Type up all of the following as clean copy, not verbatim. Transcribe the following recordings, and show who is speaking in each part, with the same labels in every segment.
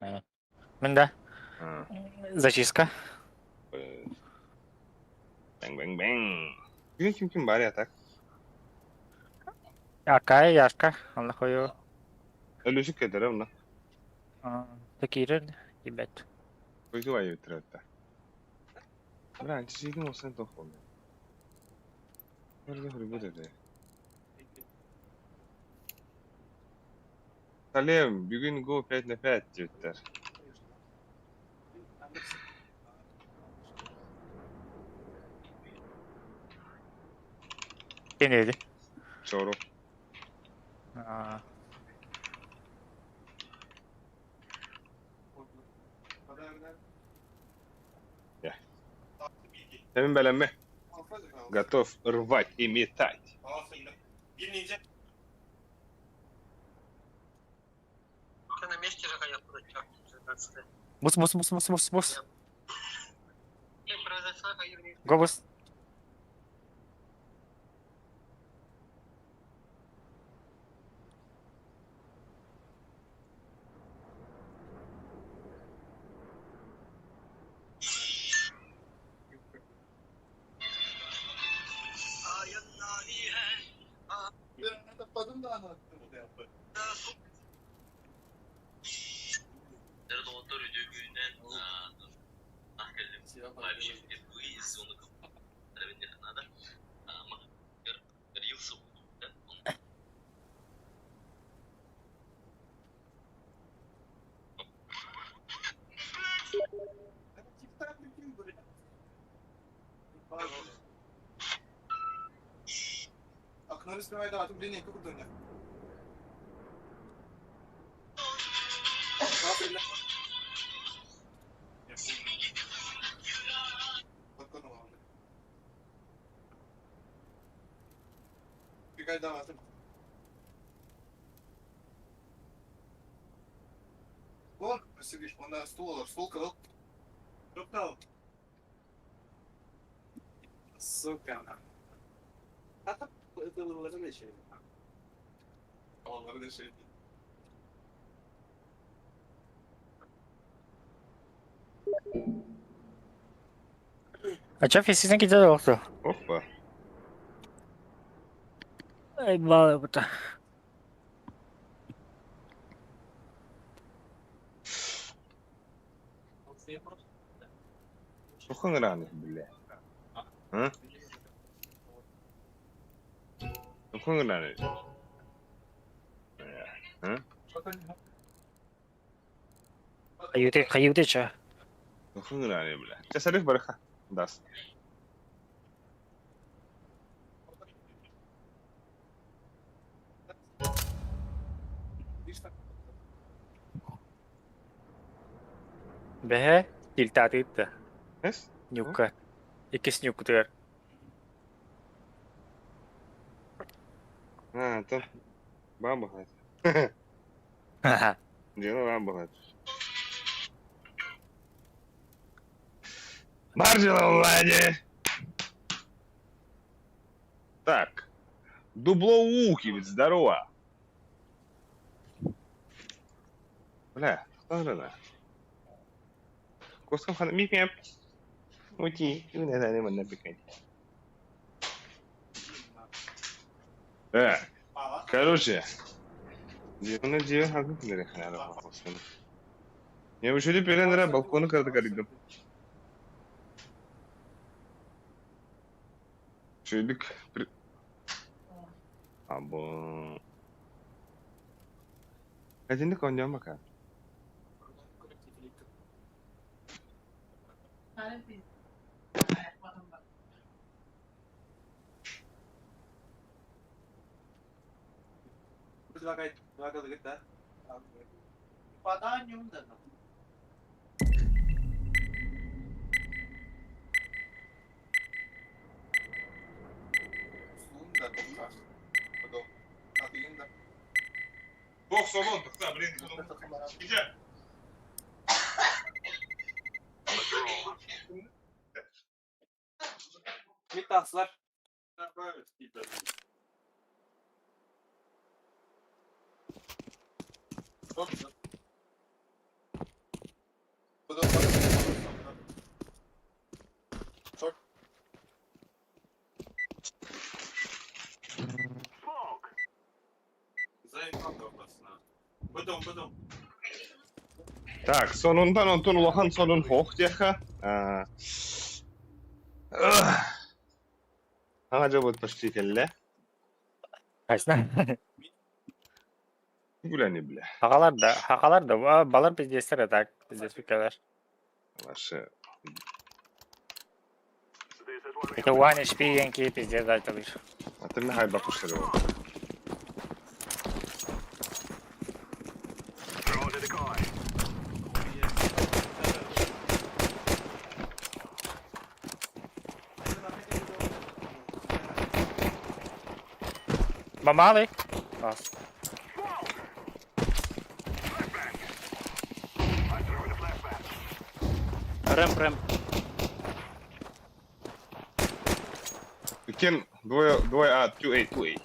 Speaker 1: Мин да зачистка.
Speaker 2: Бэҥ бэҥ бэҥ. Бүгүн ким ким бар я так?
Speaker 1: Акай, Яшка, онно хойу.
Speaker 2: Өлүсүк кэтэрэ онно.
Speaker 1: Киирэр, киирбэт.
Speaker 2: Койду айы бүтүрэтэ. Бра, антисидин olsan тоқ болды. Nerede hırbu dedi. Салем, бүгүн го 5 на 5 диэбиттэр.
Speaker 1: Кини
Speaker 2: Чору. Тэмин бэлэммэ. Готов рвать и метать.
Speaker 1: Бус, бус, бус, бус, бус, бус. Го бус. А чё фисисен кидер олохто?
Speaker 2: Опа.
Speaker 1: Ай, бала бута.
Speaker 2: Сухан раны, бля. А? Сухан раны. А?
Speaker 1: Хайыты, хайыты ча.
Speaker 2: Сухан раны, бля. Чэ, салих барыха. Дас.
Speaker 1: Бэһэ, тилтаатыытта.
Speaker 2: Эс?
Speaker 1: Ньукка. Иккис ньуккутугар.
Speaker 2: А, то баба хат. Дело баба хат. Марджела Влади! Так. Дубло Ухивец, здорово. Бля, что же Коском хан мип Ути, Так, короче. Я usually पेले balcony करते करीब. Шөйдүк. Або. Этинник оонньоон бака. Бог солон, тогда, блин, Так, сонунтан онтон улахан сонун хоох диэххэ. Саҥа дьылбыт почти кэллэ.
Speaker 1: Хайсна.
Speaker 2: Гуляни, бля.
Speaker 1: Хахалар да, хахалар да, балар пиздецтэр а так, пиздец кэлэр.
Speaker 2: Ваши.
Speaker 1: Это one HP Yankee пиздец дайталыр.
Speaker 2: А ты михай бакуштары.
Speaker 1: Мамалы? Бас.
Speaker 3: Рэм, рэм.
Speaker 2: Кем двое, двое А, 2A, 2A.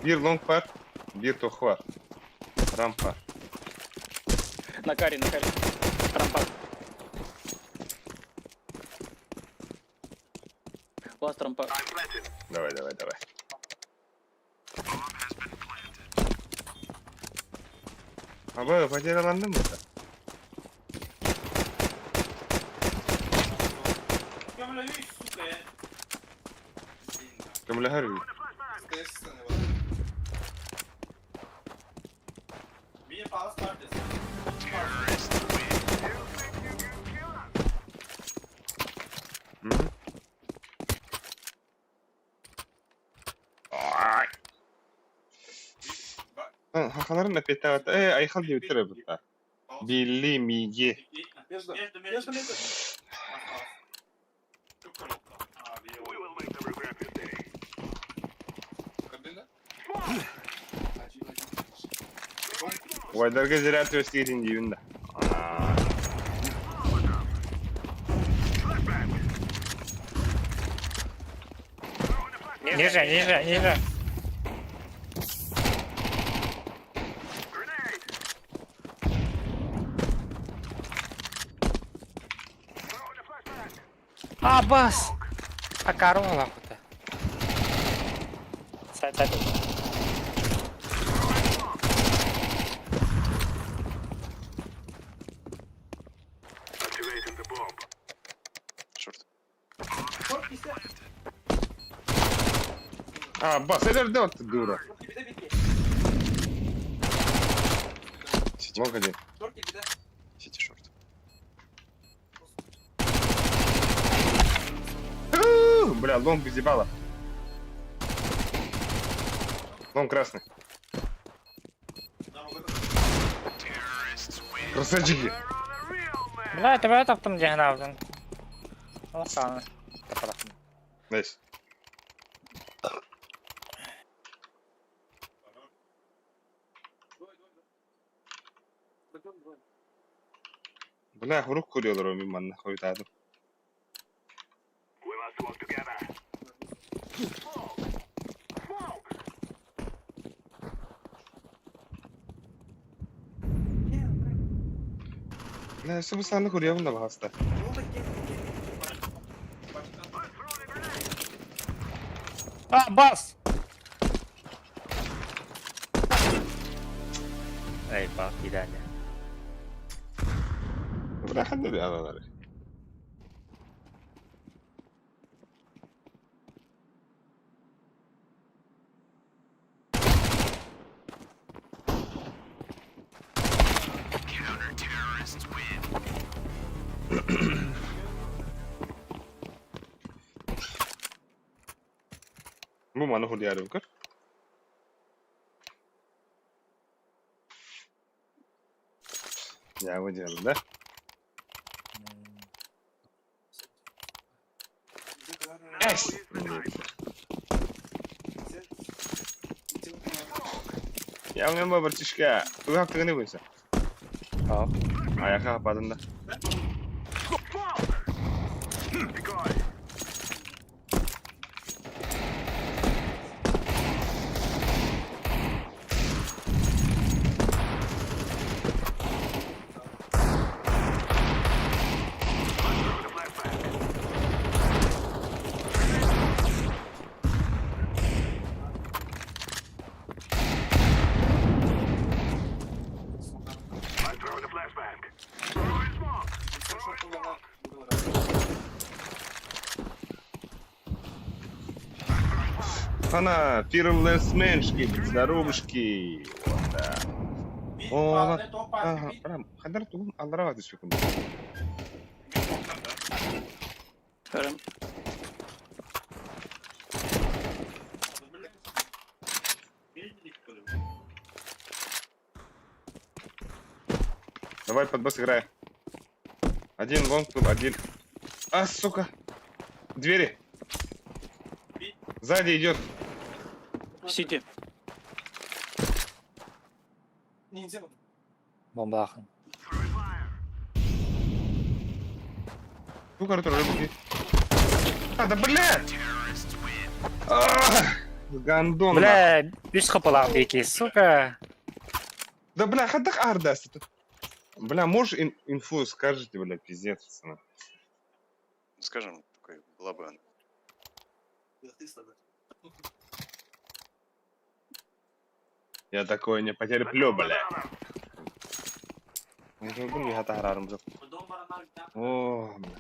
Speaker 2: Биир long бар, биир тох бар. Рампа.
Speaker 3: На каре, на каре. Рампа. Ласт рампа.
Speaker 2: Давай, давай, давай. Аба, потеряландым mı? Көмөлөһөр Хахаларын эппиэттээбэт ээ айхал диэбиттэр эбит Билли миги Убайдарга зря түөстиирин диибин да.
Speaker 1: Ниже, ниже, ниже. А, бас! А корова куда? Сай, сай,
Speaker 2: А, бас, элэрдэ дура. Long один.
Speaker 4: Сити шорт.
Speaker 2: Бля, long без ебала. Long красный. Красавчики.
Speaker 1: Бля, тебя это там где гнавден. Ну, ладно.
Speaker 2: Найс. Бля, хурук курьелар мин манна хойутаатым. Бля, өссө бу сааны курьябын да баҕаста.
Speaker 1: А, бас! Эй, бак, идеально.
Speaker 2: Бля, ханна би аналары. Бу маны хулиярым көр. Я выделал, да? Эс! Я у братишка. Туга хаптыгыны буйса.
Speaker 1: Хоп.
Speaker 2: Аяка хападын да. Хана, Fearless Меншки, здоровушки. Вот, да. О, ага, прям, хандар тугун аллара түспүкүн.
Speaker 3: Харам.
Speaker 2: Давай под босс играй. Один long был, один. А, сука. Двери. Сзади идет.
Speaker 3: CT.
Speaker 1: Бомбаахын.
Speaker 2: Ну, короче, рыбки. А, да блядь! А, Гандон. нахуй.
Speaker 1: Бля, үс хапалаах бики, сука.
Speaker 2: Да бля, хадах ардаст. Бля, можешь инфу скажете, бля, пиздец, пацаны.
Speaker 4: Ну, скажем, такой была бы она.
Speaker 2: Я такое не потерплю, бля. О, бля.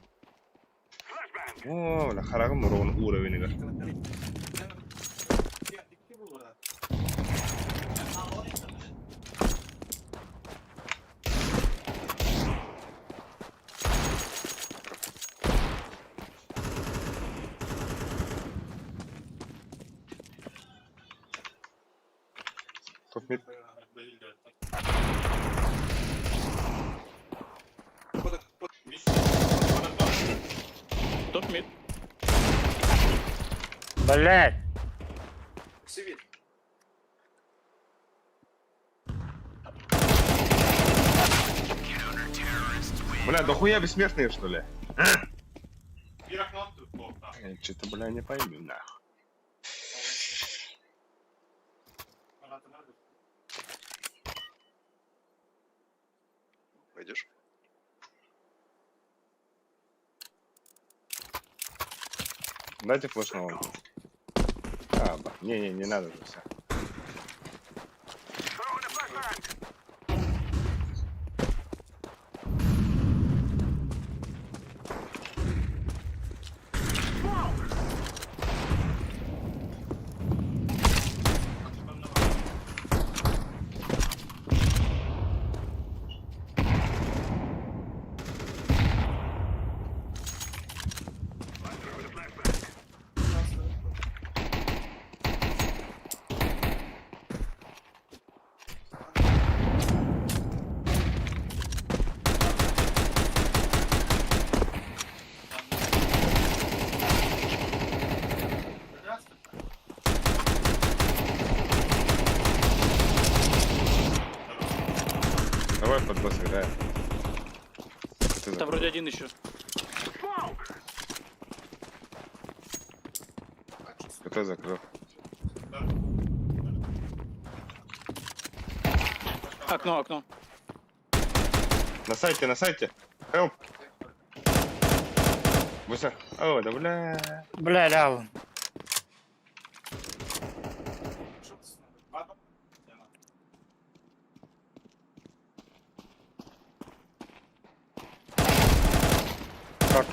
Speaker 2: О, бля, харагым урон уровень. Топ mid.
Speaker 3: Top mid.
Speaker 1: Блядь.
Speaker 2: Бля, да хуя бессмертные, что ли? Что-то, бля, не пойму, нахуй.
Speaker 4: Пойдешь?
Speaker 2: Дайте flash на long. А, ба. Не-не, не надо уже все. Давай под босс играем. Ты
Speaker 3: Там вроде один еще.
Speaker 2: Кто закрыл?
Speaker 3: Окно, окно.
Speaker 2: На сайте, на сайте. Help. Буся. О, да бля.
Speaker 1: Бля, лял. Так.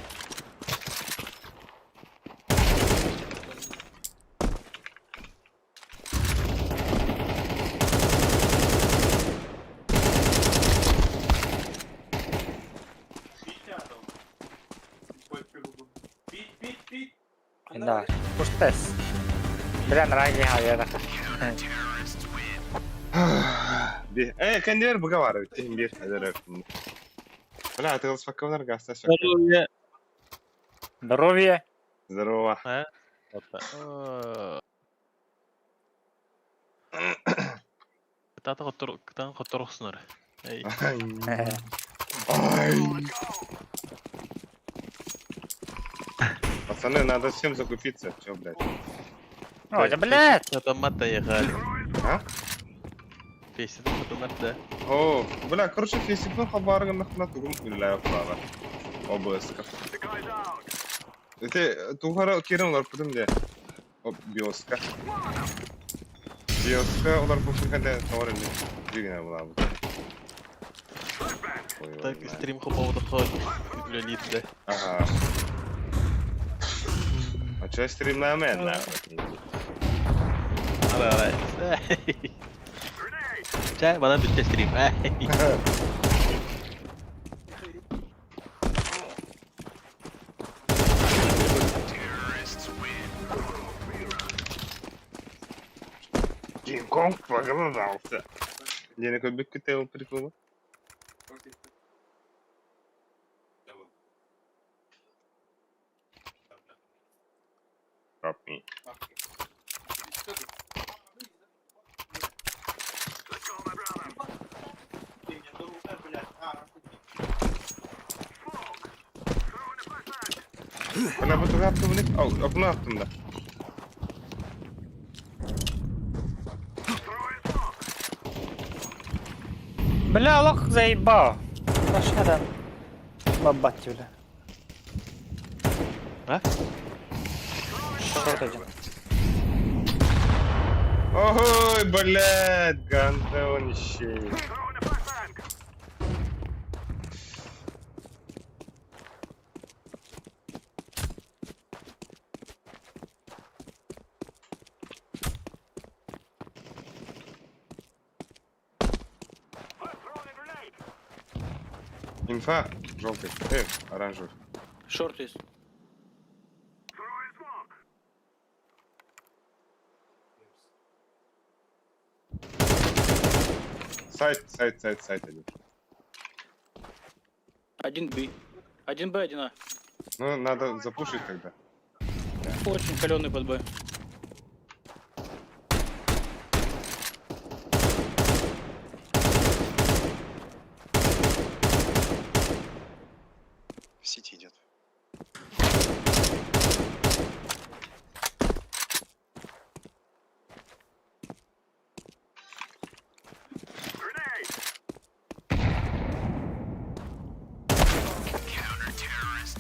Speaker 1: Да. Пустес. Бля, нраги хавера.
Speaker 2: Э, кендер бұға Тем бир. Бля, ты лспаковнар гаста
Speaker 5: Здоровье.
Speaker 1: Здоровье.
Speaker 2: Здорово.
Speaker 5: А? Вот так. Кытаата хотор, кытаан хотор охсунар. Эй,
Speaker 2: Ай. Пацаны, надо всем закупиться. Чё, блядь?
Speaker 1: Ой, да блядь.
Speaker 5: Это мата ехали.
Speaker 2: А?
Speaker 5: Песня это мата.
Speaker 2: О, бля, короче, фесикның хабарыгын нахна тугум үлләй аппара. ОБС-ка. Это тугара керен олар пудым де. Оп, биоска. Биоска олар бу кәндә товар инде. Дигән була бу. Ой,
Speaker 5: Так,
Speaker 2: ой,
Speaker 5: стрим хопа ход. Леонид, да.
Speaker 2: Ага. А чё стрим на мен, нахуй?
Speaker 5: Ара Чэ, манан бүттэ стрим.
Speaker 2: Кинг-Конг проголодался. Диэни көрбүккүт ол приколу? Drop me. Бына бу туга аттым Окно аттым да.
Speaker 1: Бля, лох заебал. Машина Бабать бля.
Speaker 5: А?
Speaker 1: Шорт один.
Speaker 2: Ой, блядь, гандонище. Инфа, желтый, оранжевый.
Speaker 3: Шорт есть.
Speaker 2: Сайт, сайт, сайт, сайт один.
Speaker 3: Один Б. Один Б, один А.
Speaker 2: Ну, надо запушить тогда.
Speaker 3: Очень каленый под Б.
Speaker 4: В сити идет.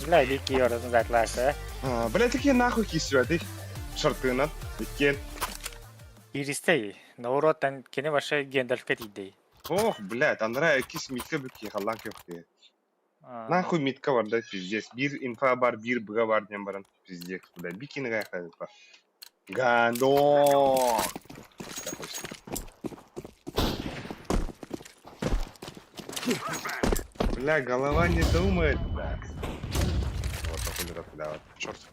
Speaker 1: Бля, дикий разузнать.
Speaker 2: А, бля, такие нахуй кисвяты. Шартына. Иккен.
Speaker 1: Иристей. Науротан кини ваше гендальфка тидей.
Speaker 2: Ох, блядь, Андрея кис митка бүкки халлан кёхте. Нахуй митка бар да пиздец. Бир инфа бар, бир быга бар ден баран. Пиздец, бля. Бикини гаяхта бар. Гандон! Бля, голова не думает, бля. Вот, похуй, бля, вот.
Speaker 4: Шорт.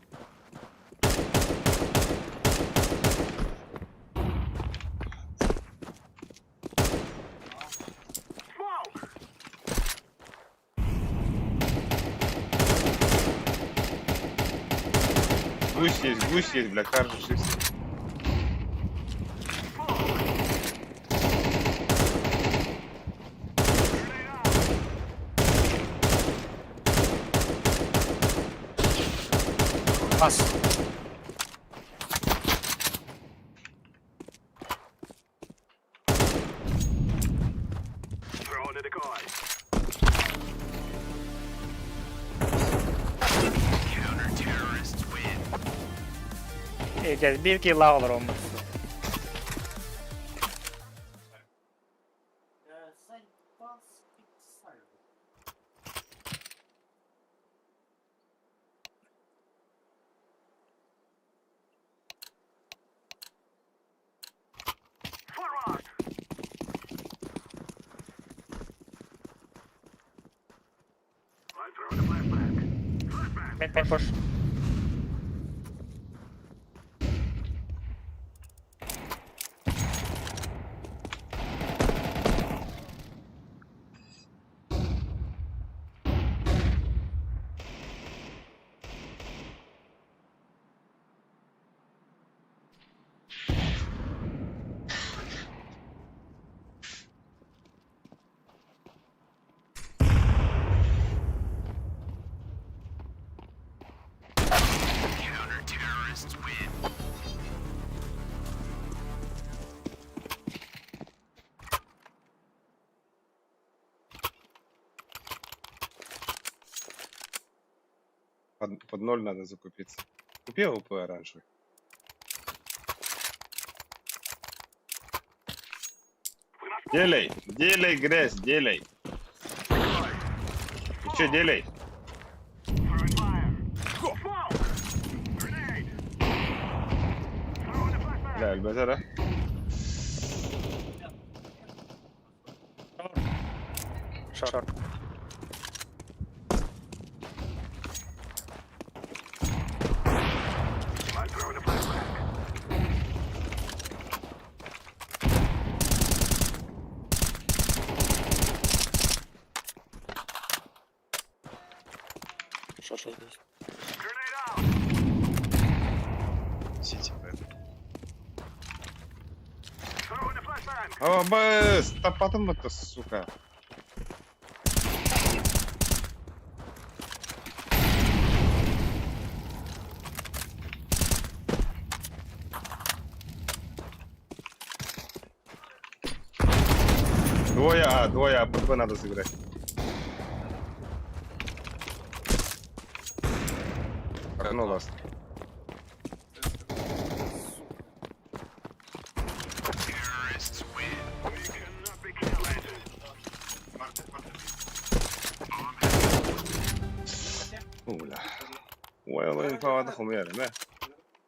Speaker 2: Гусь есть, бля, каржи шист.
Speaker 1: Пас. Биир килла олор olmaz. Mid main push.
Speaker 2: Под ноль надо закупиться. Купи АВП оранжевый. Делай, делай грязь, делай. Еще делай. Бля, Альбазара.
Speaker 1: Short. Short есть.
Speaker 4: CT, Б.
Speaker 2: О, быс, таппатым бытта, сука. Двое А, двое А, ББ надо сыграть. Окно ласт. Уля. Ой, ол инфа хомуйар эмэ.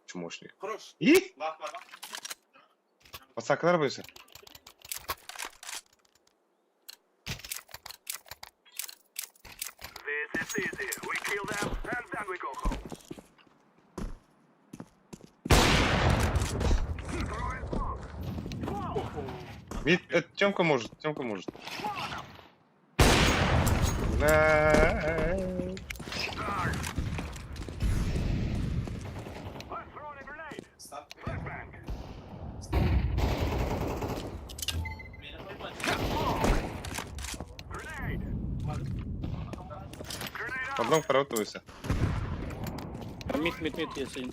Speaker 2: Чмошник. И? Пацаклар бойся. Вид, это Тёмка может, Тёмка может. Бля. Потом коротывайся.
Speaker 3: Mid, mid, mid есть один.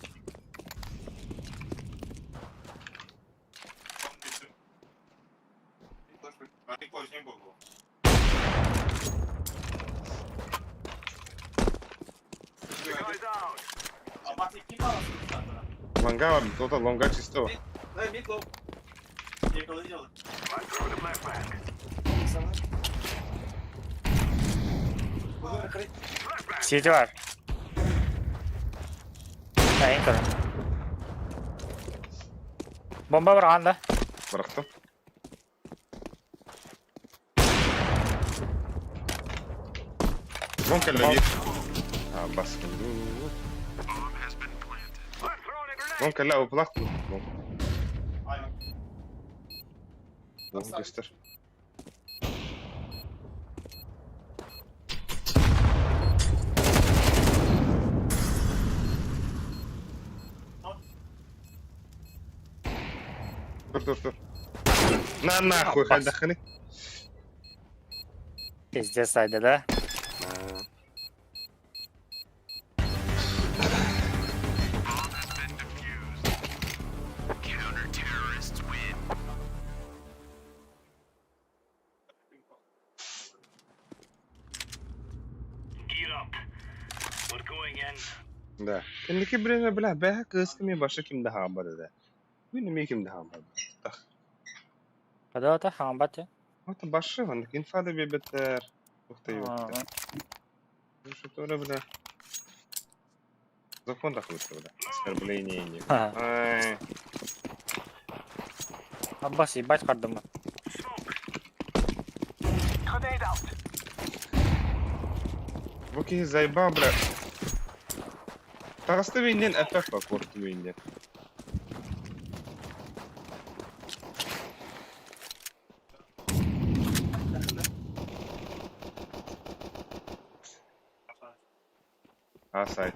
Speaker 2: Лонга, кто-то лонга чистого.
Speaker 1: CT var. Sayın көрün. Bomba var anda.
Speaker 2: Bıraktım. Long кэллэ биир. А, бас. Long кэллэ, оплах. Long. Long göster. Dur dur dur. На нахуй,
Speaker 1: Бас.
Speaker 2: хайдахыны.
Speaker 1: Пиздец сайда да.
Speaker 2: Да. Кэнники время, бля, бэһэ кыыс кими башы ким да хаамар да. Күн эми ким да хаамар. Так.
Speaker 1: Када ота хамбат.
Speaker 2: Вот башы, он инфа да бебетер. Ух ты, ёпта. Ну что то, бля. Закон такой, бля. Оскорбление не.
Speaker 1: Ха.
Speaker 2: Ай.
Speaker 1: Аббас ебать кардым.
Speaker 2: Бу киһи зайба, бля. Таҕыста бейнен эппэх ба, куорты бейнен. А, сайт.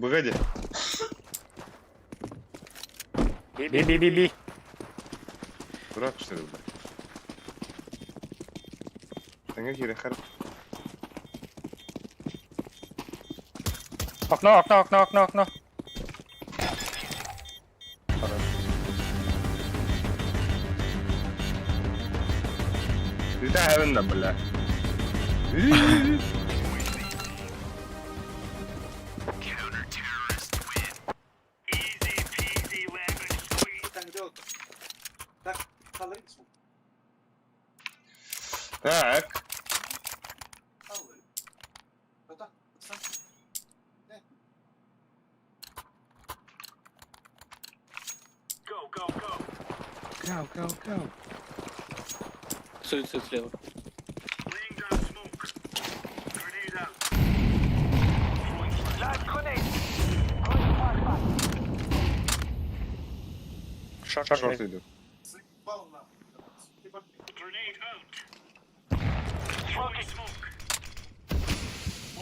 Speaker 2: Погоди.
Speaker 1: Би би би би.
Speaker 2: Дурак, что ли, бля? Тэҥэ киирэ хар.
Speaker 1: Окно, окно, окно, окно, окно.
Speaker 2: Ты да, бля. Так. Go, go, go.
Speaker 3: Суицид слева.
Speaker 1: Short, short,
Speaker 2: Шорт идут.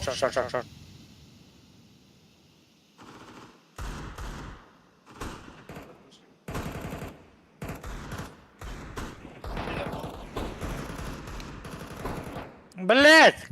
Speaker 1: Short, short, short, short. Блять!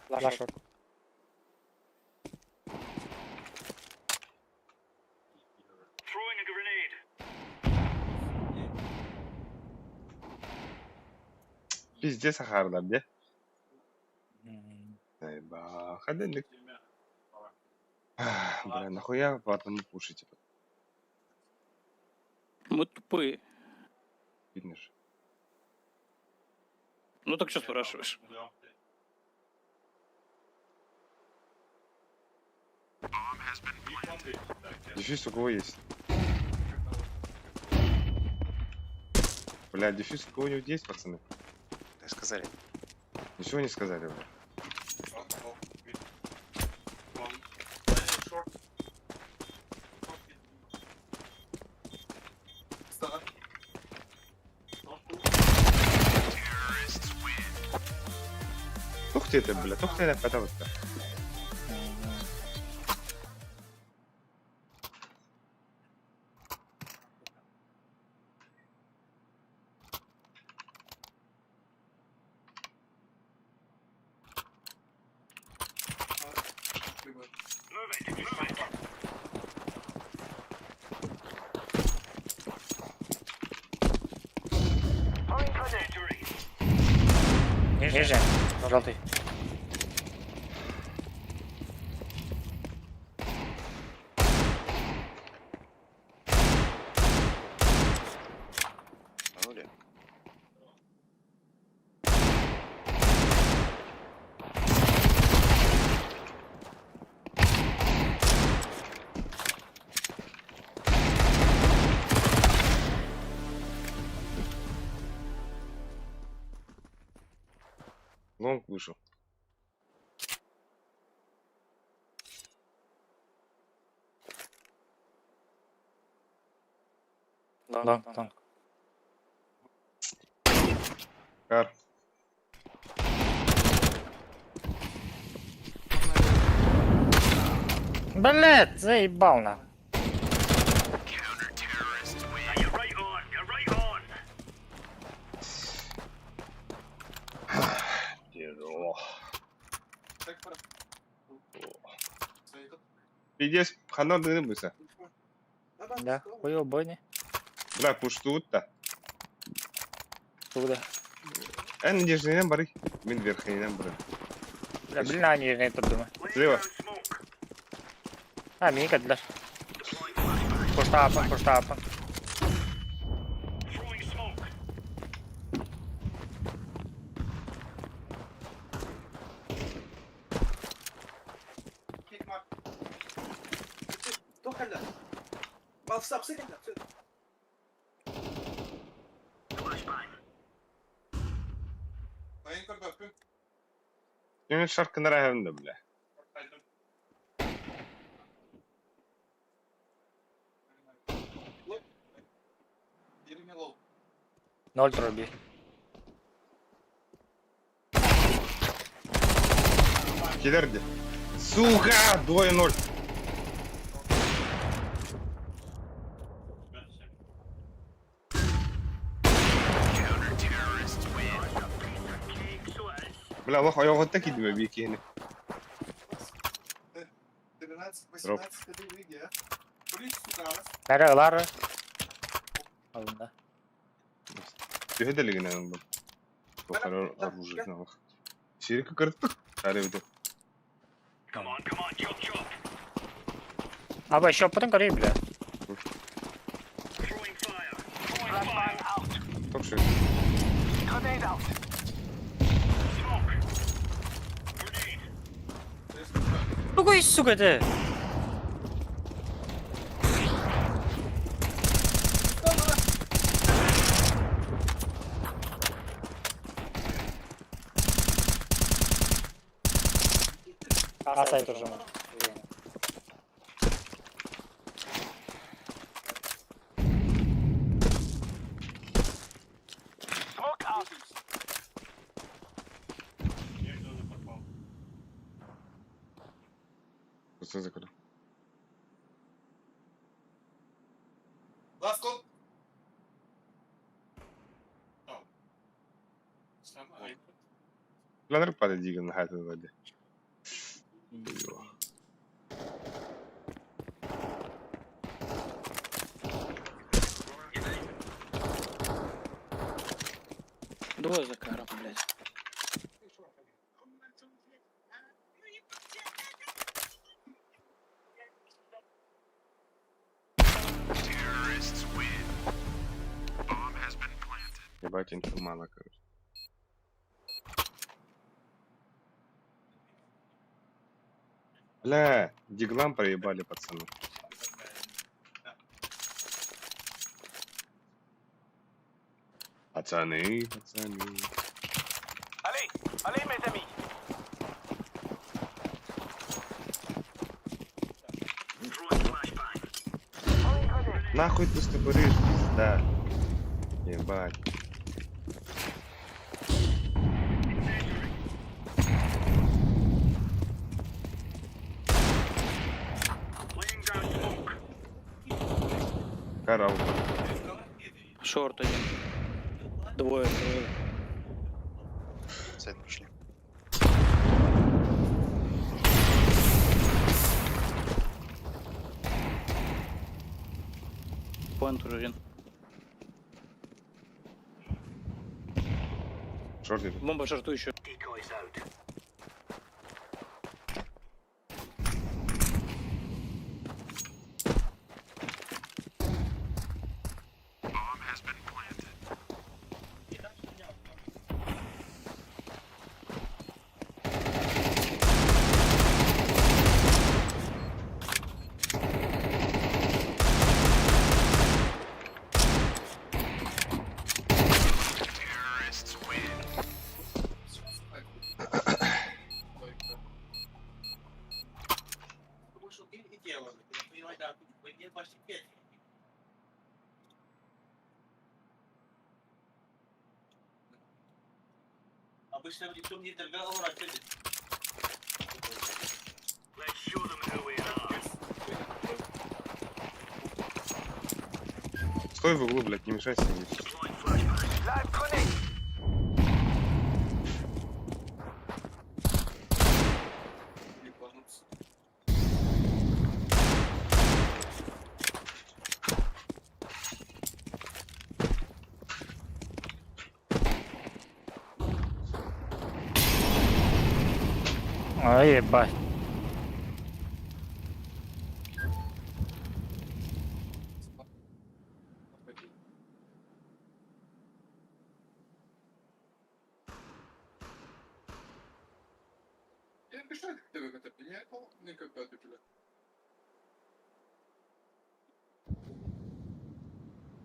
Speaker 1: Last short.
Speaker 2: Пиздец ахардар, де? Ай, хаденник. Бля, нахуя по одному пушите?
Speaker 3: Мы тупые.
Speaker 2: Видно же.
Speaker 3: Ну так что спрашиваешь?
Speaker 2: Дефьюз у кого есть? Бля, дефьюз у кого-нибудь есть, пацаны?
Speaker 4: Да сказали.
Speaker 2: Ничего не сказали, бля. Тух ты это, бля, тух ты это, потому-то.
Speaker 1: Ниже. Желтый.
Speaker 4: Манули?
Speaker 2: Long вышел.
Speaker 1: Long, long.
Speaker 2: Car.
Speaker 1: Блять, заебал на.
Speaker 2: Тяжело. Пиздец, ханор дымыся.
Speaker 1: Да, хуй убойный.
Speaker 2: Бля, пуштут-то.
Speaker 1: Туда.
Speaker 2: Эн нижний бары. Мин верхний бары.
Speaker 1: Бля, блин, на нижний тут думаю.
Speaker 2: Слева.
Speaker 1: А, миника для. Пуштапа, пуштапа.
Speaker 2: Мен шаркы нравится, бля.
Speaker 1: Ноль труби.
Speaker 2: Килерди. Сука! Двое ноль. Бля, лох, я вот так иду, бикини.
Speaker 1: Бәрі ылары. Алында.
Speaker 2: Төһө да илигинэн ыллым. Туохтары оружие налах. Сири кыкырттык. Тары бит.
Speaker 1: Аба, еще потом көрей, бля.
Speaker 2: Токши.
Speaker 1: Тугой, сука, ты! Асай тоже.
Speaker 2: Просто закрыл. Ланрык пада дигэн хайтан вади.
Speaker 3: Двое за каром, блядь.
Speaker 2: Ебать, инфы мало, короче. Бля, диглам проебали, пацаны. Пацаны, пацаны. Нахуй ты стопоришь, пизда. Ебать. Карал.
Speaker 3: Шорт один. Двое, двое.
Speaker 4: Сайт пошли.
Speaker 3: Поинт уже один.
Speaker 2: Шорт идет.
Speaker 3: Бомба в шорту еще.
Speaker 2: Стой в углу, блядь, не мешайся мне.
Speaker 1: Ай, ебать.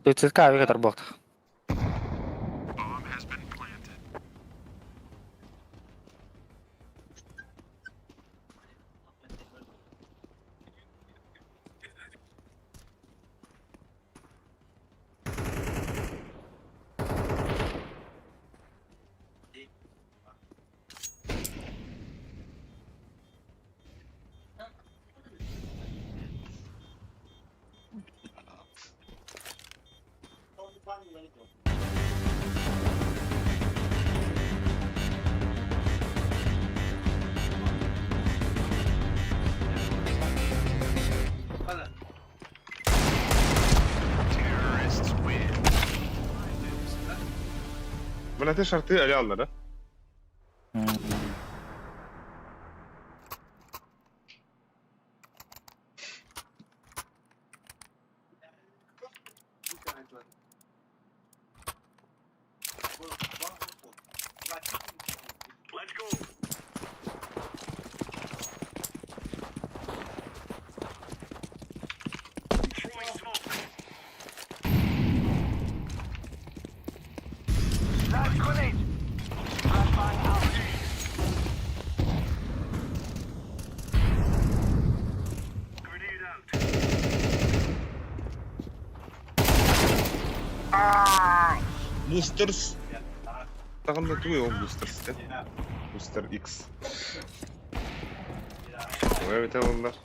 Speaker 1: Тут цитка Виктор Бохт.
Speaker 2: Бля, шорты али аллара. Бустерс. Тагында туй ол Бустерс те. Бустер X. Ой, это олар.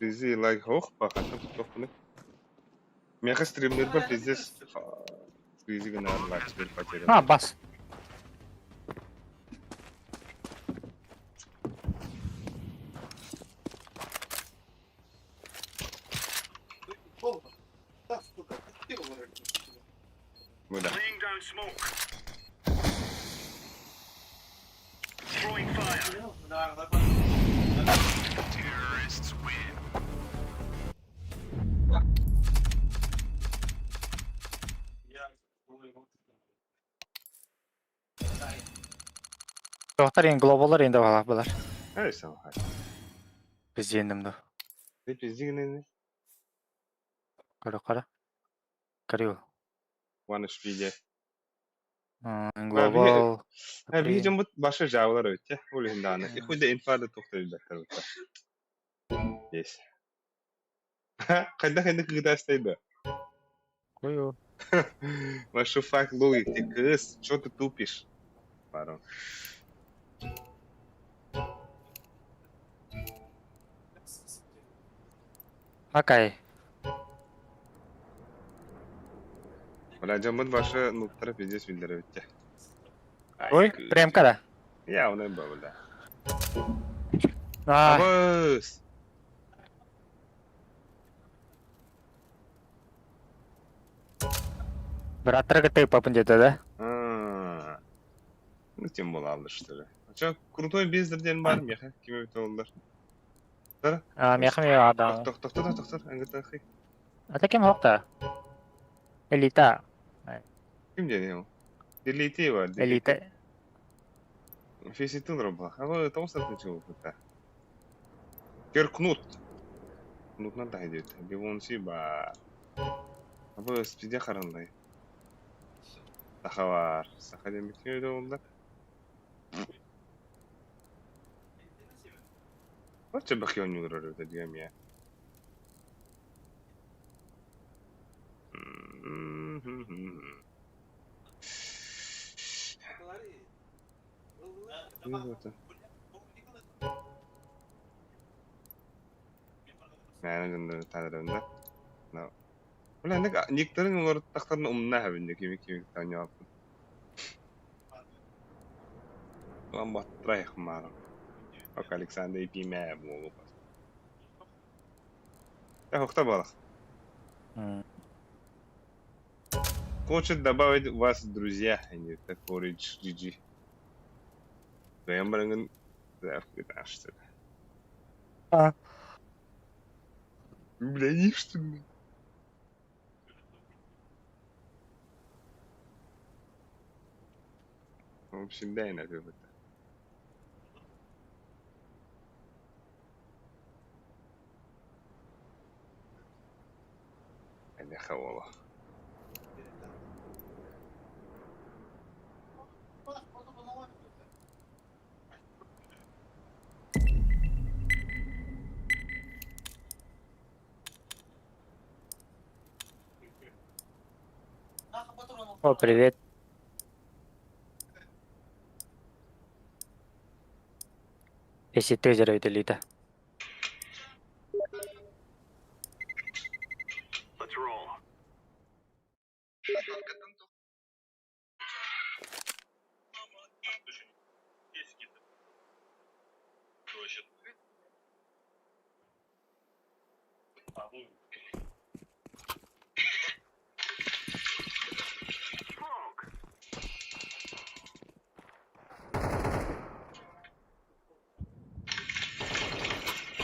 Speaker 2: Бизи лайк хох бакатым тохны. Меха стримдер бар пиздец. Бизи гына лайк бер потерян.
Speaker 1: А, бас.
Speaker 2: Бля.
Speaker 1: Доктор ин глобалар инде балар булар.
Speaker 2: Эй, сам.
Speaker 1: Biz yendim de.
Speaker 2: Ne пизди гына.
Speaker 1: Кара кара. Карио.
Speaker 2: Ван шпиде.
Speaker 1: Глобал.
Speaker 2: Ha bir bu başka javalar öte. Ул инде аны. И хуйда инфада тохтай бәттәр. Yes. Кайда кайда кыгдастайды.
Speaker 1: Кую.
Speaker 2: Вашу фак логик, ты кыз, чё ты тупишь? Пару.
Speaker 1: Акай.
Speaker 2: Бля, жамын башы нуктара пиздец билдер өтте.
Speaker 1: Ой, прям кара.
Speaker 2: Я, он был, бля.
Speaker 1: А,
Speaker 2: Абыс!
Speaker 1: браттар ты папын деді да?
Speaker 2: А. Ну, тем более алды, что ли. А чё, крутой бездерден бар, меха, кем өте олдар.
Speaker 1: А, мехам я адам.
Speaker 2: Тох, тох, тох, тох, тох, ангата хи.
Speaker 1: А таким хокта. Элита.
Speaker 2: Ким дени ол? Делите бар.
Speaker 1: Элита.
Speaker 2: Феситин роба. А вы там сатын чего это? Кер кнут. Кнут надо идет. Бивон ба. А вы спиде харандай. Сахавар. Сахадем битмейді олдар. Вообще бахьон не урору, это я. Мээнэ Бля, некоторые олар тахтарны умна хабинде кими кими таня аппын. Лан баттырайық марым. Ок, Александр и пиме болу. Так, охта балах. Хочет добавить вас в друзья, а не такой GG. Даем барынгын заявку что ли.
Speaker 1: А.
Speaker 2: Бля, не что ли? В общем, дай на это. Это хавало.
Speaker 1: О, привет. Если ты элита.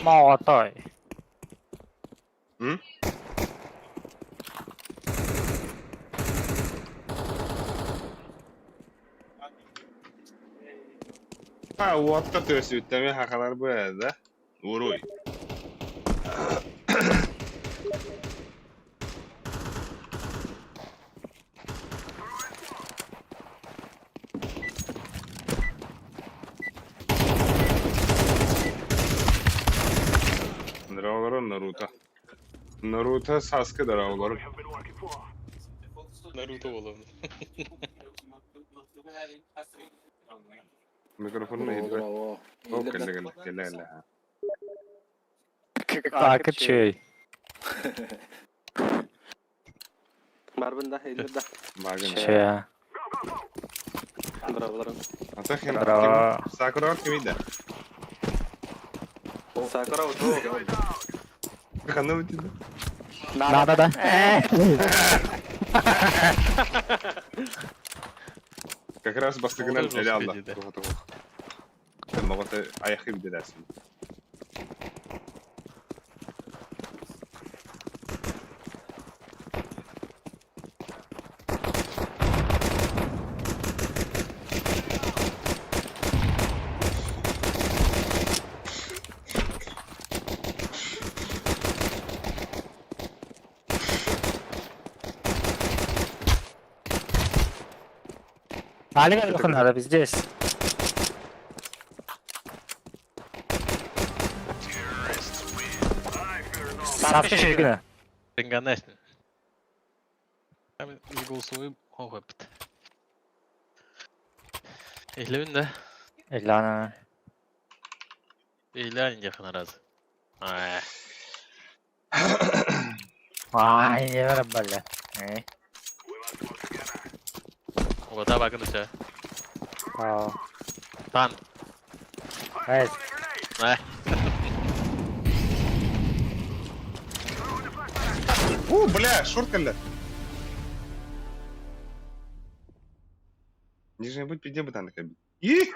Speaker 1: Моҕотой.
Speaker 2: М? А, уотка төсүттэми хахалар бу да? Уруй. Дороголорун Наруто. Наруто Саске дороголорун.
Speaker 5: Наруто буолабын.
Speaker 2: Микрофонун иһиллибэт. Ол кэллэ кэллэ кэллэ кэллэ.
Speaker 1: Так, чэй.
Speaker 3: Барбын да, иһиллэр да.
Speaker 2: Багын.
Speaker 1: Чэ.
Speaker 3: Браво,
Speaker 2: Ата хен
Speaker 1: Браво.
Speaker 2: Сакура кимида?
Speaker 3: Сакура уту.
Speaker 2: Ханна битиде?
Speaker 1: Надо да.
Speaker 2: Как раз бастыгынан
Speaker 5: Ол да
Speaker 2: эле алла.
Speaker 5: жестко диде.
Speaker 2: Туха туха. Моготы аяхы биде дерсин.
Speaker 1: Али надо, пиздец. Сапшы ширкini.
Speaker 5: Ринганесин. Голосовой опыт. Эйлевин да.
Speaker 1: Илана.
Speaker 5: Эйлен yakın arası. Ay.
Speaker 1: Ай, не бля. Эй.
Speaker 5: Ода bakın işte.
Speaker 1: Aa.
Speaker 5: Tan.
Speaker 1: Evet.
Speaker 5: Ay.
Speaker 2: У, бля, шорт кэллэ. Нижний будь пиде бытан кабин. И!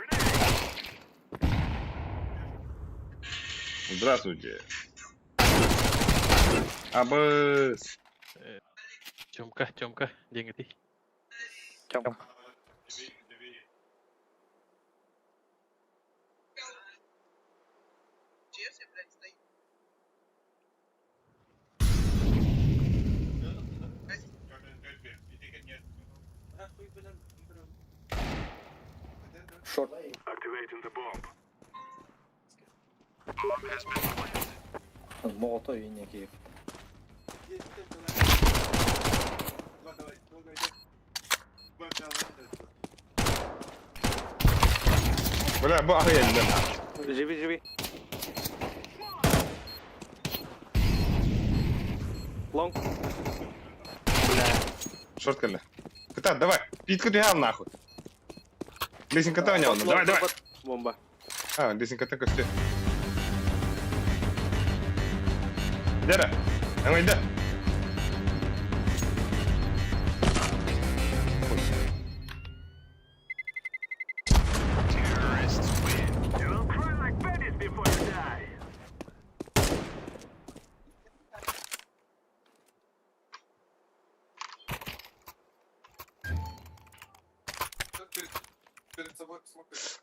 Speaker 2: Здравствуйте. Абыс.
Speaker 5: Тёмка, Тёмка, деньги ты.
Speaker 3: Тёмка. Шорт. Молотой и некий.
Speaker 2: Бля, бу ахуя
Speaker 3: Живи, живи. Лонг.
Speaker 2: Шорт кэллэ. Кыта, давай. Питка бегал нахуй. Лесенка та не Давай, давай.
Speaker 3: Бомба.
Speaker 2: А, лесенка та косте. Дера. Давай, да.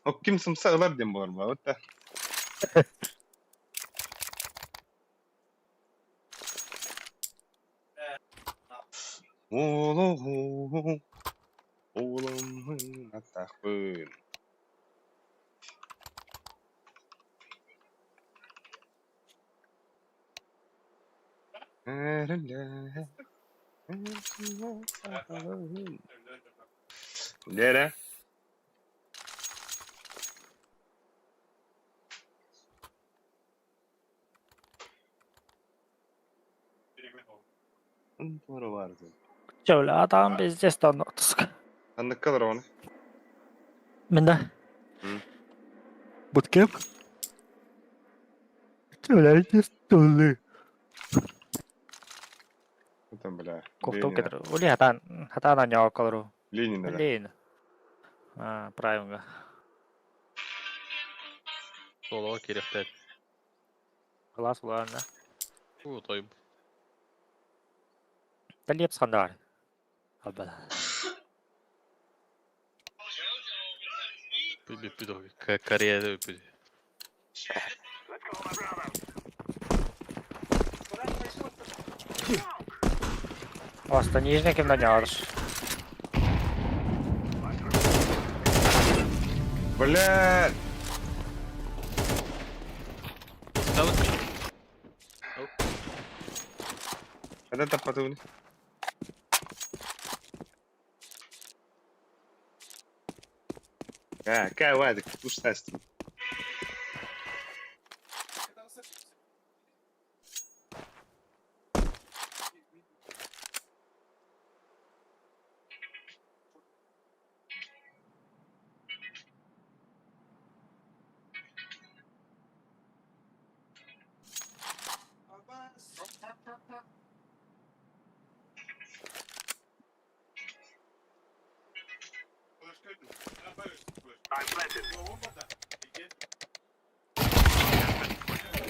Speaker 2: О, ким сымса ылар дем болар ба, вот та. Олоғу, оламын атақпын. Лера. Doğru vardı.
Speaker 1: Şöyle adam пиздец там нотуск.
Speaker 2: Anlık kalır onu.
Speaker 1: Мен да.
Speaker 2: М.
Speaker 1: Буткемп. Бля, столы.
Speaker 2: Там, бля.
Speaker 1: Кофту
Speaker 2: Ленина.
Speaker 1: кетер. Ули хатан, хатан ньоколру.
Speaker 2: Ленина, да.
Speaker 1: Блин. А, правильно.
Speaker 5: Соло керекте.
Speaker 1: Класс буларна.
Speaker 5: Уу, тойб.
Speaker 1: Талип скандар. Абала.
Speaker 5: Бү Кореяда бү.
Speaker 1: Оста нижний кем нанялш.
Speaker 2: Блядь!
Speaker 5: Стало.
Speaker 2: Когда тапатывали? Какая вадик, пустасти.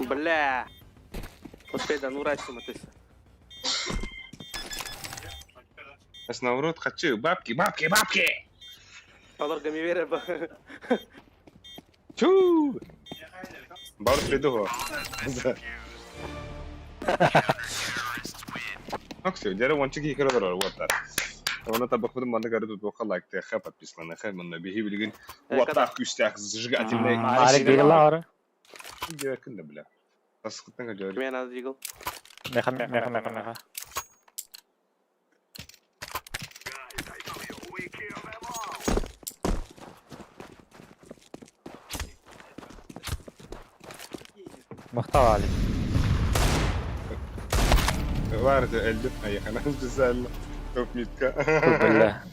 Speaker 6: Бля. Успей, да, ну рачим это.
Speaker 2: Сейчас наоборот хочу. Бабки, бабки, бабки!
Speaker 6: Алар гамивера ба.
Speaker 2: Чу! Бар приду. Оксю, дere wanчы ки кere бар вот так. Оны табахудum манды гары тут бока лайк теха подписана ха манна бихи билген вот так күстәк зажигательный.
Speaker 1: Арик бигла ары.
Speaker 2: Дия кында бля. Таскыттан гажар.
Speaker 6: Мен надо двигал.
Speaker 1: Меха меха меха меха. Махтал Али.
Speaker 2: Var da öldüm. Ay ana güzel. Топ митка.
Speaker 1: Бля.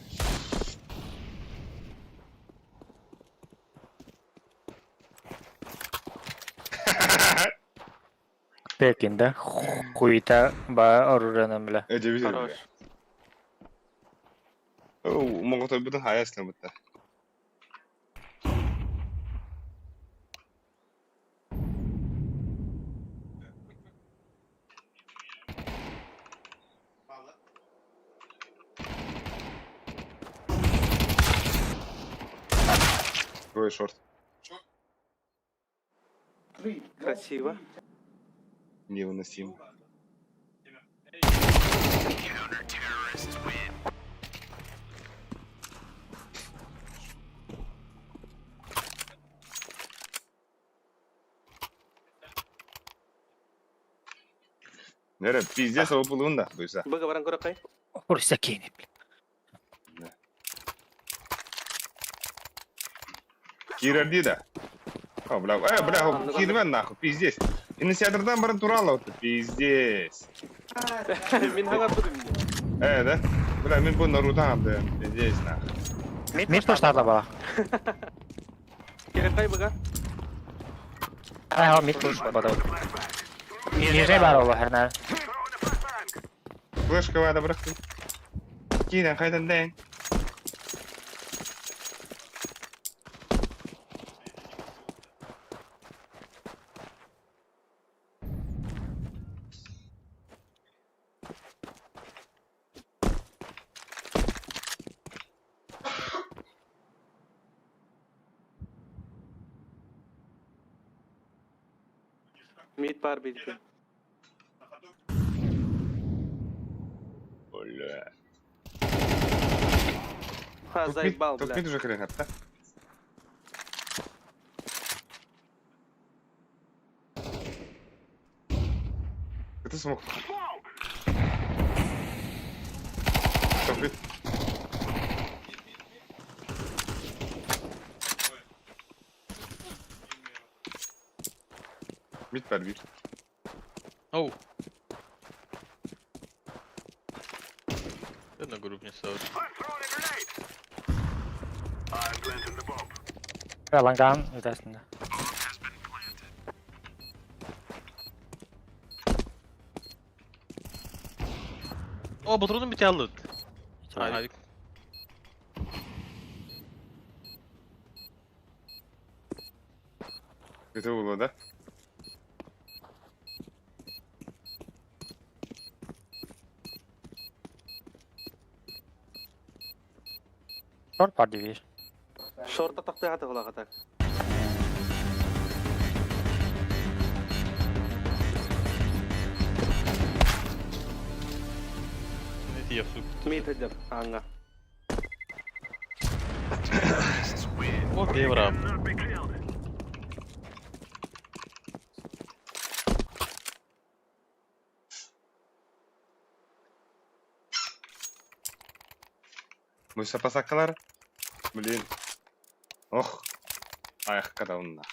Speaker 1: Пекин, да? Хуйта ба оружие бля.
Speaker 2: Эже бир.
Speaker 6: Хорош.
Speaker 2: О, моңго бүтүн хаясына бутта. Твой шорт.
Speaker 6: Красиво.
Speaker 2: Невыносимо. Нере, пиздец, ол булуун да, буйса.
Speaker 6: Быга баран көрөккай.
Speaker 1: Урса кини, бля.
Speaker 2: Кирерди да. О, бля, бля, кирмен нахуй, пиздец. Инициатордан барын туралы вот, пиздец.
Speaker 6: Мин хаңар будым.
Speaker 2: Да? Бля, мен бу Наруто да, пиздец, нахуй.
Speaker 1: Мид поштарда бала.
Speaker 6: Кереккай быга.
Speaker 1: Ай, мид пуш бада. Нижний бар ол херна.
Speaker 2: Флешка вада бырактым. Кирен кайдан ден?
Speaker 6: Мид бар бит.
Speaker 2: Бля.
Speaker 6: Ха, заебал, бля.
Speaker 2: Топ мид уже хрен, да? Это смог. Топ мид. Мид бар бир.
Speaker 5: Оу. На групп не сау.
Speaker 1: Ланган үтәсендә.
Speaker 5: О, патроны бите алды. Ай.
Speaker 2: Это было, да?
Speaker 1: Шорт бар дивиш.
Speaker 6: Шорта тахты хаты хула так.
Speaker 5: Не тиев суп.
Speaker 6: Мид хадер, анга.
Speaker 5: О, бевра.
Speaker 2: Муса пасакалар. Блин. Ох. Ах, когда он нах.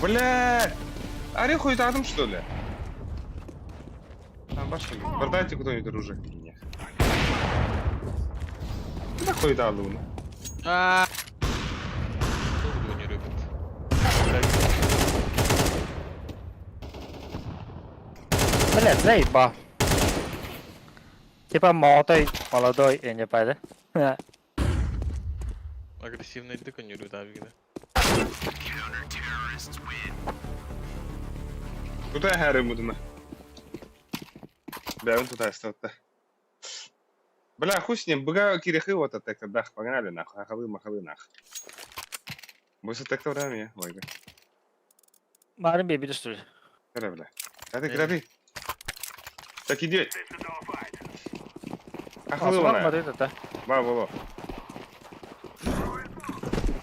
Speaker 2: Бля! Ари хуй что ли? Там башня. Продайте кто-нибудь оружие. Нет. Куда хуй дал луна?
Speaker 5: А. Кто не любит?
Speaker 1: Блядь, заебал. Типа молодой, молодой, я не пойду.
Speaker 5: Агрессивный дык не любит, а
Speaker 2: Куда я мудуна? Бля, он туда остался. Бля, хуй с ним, быга кирихы вот это, когда погнали нахуй, ахалы махалы нах. Больше так-то время, ой, да.
Speaker 1: Марын бей, что ли?
Speaker 2: Кара, бля. Кради, кради. Так иди. Ахалы
Speaker 1: Осман
Speaker 2: она.
Speaker 1: это.
Speaker 2: Ба, во, во.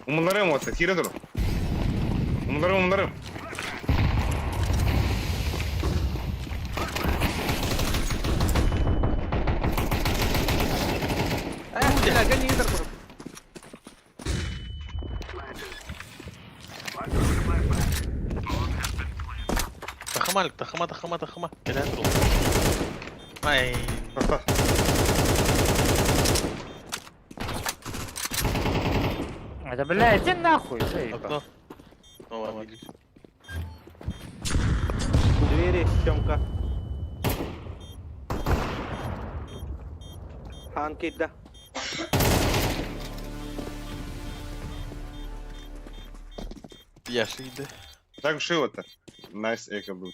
Speaker 2: Умларым вот, кире тур. Умларым, умларым.
Speaker 6: Бля, гони гитар куру.
Speaker 5: Тахамалик, тахама, тахама, тахама. Кидай друг. Ай.
Speaker 1: Это, бля, иди нахуй, заебал.
Speaker 5: Окно. Ну ладно.
Speaker 6: Двери, Семка. Анки, да.
Speaker 5: Я шиде.
Speaker 2: Так шило-то. Найс эко был.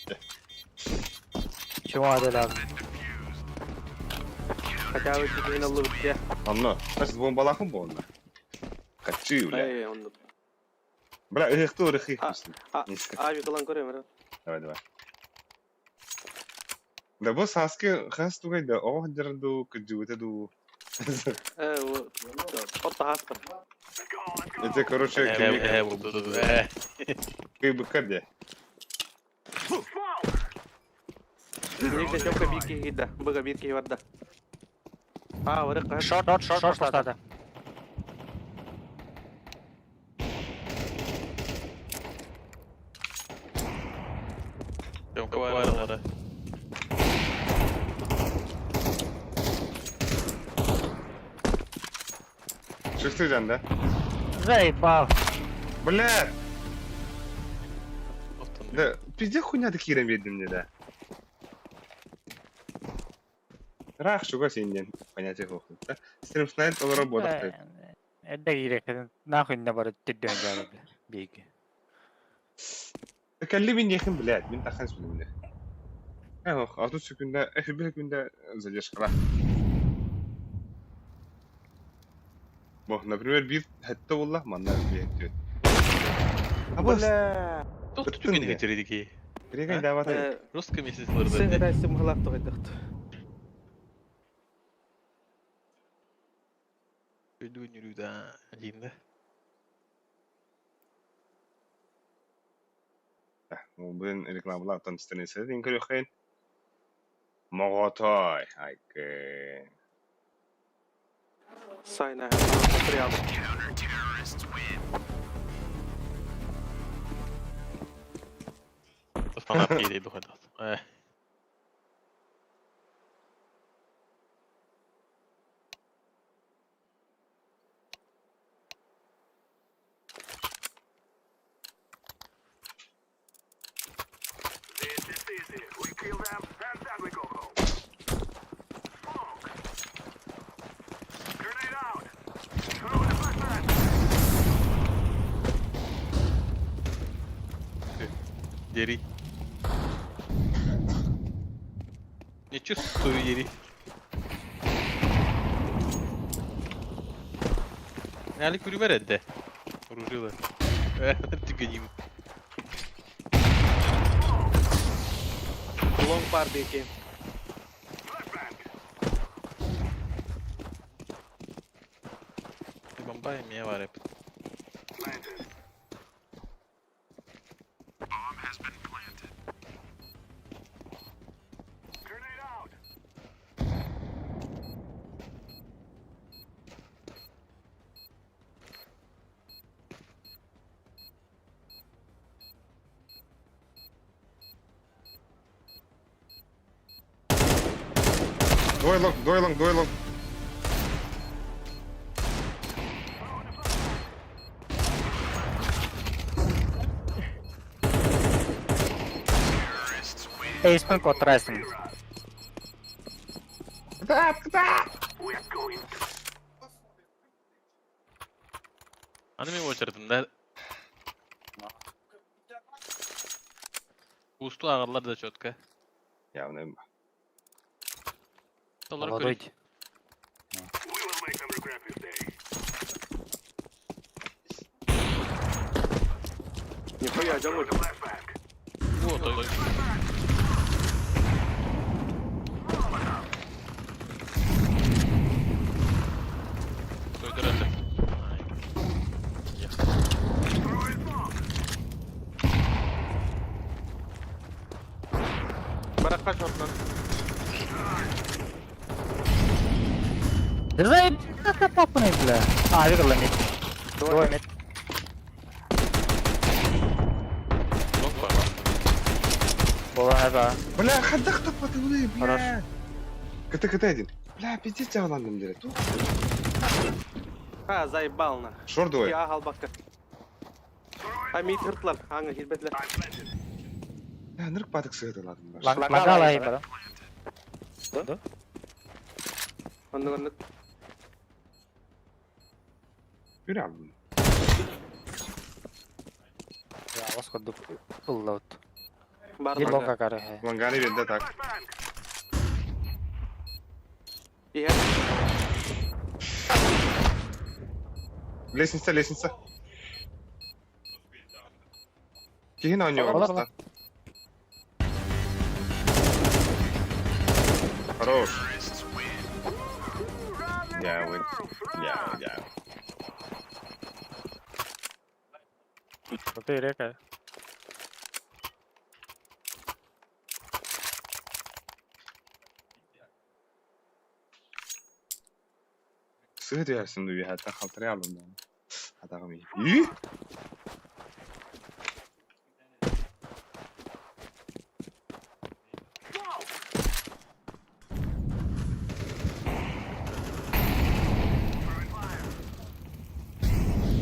Speaker 1: Чего это lazım?
Speaker 6: Хотя бы тебе на луте.
Speaker 2: Онно. Значит, бомбалахым болна. Качи, бля.
Speaker 6: Эй, он.
Speaker 2: Бля, эх, кто рых их
Speaker 6: А, ави калан көрөм,
Speaker 2: Давай, давай. Да бу саски хас тугай да ох дерду кджута ду.
Speaker 6: Отта хаспар.
Speaker 2: Это, короче, как бы каде.
Speaker 6: Нигде Семка бирки гида. Быга бирки барда. А, варык.
Speaker 1: Шорт, шорт, шорт, шорт,
Speaker 5: Тёмка варила,
Speaker 2: Шестыдан, да?
Speaker 1: Заебал.
Speaker 2: Бля! Да, пиздец хуйня такие видно мне, да. Рах, чуга синден, понятие хохот, да? Стрим снайт, ол работа.
Speaker 1: Это керек, нахуй не барып түддөн жарып. Беги.
Speaker 2: Калли мин ехин, блядь, мин тахан сүлүмне. Эх, а тут секунда, эх, бир күндә задержка. Бо, например, бир хәтта булла, манна бир. А бу
Speaker 6: Бля.
Speaker 5: Тут
Speaker 2: Бөттүн
Speaker 5: түгін
Speaker 2: де.
Speaker 5: гетередики.
Speaker 2: Регай давай.
Speaker 5: Жестко месяц
Speaker 6: Сын дайсы мхлак тогайдык.
Speaker 5: Да, один, да?
Speaker 2: Блин, рекламалар страница. Дин көрөхен. Моготой. Айке.
Speaker 6: Сайна. Прямо.
Speaker 5: Фанат кейде духадат. Дери. Чувствую ери. Әлі күрүбэр эрдэ. Оружила. Түгэним.
Speaker 6: Лонг бар диэки.
Speaker 5: Бомба эмиэ бар эбит.
Speaker 2: Двое лонг, двое лонг, двое лонг.
Speaker 1: Эйспен куоттарайсың.
Speaker 2: Кытаат, кытаат!
Speaker 5: Аны мин очередым да. Усту ағырлар да четко.
Speaker 2: Явно.
Speaker 5: Толору көрүй.
Speaker 1: Молодой.
Speaker 6: Нихуя, дьон
Speaker 5: Вот, ой. Той дыраты.
Speaker 6: Баракка шортан.
Speaker 1: Заеб... папаны, бля. А, выиграла мид. Двое мид.
Speaker 5: Лонг бар.
Speaker 1: Была, да.
Speaker 2: Бля, хадах тапаты, бля.
Speaker 1: Хорош.
Speaker 2: КТ, КТ один. Бля, пиздец, я ландом делает.
Speaker 6: А, заебал нах.
Speaker 2: Шор двое.
Speaker 6: Я халбакка. А мид хыртлар, аңа килбетлер.
Speaker 2: Бля, нырк батык сыгыты ладым.
Speaker 1: Лангала ебала.
Speaker 6: Оннук оннук.
Speaker 2: Бир алдым.
Speaker 1: Я вас курдук ыллаут.
Speaker 6: Бар
Speaker 1: Бир
Speaker 6: лонга.
Speaker 1: лонга кары.
Speaker 2: Лонганы берді так.
Speaker 6: Иһэ.
Speaker 2: Лестница, лестница. Кихин ойнуға
Speaker 1: Олар,
Speaker 2: баста. Хорош. Я win. Я, я.
Speaker 1: Ты река.
Speaker 2: Сыгыт версин дуй хата халтыры алдым да. Атағым iyi.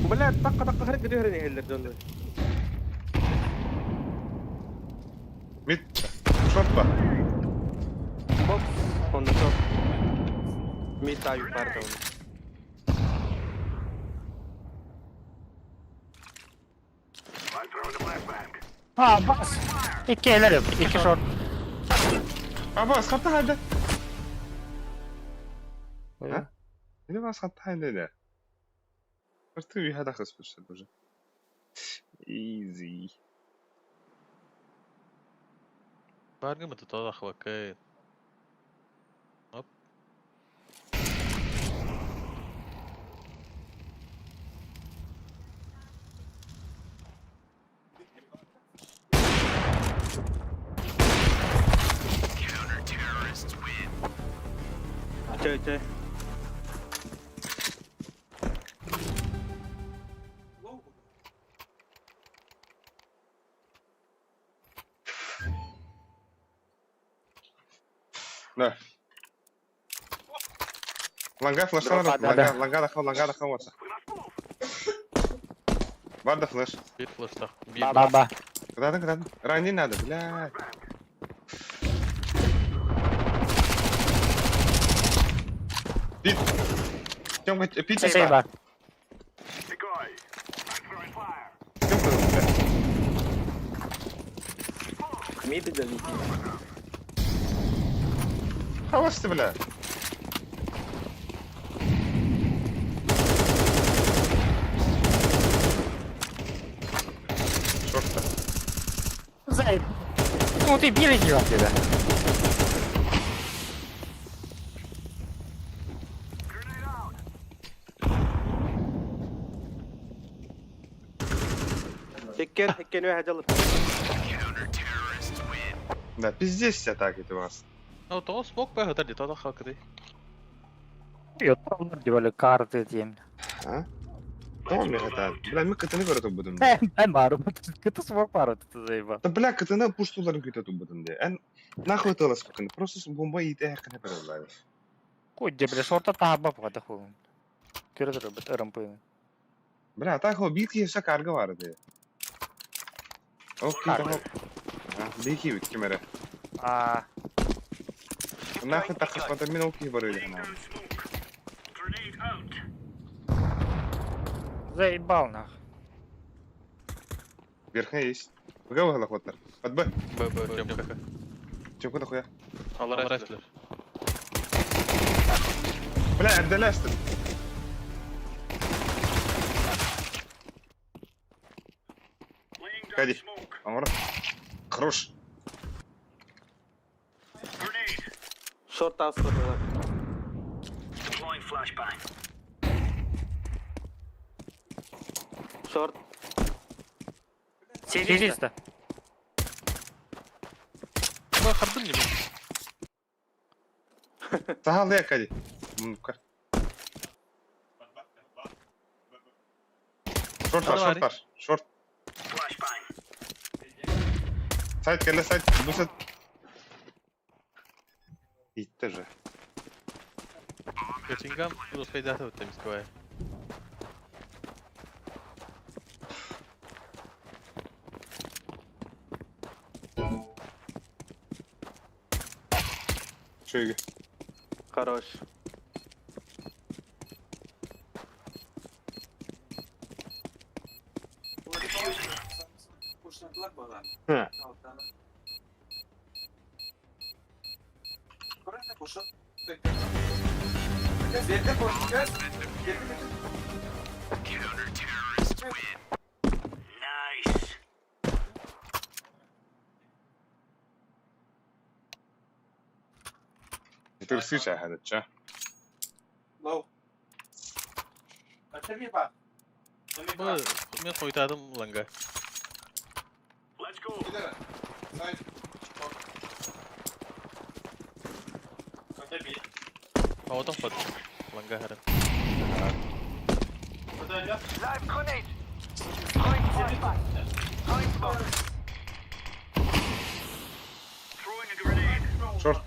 Speaker 6: Бля, такка такка харек гүдү херен иһэллэр дьон.
Speaker 2: Мид. Шорт ба.
Speaker 6: Бокс. Онно шорт. Мид таю бар да оны.
Speaker 1: А, бас. Икки элер yok. Икки шорт.
Speaker 2: Аба, асқатта хайды.
Speaker 1: Ой.
Speaker 2: А? Не асқатта хайды да. Ырты үй хада қыз бір уже. Easy.
Speaker 5: Баргы мы тут ахвакай. Оп.
Speaker 6: Чэ чэ.
Speaker 2: Да. Ланга флешлар,
Speaker 1: Дропа, да,
Speaker 2: ланга,
Speaker 1: да.
Speaker 2: ланга даха, ланга даха болса. Бар да флеш.
Speaker 5: Бир флештах. Бир.
Speaker 1: Баба.
Speaker 2: Кыдадың, кыдадың. Ранее надо, бля. Пит. Тёмка, пит,
Speaker 1: Сейба.
Speaker 2: Тёмка, бля.
Speaker 3: Мид да мид.
Speaker 2: Хавасты, бля. Шорта.
Speaker 1: Зай. Ну ты били тебя.
Speaker 6: Иккен, иккен үөһэ дьалыр.
Speaker 2: Да, пиздец тебя так это вас.
Speaker 5: Ну, то смог б хатар дии, тоҕо хакыты.
Speaker 1: Йотталлар карты тем.
Speaker 2: А? Тоҕо миэхэ это? Бля, мы кытыны көрө турбутум.
Speaker 1: Эн баарым. Кыты смог баар ты заебал.
Speaker 2: Да бля, кытыны пуштуларын күтэ турбутум дии. Эн нахуй тылас кытыны. Просто бомба иитэ хакына көрөллөр.
Speaker 1: Кудя, бля, шорта таба пада хуй. Көрө турбут ырымпы.
Speaker 2: Бля, так хо биир киһи өссө карга баар дии. Ол киһи
Speaker 1: Карга.
Speaker 2: тоҕо- А, биир киһи ким эрэ.
Speaker 1: А,
Speaker 2: Нахуй таххыспата мин ол киһи барыа диэн.
Speaker 1: заебал нах.
Speaker 2: Верхняя есть. Быга выхлахваттар. Под Б.
Speaker 5: Б, Б, Тёмка.
Speaker 2: Чемка нахуя.
Speaker 5: Алар этлер.
Speaker 2: Бля, эрдэлэстин. Ходи. Амара. Хорош.
Speaker 6: Шорт ааспатылар. Шорт.
Speaker 1: Сириста.
Speaker 5: Б, хардым не мен.
Speaker 2: Сахал я Кади. Ну-ка. Шорт бар, шорт бар, шорт. Сайт кэллэ, сайт. Бу сайт. Иттэ же.
Speaker 5: Göttingen, успейдата вот там исквай.
Speaker 2: Шөйгө.
Speaker 6: Хорош.
Speaker 2: Хм. Түрсүү чахадача.
Speaker 5: Б, мен хойтадым ланга. А вот под ланга харан.
Speaker 2: Шорт.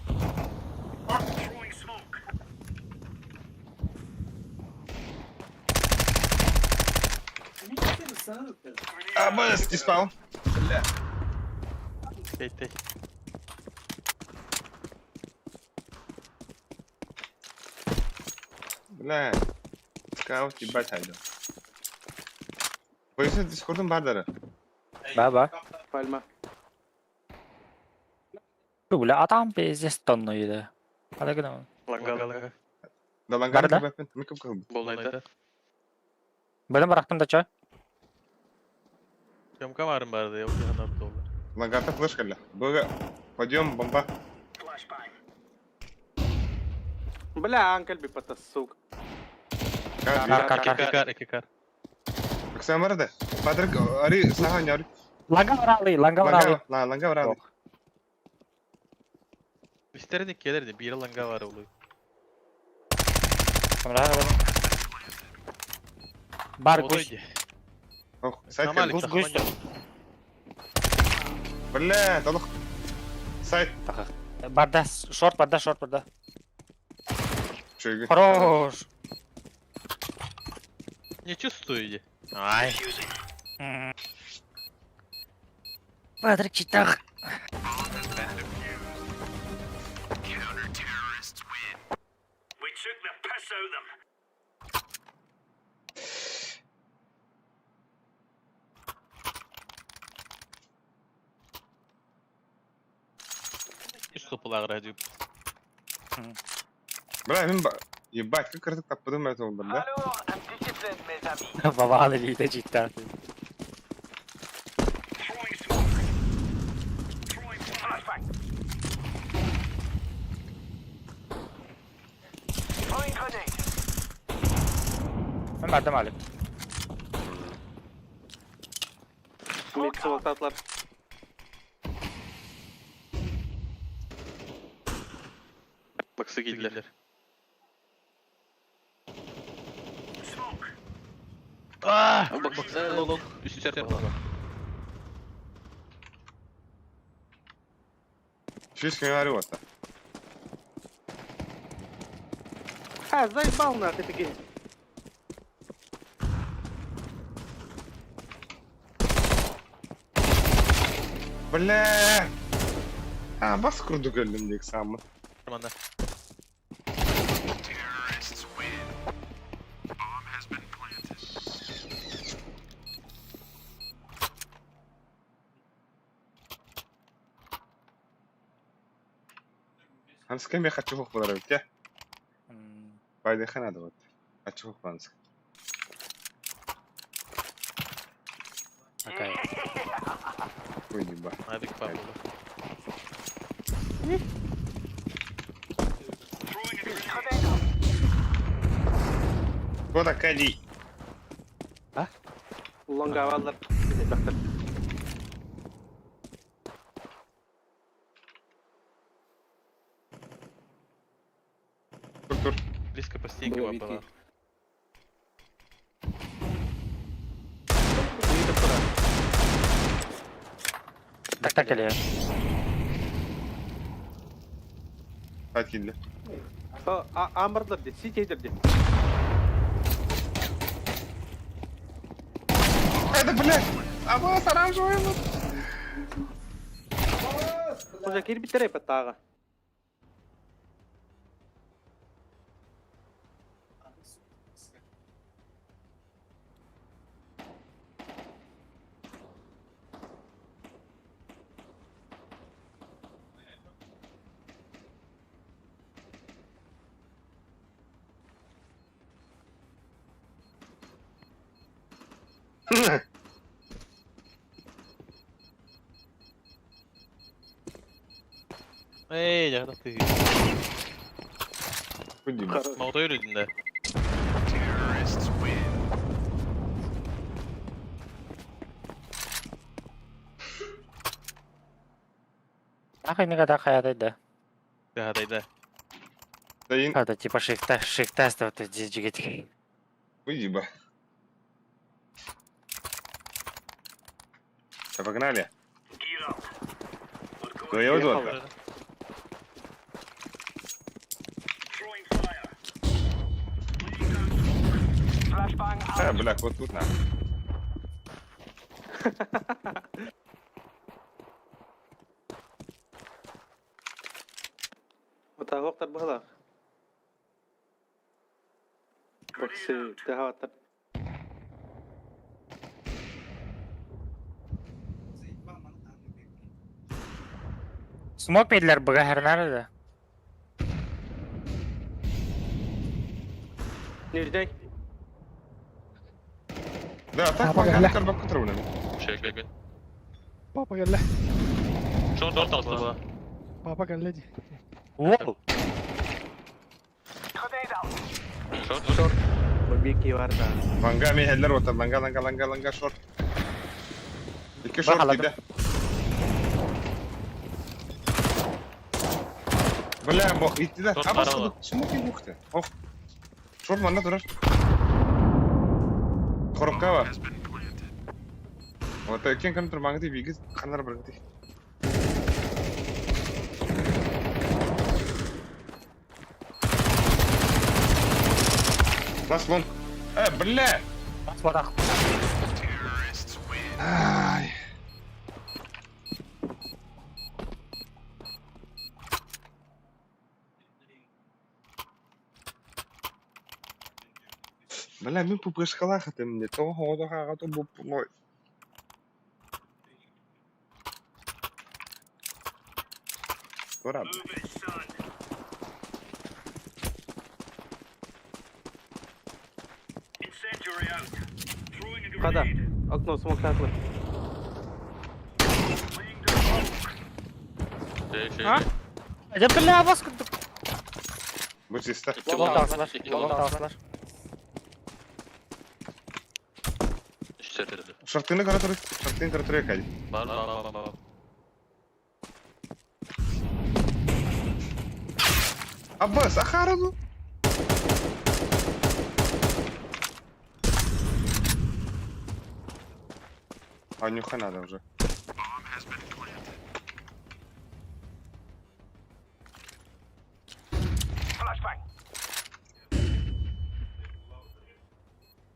Speaker 2: Абас, диспаун.
Speaker 5: Тей, тей.
Speaker 2: Бля. Скаут ебать хайда. Боюсь, дискордун бар дары.
Speaker 1: Ба ба.
Speaker 6: Пальма.
Speaker 1: Бля, а там пиздец тонну еды. А так ну.
Speaker 3: Ланга,
Speaker 5: Ланга,
Speaker 3: ланга.
Speaker 5: ланга.
Speaker 2: Да лангар
Speaker 1: Бар да?
Speaker 2: бэппин. Микоп кылбы.
Speaker 3: Болнайда.
Speaker 1: Бөлім барақтым да чо?
Speaker 5: Тёмка барым барды, я уже ханап доллар.
Speaker 2: Лангарта флеш кэллэ. Быга. Подъем, бомба.
Speaker 6: Бля, анкель бипата, сука.
Speaker 2: Кар,
Speaker 1: Кар, кар, кар.
Speaker 5: Iki kar, iki kar.
Speaker 2: Оксана бар да. Падрык, ари, саха няри.
Speaker 1: Ланга баралы, ланга баралы.
Speaker 2: Ланга, ла, ланга бар.
Speaker 5: İsterini келерdi, bir langa var oluyor.
Speaker 1: Бар гусь.
Speaker 2: Ох, сайт
Speaker 5: Нормально.
Speaker 2: кэллэ.
Speaker 1: Гусь, гусь.
Speaker 2: Бля, толох. Сайт.
Speaker 1: Барда, шорт, барда, шорт, барда.
Speaker 2: Чуйгы.
Speaker 1: Хорош.
Speaker 5: Не чувствую иди. Ай.
Speaker 1: Патрик читах.
Speaker 5: Üst kapılar radyo.
Speaker 2: Бля, мин ба... Ебать, как кырдык таппыдым это ол да?
Speaker 1: Бабаҕын илиитэ дьииктээх. Мен бардым Алик.
Speaker 6: Мид смоктаатылар.
Speaker 5: Баксы киирдилэр. Аа! Баксы лолок. Үстер буолла.
Speaker 2: Шишка говорю вот.
Speaker 6: А, заебал нахуй такие.
Speaker 2: Бля! А, бас курдук өлдүм диэк сааммын.
Speaker 5: Манна.
Speaker 2: Анска мен хочу хух болар эбит, я. Байдыха надо вот. Хочу хух банска.
Speaker 1: Окей.
Speaker 2: Ой, еба.
Speaker 5: Авик папа.
Speaker 2: Кто такая Ли?
Speaker 6: Лонга бааллар. Бактар.
Speaker 2: Тур, тур.
Speaker 5: Близко по стенке
Speaker 3: Было
Speaker 5: была.
Speaker 3: битки.
Speaker 1: Так так или?
Speaker 2: Хайт киирдэ.
Speaker 6: Амбарлар дии, ситейдер дии.
Speaker 2: Это, блядь! А вас оранжевый вот.
Speaker 6: Уже кирбиттерей паттаага.
Speaker 5: Эй, я ты.
Speaker 2: Хуй, еба.
Speaker 6: Хорош.
Speaker 5: Молодой люди, да.
Speaker 1: Нахуй никогда хаятай да.
Speaker 5: Да, да, да.
Speaker 2: Да ин.
Speaker 1: Это типа шифт тест вот здесь жигит.
Speaker 2: Хуй, еба. Да погнали. Да я уйду.
Speaker 6: Ехал.
Speaker 2: А, бля, вот тут нахуй.
Speaker 6: Отагоктар баһалар. Баксы тахаваттар.
Speaker 1: Смок педлер быга хернары да.
Speaker 6: Нирдей.
Speaker 2: Да, так погнали, карбак утром.
Speaker 5: Шек,
Speaker 7: Папа кэллэ.
Speaker 5: Шорт, шорт алса.
Speaker 7: Папа кэллэ дии.
Speaker 1: Уол.
Speaker 5: Шорт, шорт.
Speaker 6: Бики барда.
Speaker 2: Ланга мехеллер вот, ланга, ланга, ланга, ланга, шорт. Икки шорт
Speaker 1: Бахаладым.
Speaker 2: киирдэ. Бля, бох, иттилэр.
Speaker 5: Шорт
Speaker 2: А бас
Speaker 5: барала.
Speaker 2: смоки бухты. Ох. Шорт манна турар. Коробка бар. Вот кем компьютер маңды бигіз қанар бір. Лас лонг. Бля!
Speaker 1: Батах.
Speaker 2: Ай. Бля, мен пупышкалах это мне. Того хода хага то буп мой. Тура.
Speaker 6: Хада. Окно смоктатлы.
Speaker 1: А? Да бля, вас
Speaker 2: Бу чисто.
Speaker 1: Long тахсалар. Long тахсалар.
Speaker 5: Үстер.
Speaker 2: Шортыны кара туры. Шортыны кара туры кали.
Speaker 5: Бар бар бар бар.
Speaker 2: Аббас, ахараду. А нюха надо уже.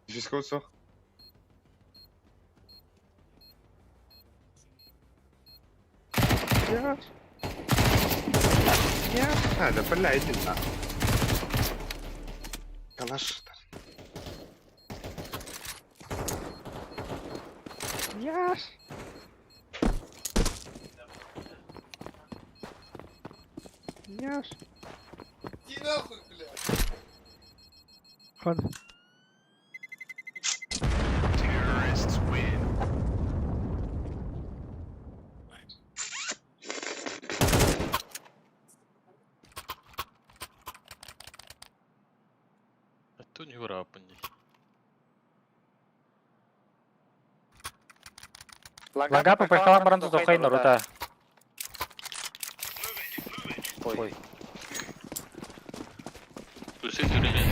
Speaker 2: Физического сох.
Speaker 7: Я. Я.
Speaker 2: А, да бля, иди на. Калаш.
Speaker 7: Я. Я.
Speaker 8: Иди нахуй, блядь.
Speaker 7: Хон.
Speaker 5: Ту не урапын.
Speaker 1: Лага попахала баран тохай нарута. Ой.
Speaker 5: Үсен түренен.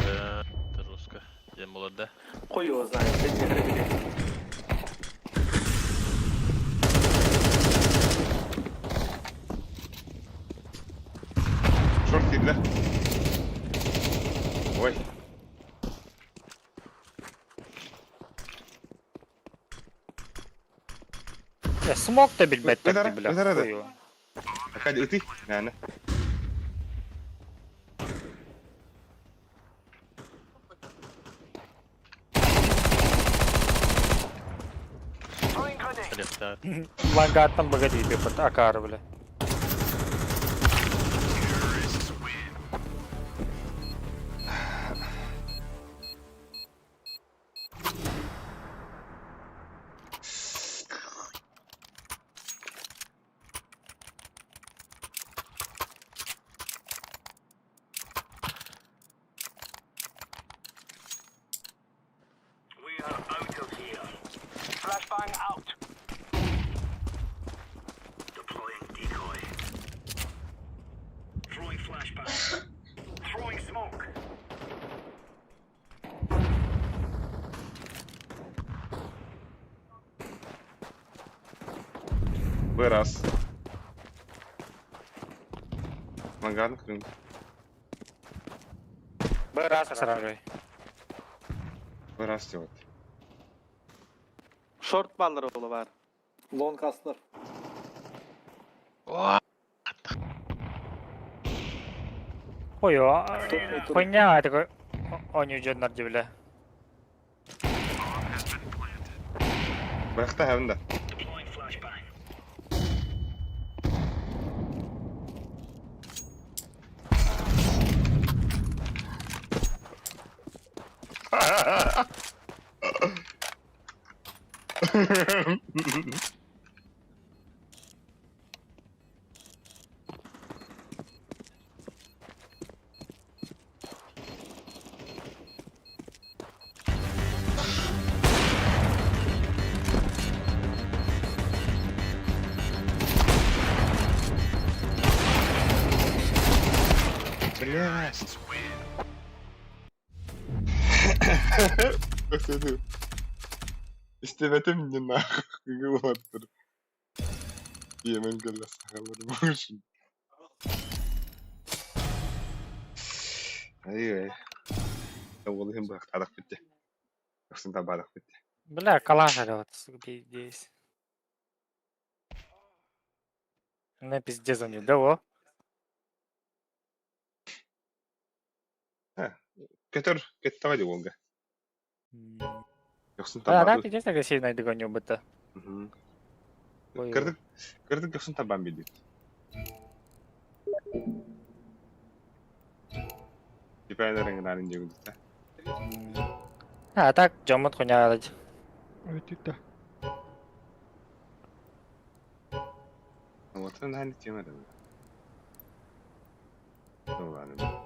Speaker 5: Это русская. Я молода.
Speaker 6: Хуй его знает. Эти грабили.
Speaker 2: Шорт кидле. Ой.
Speaker 1: Я смог то билбет
Speaker 2: Выдара,
Speaker 1: бля.
Speaker 2: выдара, да.
Speaker 1: хуй его.
Speaker 2: Акади, ты? Наверное.
Speaker 5: Лефта.
Speaker 1: Лангаттан богоди бит акар бля.
Speaker 2: Выраз. Маган крым.
Speaker 1: Раз сразу.
Speaker 2: Выраз делать.
Speaker 6: Шорт баллары ола бар.
Speaker 8: Long aslar.
Speaker 1: Ой, хуйня такой. Он уйдет на бля.
Speaker 2: Бырахта хәвінде. Бля. Истебетим не нахуй кылбаттыр. Yemen кэллэ сахалар буушун. Ай-ай. Ол иһин быһахтаадах битте. Өхсүн табаадах битте.
Speaker 1: Бля, калаш вот, здесь. На пиздец он да во?
Speaker 2: Көтөр көттөҕө дии уолга. Өхсүн
Speaker 1: Да, да,
Speaker 2: табаадах.
Speaker 1: пиздец агрессивный догоню быта.
Speaker 2: Кырдык, кырдык көхсүн табан билдик. Типа рэҥнаарын диэгүтэ.
Speaker 1: А так дьоммут хуняалыч.
Speaker 7: Өтүттэ.
Speaker 2: Вот наһаа тема да. Ну ладно.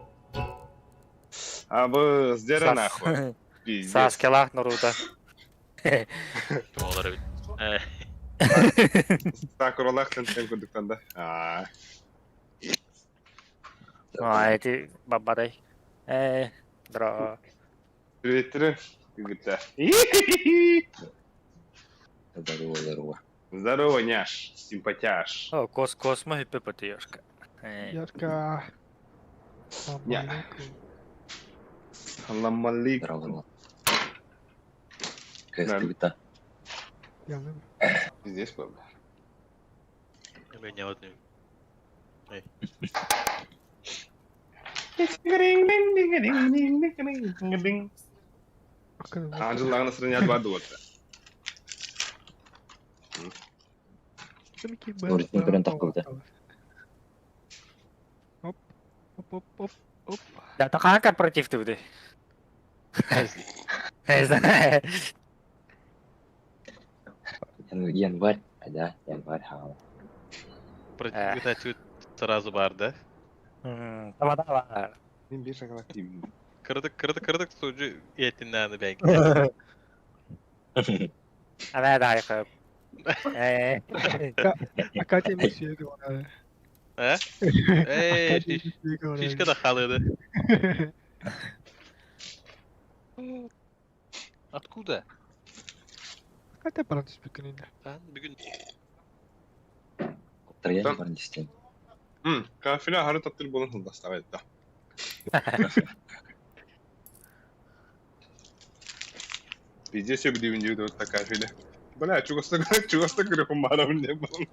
Speaker 2: А бы сдера нахуй. Пиздец.
Speaker 1: Сааскалаах Наруто.
Speaker 5: Олар эбит.
Speaker 2: Сакуралаах тэн курдуктан да. Аа.
Speaker 1: А, эти бабадай. Дра.
Speaker 2: Приветтере. Гыта.
Speaker 9: Здорово, здорово.
Speaker 2: Здорово, няш, симпатяш.
Speaker 1: О, кос космо хиппотешка.
Speaker 7: Ярка.
Speaker 2: Не. Салам алейкум.
Speaker 9: Здорово, здорово. Кэс
Speaker 7: Яным.
Speaker 2: Здесь был.
Speaker 5: Меня вот не.
Speaker 2: Анжела настроение два дуота.
Speaker 7: Оп, оп, оп, оп, оп.
Speaker 1: Да, такая корпоратив ты выдай.
Speaker 9: Январь, да, январь, хау.
Speaker 5: Против сразу бар, да?
Speaker 1: Давай, давай.
Speaker 2: Мен бир шоколад жеймін.
Speaker 5: Кырдык, кырдык, кырдык суджу этиннәне бәйки.
Speaker 1: Ана да айқып.
Speaker 7: А Катя не сүйегі бар.
Speaker 5: Ә? Эй, фишка да халыды. Откуда?
Speaker 7: Катя баран түспекін енді.
Speaker 5: Ben bugün
Speaker 9: Трояне баран дистен.
Speaker 2: Кафеля хары таптыр болын хылдаставайды да. Пиздец, я буду вот такая филя. Бля, чугасты чугасты көрөм барамын деп болын.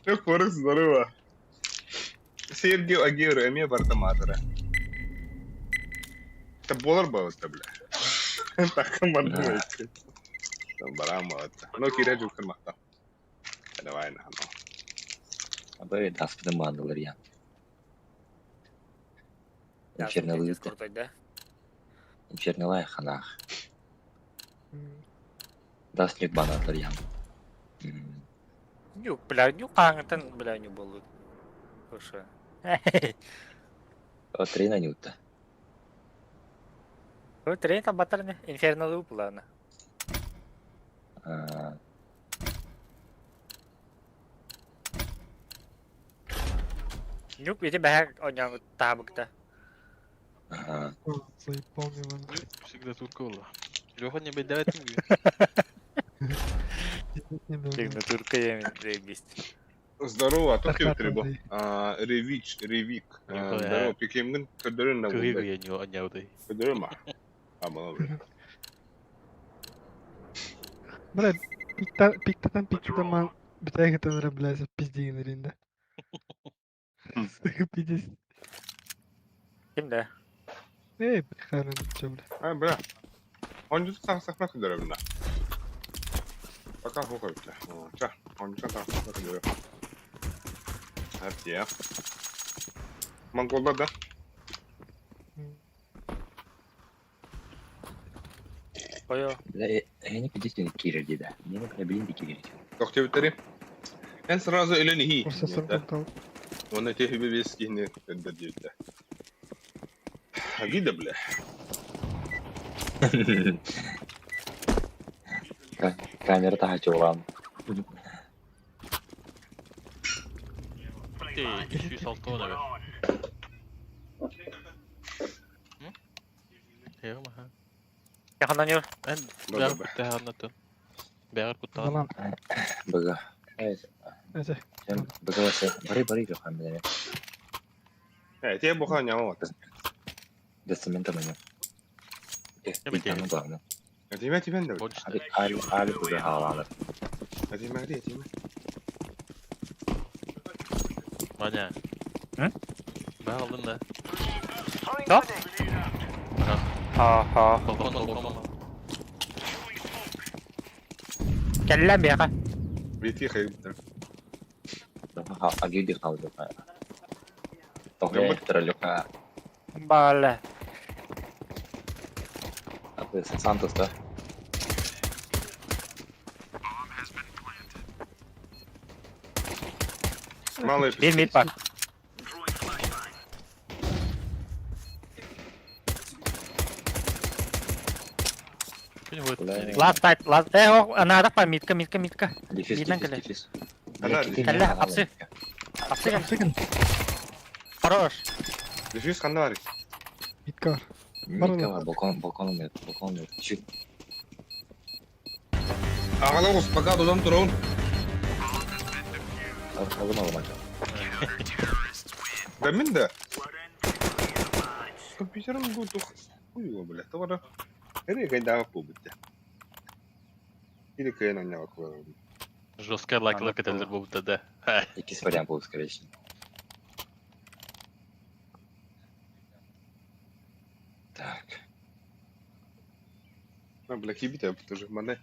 Speaker 2: Жоқ, Форекс, здорово. Сергей Агеро, эме барта матера. Это болар был, это, бля. Так, мардым Барам это. Ну, кире жукыр мақта. Давай, на, ну.
Speaker 9: Абы даспыдын бандылар я. Инферналы,
Speaker 1: да?
Speaker 9: инферналы ханах. Даслик банатлар я.
Speaker 1: Нюк, бля, нюк аңытын, бля, нюк болды. Слушай.
Speaker 9: Трена не утта.
Speaker 1: Трен там батарны, инферналы упла. Нюк, ити бәһәк оняң табыкта.
Speaker 9: Ага.
Speaker 7: Заебал меня.
Speaker 5: Всегда турка была. Леха не бедает.
Speaker 1: Турка я заебись.
Speaker 2: Здорово, а то кем треба? Ревич, Ревик. Здорово, пикемгин көдөрөн на
Speaker 5: Кыгы я не оняудай.
Speaker 2: Көдөрөн ма? А, бля.
Speaker 7: Бля, пиктатан пиктатан ман битәгә бля, пиздеген иринде. Пиздец.
Speaker 1: Ким да?
Speaker 7: Эй, бля, чё, бля.
Speaker 2: А, бля. Он же сам сахна көдөрөн бля. Пока хухай, бля. Ча, он же сам сахна көдөрөн. Әптия. Монголдар да?
Speaker 1: Ой,
Speaker 9: Бля, я не пиздец не кирер деда. Не бля, блин, ди кирер.
Speaker 2: Тоқтебіттері. Эн сразу элен хи.
Speaker 7: Урсасыр контал.
Speaker 2: Оны техи бес кихне көддөр дейді. Агида, бля.
Speaker 9: Камера та чулан.
Speaker 5: Ты, 206 оны бер. Ха.
Speaker 1: Яханан юр.
Speaker 5: Эн бәгәр куттаһаннатын. Бәгәр куттаһан.
Speaker 7: Балам.
Speaker 9: Бага.
Speaker 7: Әсә.
Speaker 9: Бага вася. Бары бары Леха бля.
Speaker 2: Э, те буха няма вот.
Speaker 9: Документа меня.
Speaker 5: Я
Speaker 9: главное.
Speaker 2: Тиме тимен да.
Speaker 5: Больше.
Speaker 9: Али али али бага халаны.
Speaker 2: Тиме где тиме?
Speaker 5: Ваня.
Speaker 1: М?
Speaker 5: Бә алдын да.
Speaker 1: Да?
Speaker 5: Ага.
Speaker 1: Ха-ха.
Speaker 5: Балкон, балкон.
Speaker 1: Кэллэ миэхэ.
Speaker 2: Бити хайбыттар.
Speaker 9: Агиди қалды. Тоғай троллюка.
Speaker 1: Баале.
Speaker 9: А ты Сантос, да?
Speaker 2: Малый
Speaker 1: Биир мид бар. Last fight, last... Э, о, анаадах бар, мидка, мидка, мидка.
Speaker 9: Дефис,
Speaker 1: Миднан
Speaker 9: дефис,
Speaker 1: кэлэ.
Speaker 9: дефис.
Speaker 2: Ана,
Speaker 1: Кэллэ, апсы. Апсы кэл.
Speaker 7: Апсы
Speaker 1: Хорош.
Speaker 2: Дефис ханна бар.
Speaker 7: Мидка бар.
Speaker 9: Мидка бар, балкон, балкон умет, балкон умет. Чуть.
Speaker 2: Аҕала пока додон турун.
Speaker 9: Алым алым
Speaker 2: Да мин да. Компьютерым бу тух. Хуй его, бля. Товара. Эри кайдағы бу бітті. Или кайын анняға кылар.
Speaker 5: Жесткая лайк кетелер бу да.
Speaker 9: Якийсь варіант був, скоріше. Так.
Speaker 2: А, бля, кибите тоже мане.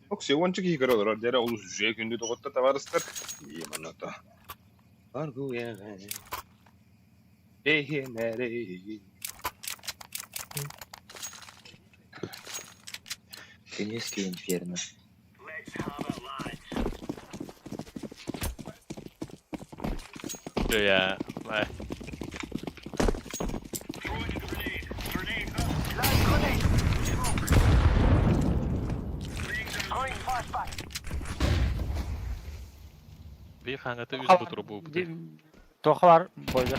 Speaker 2: Окси, ончик играл, родера ол уже күндү тоготта товарыстар. Еманата. Аргуя. Эхенере.
Speaker 9: Теннисский инферно.
Speaker 5: Я. Биир хаҥата үс бутуру буубут.
Speaker 1: Тоха бар, бойда.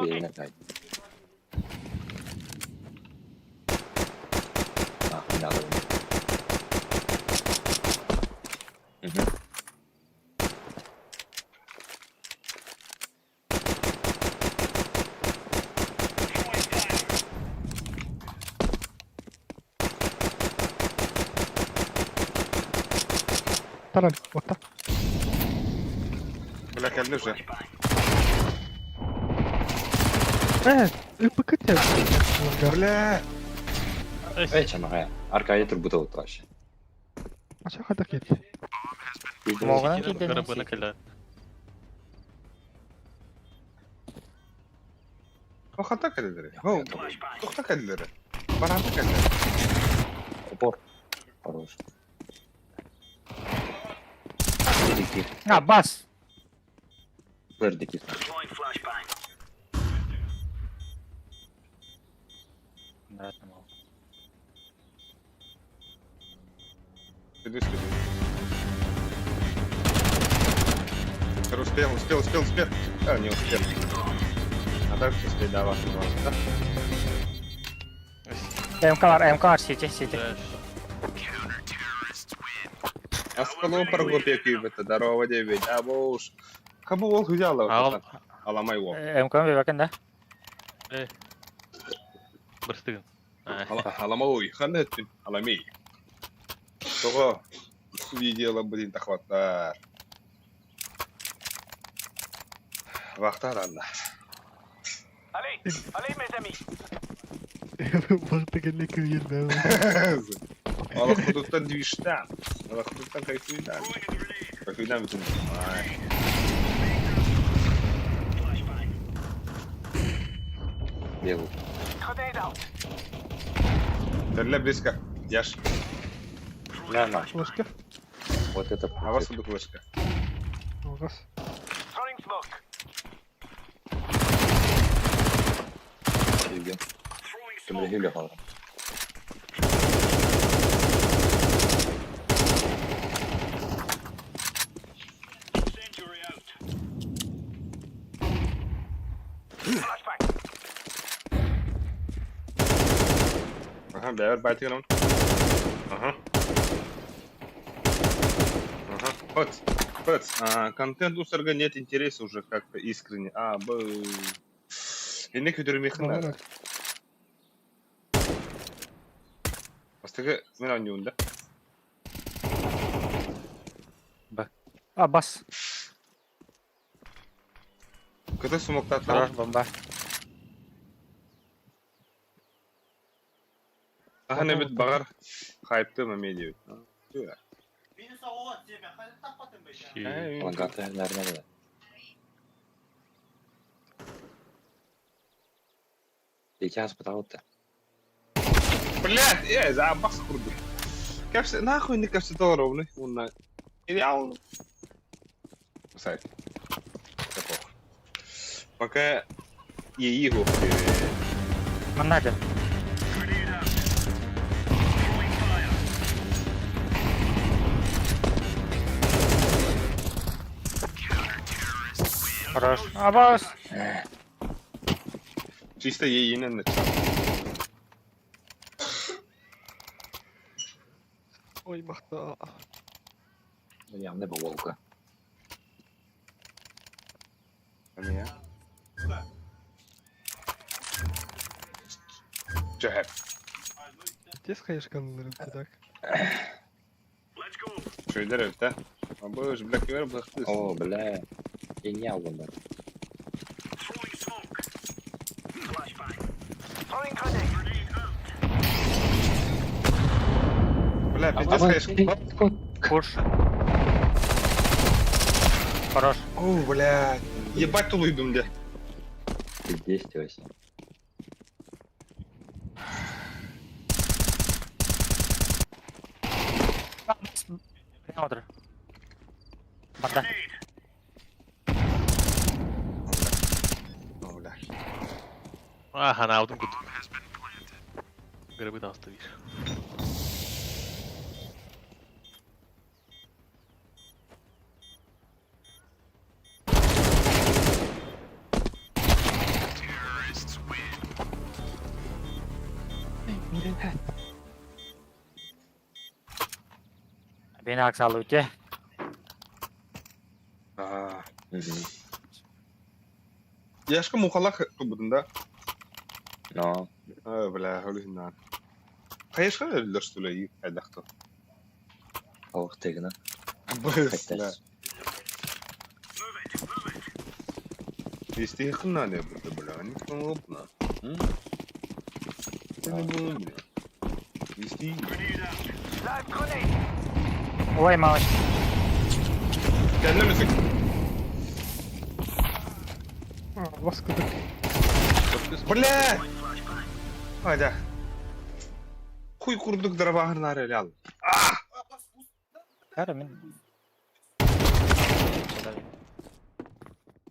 Speaker 9: Уверенно, да. Нахуй надо. Угу.
Speaker 7: Тараль, вот так.
Speaker 2: Бля, кэллэ уже.
Speaker 7: Э, ПК тебя.
Speaker 2: Бля.
Speaker 9: Эй, чамагая. Аркадий турбутал вообще.
Speaker 7: А что хата кетти?
Speaker 1: Моҕунан киирдэ.
Speaker 5: Рыбына кэлэ.
Speaker 2: Хата кэллere. Хо. Тохта кэллere. Барата кэллere.
Speaker 9: Упор. Хорош.
Speaker 1: А, бас.
Speaker 9: Флэр дикий.
Speaker 2: Иди сюда. Успел, успел, успел, успел. А, не успел. А так успел, да, вас, да?
Speaker 1: МК бар, МК бар, сити, сити.
Speaker 2: Аскалон паргопе күйбіті, здорово, девять, а бош. Кому ол взяла? Аламай ол.
Speaker 1: МК бебекен да?
Speaker 5: Бырстыгын.
Speaker 2: Аламай, ханы өттін, аламей. Тоға, видеола блин, тахваттар. Вақтар анна.
Speaker 7: Вахта кэллэ күйелді.
Speaker 2: Ала худуттан двиштан. Ала худуттан кайфуйдан. Кайфуйдан бүтін. Ай.
Speaker 9: Белый.
Speaker 2: Терле близко. Яш.
Speaker 9: На, на.
Speaker 7: Флешка.
Speaker 9: Вот это.
Speaker 2: А вас сундук флешка.
Speaker 7: Раз.
Speaker 9: Кемрехиле қалған.
Speaker 2: Ага, бәрі байтыгын он. Ага. Ага. Вот. Вот. А, контент у СРГ нет интереса уже как-то искренне. А, б. Инне күдірмейхін
Speaker 7: Бар.
Speaker 2: Бастығы мен ойнайын да.
Speaker 1: А, бас.
Speaker 2: Кыты
Speaker 1: Хорош,
Speaker 2: сумоктатлар.
Speaker 1: бомба.
Speaker 2: Хаһан эбит баҕар хайптыам эмиэ диэбит.
Speaker 9: Лангаты наверное, да. Сейчас потому-то.
Speaker 2: Блядь, э, заабах курдук. Кэпсэ, нахуй не кэпсэтэ олоробунуй уонна идеал. Сайт. Такох. Пока иэйии суох
Speaker 1: Манна дьэ. Хорош. Абас!
Speaker 2: Чисто иэйиинэн начал.
Speaker 7: Ой, махта.
Speaker 9: Ну, явно бы волка.
Speaker 2: Эмиэ. Чэһэ.
Speaker 7: Здесь, конечно, так.
Speaker 2: Шөйдер эбит, Абы, бля, кивер быхтыс.
Speaker 9: О, бля. Я не алган
Speaker 2: Бля, пиздец, конечно.
Speaker 1: Пуш. Хорош.
Speaker 2: О, бля. Ебать тулуйдум де.
Speaker 9: Пиздец, вообще.
Speaker 1: Отыр. Барда.
Speaker 2: О, бля.
Speaker 5: Аха, наудым курдук. Грибы там стоишь.
Speaker 1: Beni aksalı өте.
Speaker 2: Аа. Яшка мухалах тубудун да.
Speaker 9: Но.
Speaker 2: Э, бля, хөлүһүннaan. Хайышка өллөр стула и хайдахто.
Speaker 9: Ох, ты гна.
Speaker 2: Быс, бля. Истихна не буде, бля, не помогна. Ты не было, бля. Исти.
Speaker 1: Ой, малыш.
Speaker 2: Кәннемесең.
Speaker 7: А, ласка так.
Speaker 2: Бля! Хайда. Хуй курдук дарабахыр эле ал.
Speaker 1: Кәрі мен.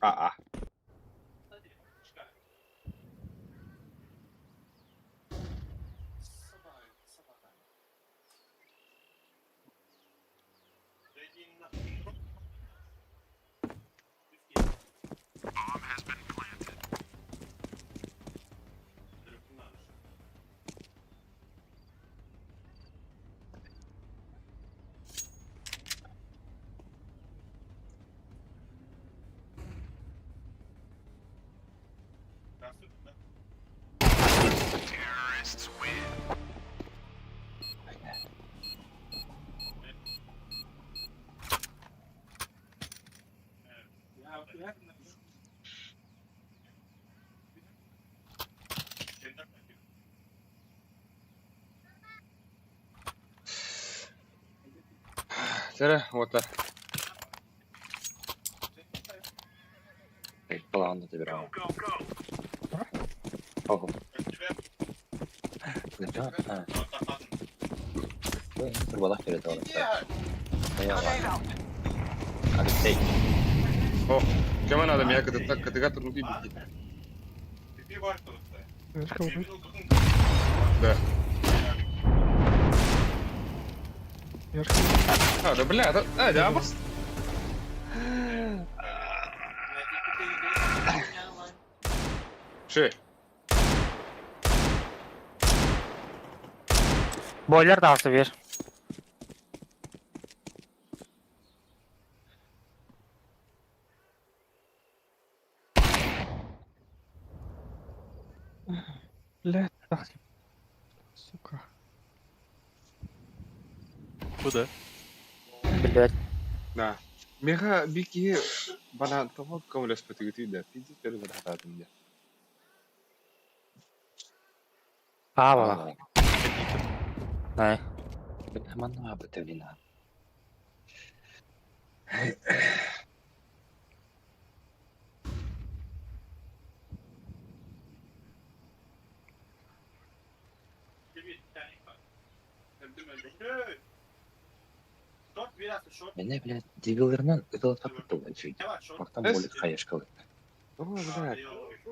Speaker 2: А-а. Сәрә, вот.
Speaker 9: План забирал. Ого. Да, а. Ой, турбалах перед Алексей.
Speaker 2: О, кем надо меня когда катыга турнути бити.
Speaker 7: Немножко вот.
Speaker 2: Да.
Speaker 7: Немножко.
Speaker 2: А, да бля, да, а, да, бас. Ши.
Speaker 1: Бойлер да алсы бер.
Speaker 7: Блядь, так. Сука.
Speaker 5: Куда?
Speaker 1: Блять.
Speaker 2: Да. Меха бики бана того кому спатыгы да, пиздец перед хататым да.
Speaker 1: А, бала.
Speaker 5: Кадите.
Speaker 1: Ай.
Speaker 9: Бля, манна бытавлина. Меня, блядь, дебилернан ытылатпаппыт буолла үчүгэй. Мактан болит хаешкалы.
Speaker 2: О, блядь.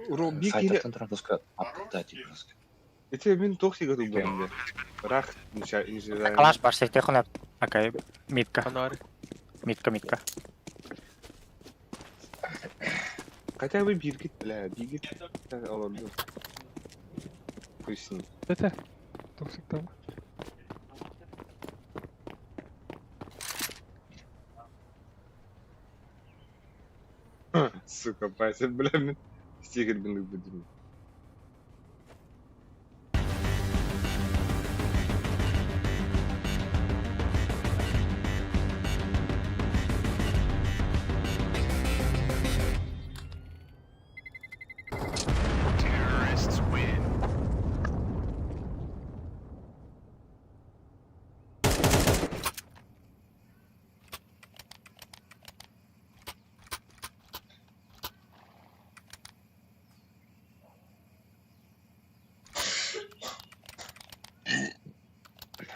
Speaker 2: Ро би киһи
Speaker 9: Сайтартан туран тоска аппыта тип просто.
Speaker 2: Ити мин туох сига тубам бе. Рах ничего.
Speaker 1: Калаш бар сехте хунап. Окей, митка.
Speaker 5: Фонарь.
Speaker 1: Митка, митка.
Speaker 2: Хотя бы биргит, бля, бигит. Олорду. Пусть с ним.
Speaker 7: Это. Токсик там.
Speaker 2: Сука, Вася, бля, мин стигер бин будем.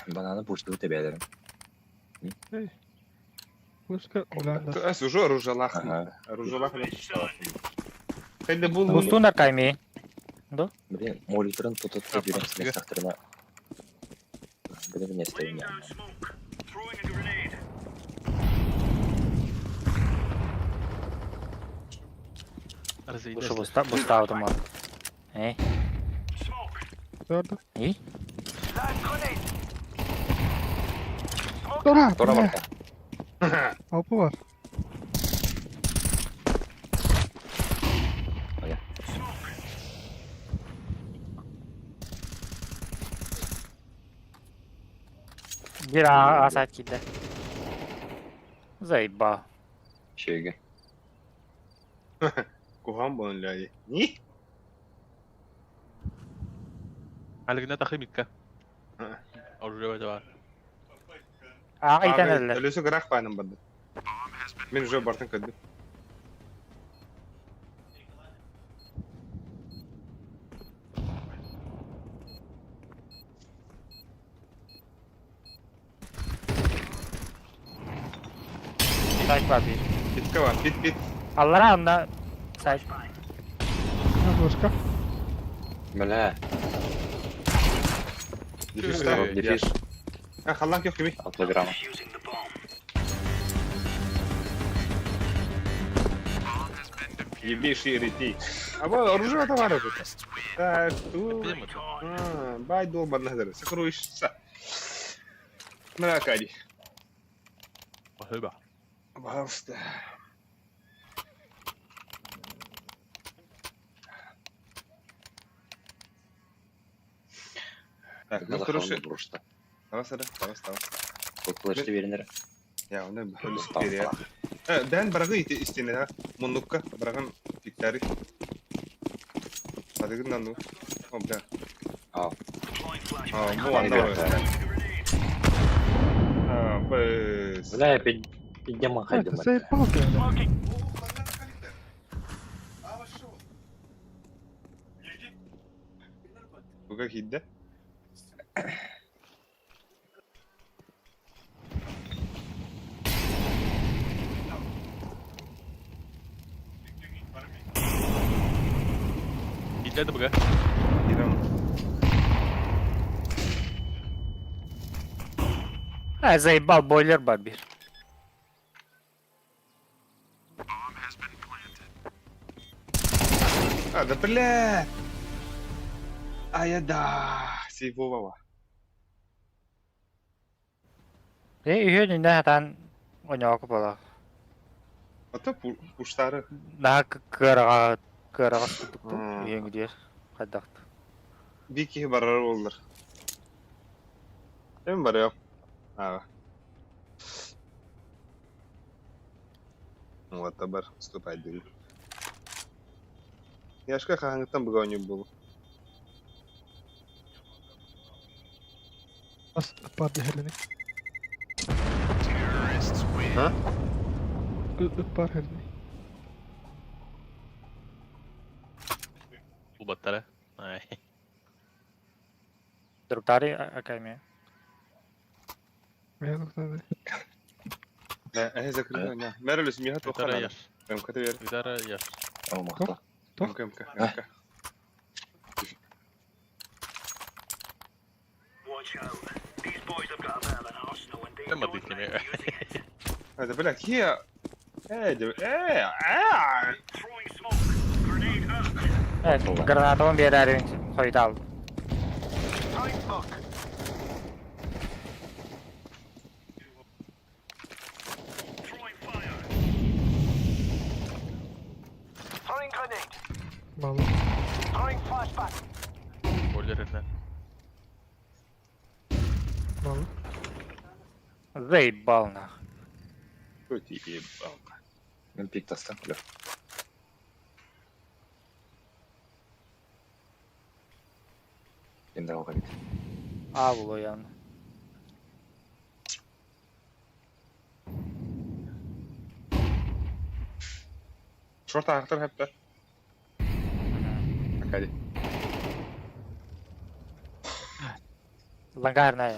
Speaker 9: Бананы пушту тебелерин.
Speaker 7: Флешка, бля, да.
Speaker 2: Эс уже оружалах.
Speaker 9: Ага.
Speaker 2: Оружалах. Хайда бул.
Speaker 1: Бустунар кайми.
Speaker 9: Блин, молиторын тотот теберен сместахтырына. Блин, не стоим.
Speaker 1: Бушу буста, буста автомат. Эй.
Speaker 7: Дорда.
Speaker 1: И?
Speaker 7: Дора,
Speaker 9: Тора
Speaker 7: бля.
Speaker 9: барта.
Speaker 7: Алпы бар.
Speaker 1: Бир А сайт киирдэ. Заебал.
Speaker 9: Шеге.
Speaker 2: Кухан бон ляй. Ни?
Speaker 5: Алигна тахы митка. Оружие бар.
Speaker 1: А итен эллер.
Speaker 2: Өлөсө грах паным барды. Мен уже бартын көдүм.
Speaker 1: Сайт бар бир.
Speaker 2: Питке бар, пит пит.
Speaker 1: Аллара анда сайт.
Speaker 7: Флешка.
Speaker 9: Бля,
Speaker 2: Дефиш.
Speaker 9: дефиш.
Speaker 2: А халлан кök кими?
Speaker 9: 6 грамма.
Speaker 2: Ебейший ретей. А вот оружие товары тут. Так, ту. А, бай долбан назар. Сокровища. На Аркадий.
Speaker 5: Спасибо.
Speaker 2: Пожалуйста. Так, ну хороший.
Speaker 9: Просто.
Speaker 2: Давай, давай, давай, давай.
Speaker 9: Флешты беринер.
Speaker 2: Я, оны Бән барагы истене, ha. Муннукка барагын пиктари. Адыгын нану. О, бля.
Speaker 9: А.
Speaker 2: А, ну анда. А, бэс.
Speaker 9: Бля, пидема
Speaker 7: А, это
Speaker 9: хайдем.
Speaker 7: заебал, бля.
Speaker 2: Буга хидде.
Speaker 5: Итледи буга.
Speaker 2: Идем.
Speaker 1: А заебал бойлер бар бир.
Speaker 2: А, да бля. А я да. Сейвовала.
Speaker 1: Э үйөн инде хатан ойноку бола.
Speaker 2: Ата пуштары.
Speaker 1: На кырага кырага туттук. Үйөн гидер. Кайдакты.
Speaker 2: Бики барар болдур. Эми барыам. А. Вот бар, вступай дын. Яшка хааңыттан буга ойнуп болу.
Speaker 7: Бас ыт баар дии херлини.
Speaker 2: А?
Speaker 7: Ыт баар херлини.
Speaker 5: Булбаттара. Ай.
Speaker 1: Друктари академия.
Speaker 7: Мен тоқтады.
Speaker 2: Э, закрыто, не. Мэрилис, миха
Speaker 5: Гитара
Speaker 2: тоха надо.
Speaker 5: яш.
Speaker 2: МК ты вер.
Speaker 5: Гитара яш.
Speaker 9: О, махта.
Speaker 7: Тох?
Speaker 2: МК, МК, МК.
Speaker 5: Кем отдых
Speaker 2: Это, блядь, е. Э, э, э.
Speaker 1: Evet, granatımı bir yere koydu aldım.
Speaker 7: Мало.
Speaker 5: Бойлер эрден.
Speaker 7: Мало.
Speaker 1: Заебал нах.
Speaker 2: Кто ты ебал?
Speaker 9: Мен пик тастан күлі. Енді алға кет.
Speaker 1: А булуян.
Speaker 2: Шорт ақтыр хәпті. Акади.
Speaker 1: Лангар не.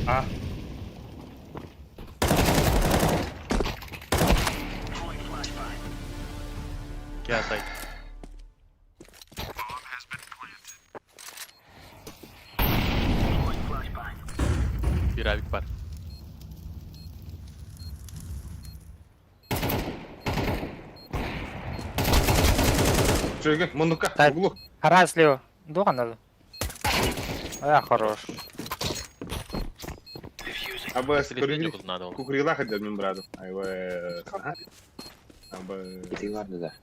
Speaker 2: А.
Speaker 5: Кя сайт. Bir авик бар.
Speaker 2: Чөйге, мундука,
Speaker 1: Так.
Speaker 2: углу.
Speaker 1: Хара слева. Духан надо. А, хорош.
Speaker 2: Абы
Speaker 5: Телефон жоқ надо ол.
Speaker 2: Кукурила хотел мен брату. Айва. Абы.
Speaker 9: Ити барды да.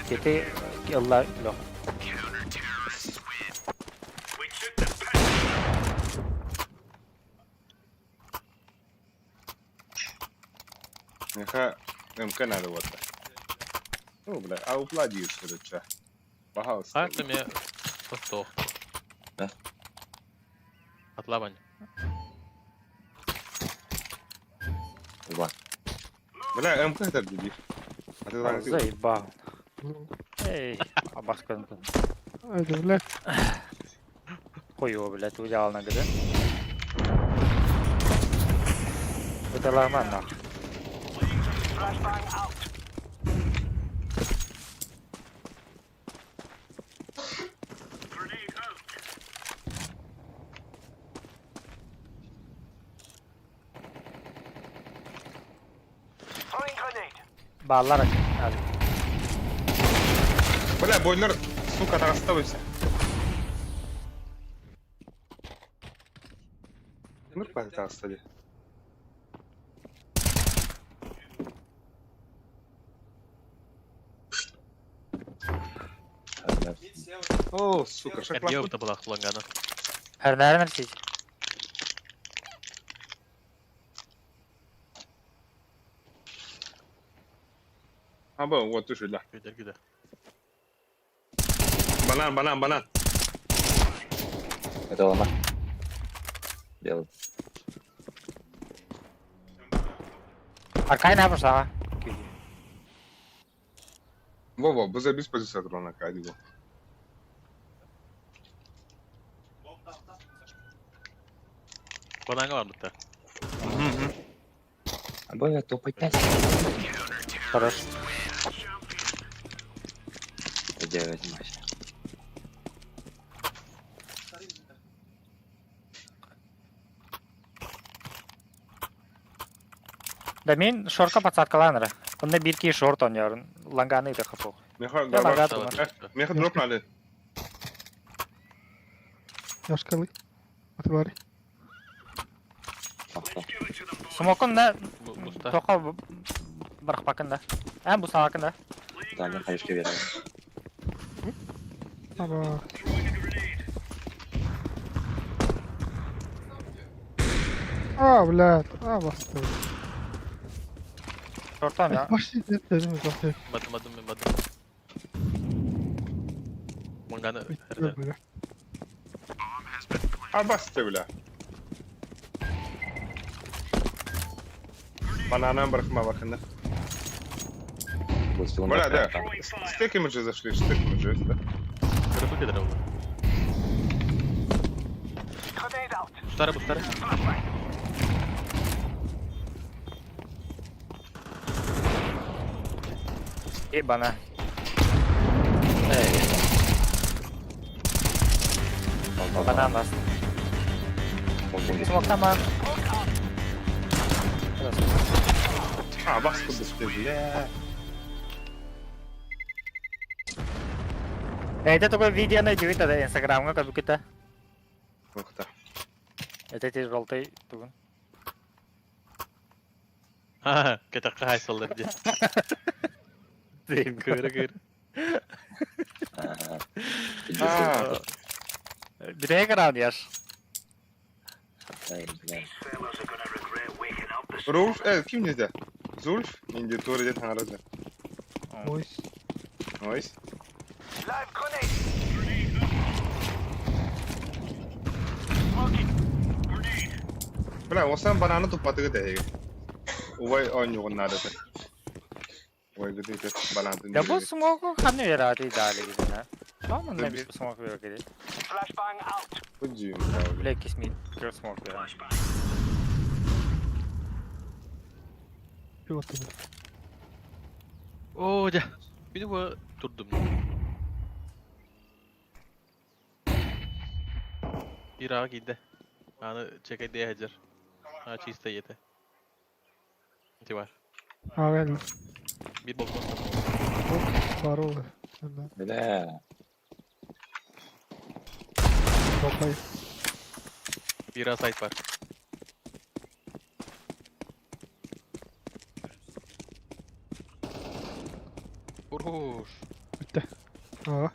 Speaker 1: Кети ылла лох.
Speaker 2: Неха МК надо вот. Ну, бля, а упладишь, короче. Пожалуйста.
Speaker 5: А, это мне тохтох.
Speaker 9: Да?
Speaker 5: Атлабань.
Speaker 9: Уба.
Speaker 2: Бля, МК это дебил. А ты там
Speaker 1: Заебал. Эй, абаскан.
Speaker 7: Айда, блядь.
Speaker 1: Хуево, блядь, уял на гры. Это лагман нах. Баллар.
Speaker 2: Бля, бойлер, сука, расставайся. Ну, пожалуйста. О, сука, шаг
Speaker 5: Эрге опыта была хлангана.
Speaker 1: Хернер мерсить.
Speaker 2: Аба, вот ты да.
Speaker 5: Гүдер гүдер.
Speaker 2: Банан, банан, банан.
Speaker 9: Это лама. Белый.
Speaker 1: Аркай на пошла.
Speaker 2: Во-во, без без позиция дрона, кадиго.
Speaker 5: Бананга бар бітті.
Speaker 9: Абы топать
Speaker 1: Хорош.
Speaker 9: Делать матч.
Speaker 1: Да мен шорка подсадкаланыр. Онда бир шорт ойнорун. Ланганы да хапок.
Speaker 2: Меха,
Speaker 1: Я лагат
Speaker 2: Меха дроп надо.
Speaker 7: Яшкалы. Атылары.
Speaker 1: Смокун да
Speaker 5: Буста.
Speaker 1: тоқа барахпакын да. Ә бу салакын да.
Speaker 9: Да, мен хаешке беремін.
Speaker 7: Аба. А, блядь. А, басты.
Speaker 1: Шортам я.
Speaker 7: Башты дедим, басты.
Speaker 5: Бадым бадым мен бадым. Манганы
Speaker 7: Bitti бля.
Speaker 2: А басты, бля. Бананам бархма бархана. Бля, да. С такими же зашли, с такими же, да.
Speaker 5: Кырбы кедер oldu. Bustara bustara.
Speaker 1: И бана. Банан бас. Смоктама.
Speaker 2: А, басты, бля.
Speaker 1: Это такой видео найди, это инстаграмга как будто.
Speaker 2: Ух ты.
Speaker 1: Это эти желтый тугун.
Speaker 5: Ha, кетаққа хайсалдар де. Кыры кыр.
Speaker 2: А,
Speaker 1: Бирек раунд яш.
Speaker 2: Рулф, ким dedi? Зульф, инде тур дед хаңарады.
Speaker 7: Ой.
Speaker 2: Ойс. Бля, осан бананы тупатыгы дәйге. Увай ойнугун надо. Ой, где ты бананы.
Speaker 1: Я бу смоку ханы верати дали гидена. Там он не смок верати.
Speaker 2: Худжим.
Speaker 1: Бля, кисми смок верати.
Speaker 7: Пилот бля.
Speaker 5: О, да. Бini bu durdum. Bir ağa gidi. Аны чекай hacer. Ha чисто yedi. Ти var.
Speaker 7: А, реально.
Speaker 5: Bir balkon.
Speaker 7: Паролы. Да.
Speaker 9: Бля.
Speaker 7: Толкай.
Speaker 5: Bir A site var. Vuruş.
Speaker 7: Bitti. Ага.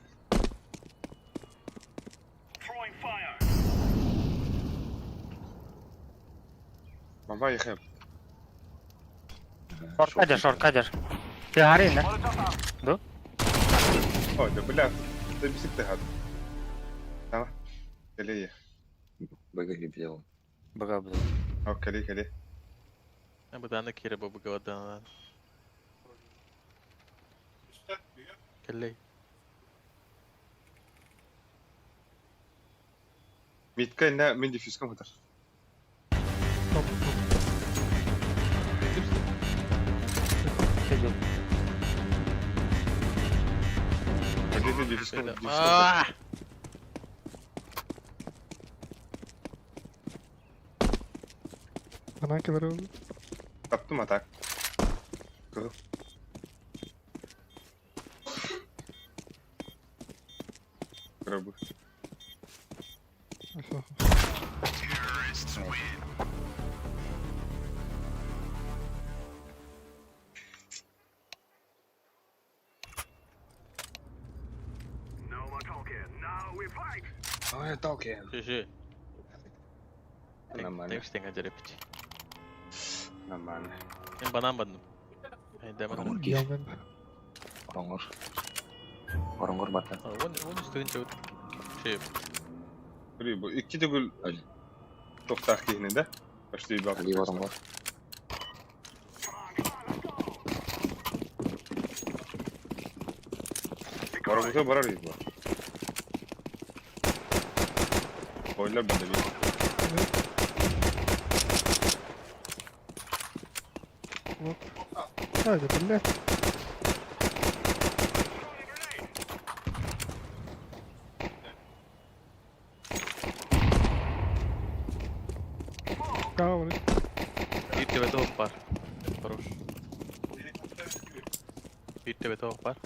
Speaker 2: Баба ехеп.
Speaker 1: Шорткадер, шорткадер. Ты гори, да?
Speaker 2: Ой, да бля, ты бисик ты гад. Tamam. Келе.
Speaker 9: Б делал.
Speaker 1: Бага, бля.
Speaker 2: О, келе, келе.
Speaker 5: Быданы кире бу быгавадан. Келлей.
Speaker 2: Митка инде мен диффюзка мытар.
Speaker 7: Топ, топ.
Speaker 1: Сидел.
Speaker 2: Где диффюзка?
Speaker 5: А!
Speaker 7: Банан кидер.
Speaker 2: Таптым атак. Кыл. Гробы.
Speaker 7: Все.
Speaker 2: Ой, talking.
Speaker 5: Жи.
Speaker 2: Нормально.
Speaker 5: Текстен acer
Speaker 2: Нормально.
Speaker 5: Мен банан бадым. Демен.
Speaker 7: Ямен.
Speaker 9: Ороңор. Ороңор бата.
Speaker 5: Он он үстүн чөт. Ши.
Speaker 2: Бри, бу икки төгүл
Speaker 9: Али.
Speaker 2: токтак кихини да? Почти бак.
Speaker 9: Али ороңор.
Speaker 2: Барабыта барар бу. Бойлар бende bir.
Speaker 7: Вот. Haydi, блядь. Кавры.
Speaker 5: Bir tebete hop var. Хорош. Bir tebete hop var.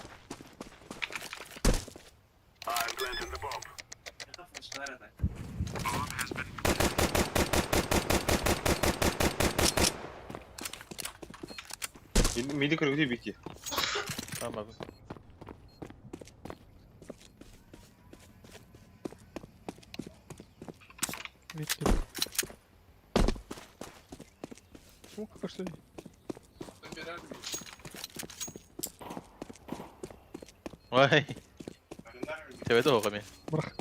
Speaker 2: Миди көргүдү бики.
Speaker 5: Tamam abi.
Speaker 7: Bitti. Смог кажется.
Speaker 5: Vay. Төбөтө оҕо мен.
Speaker 7: Бырах.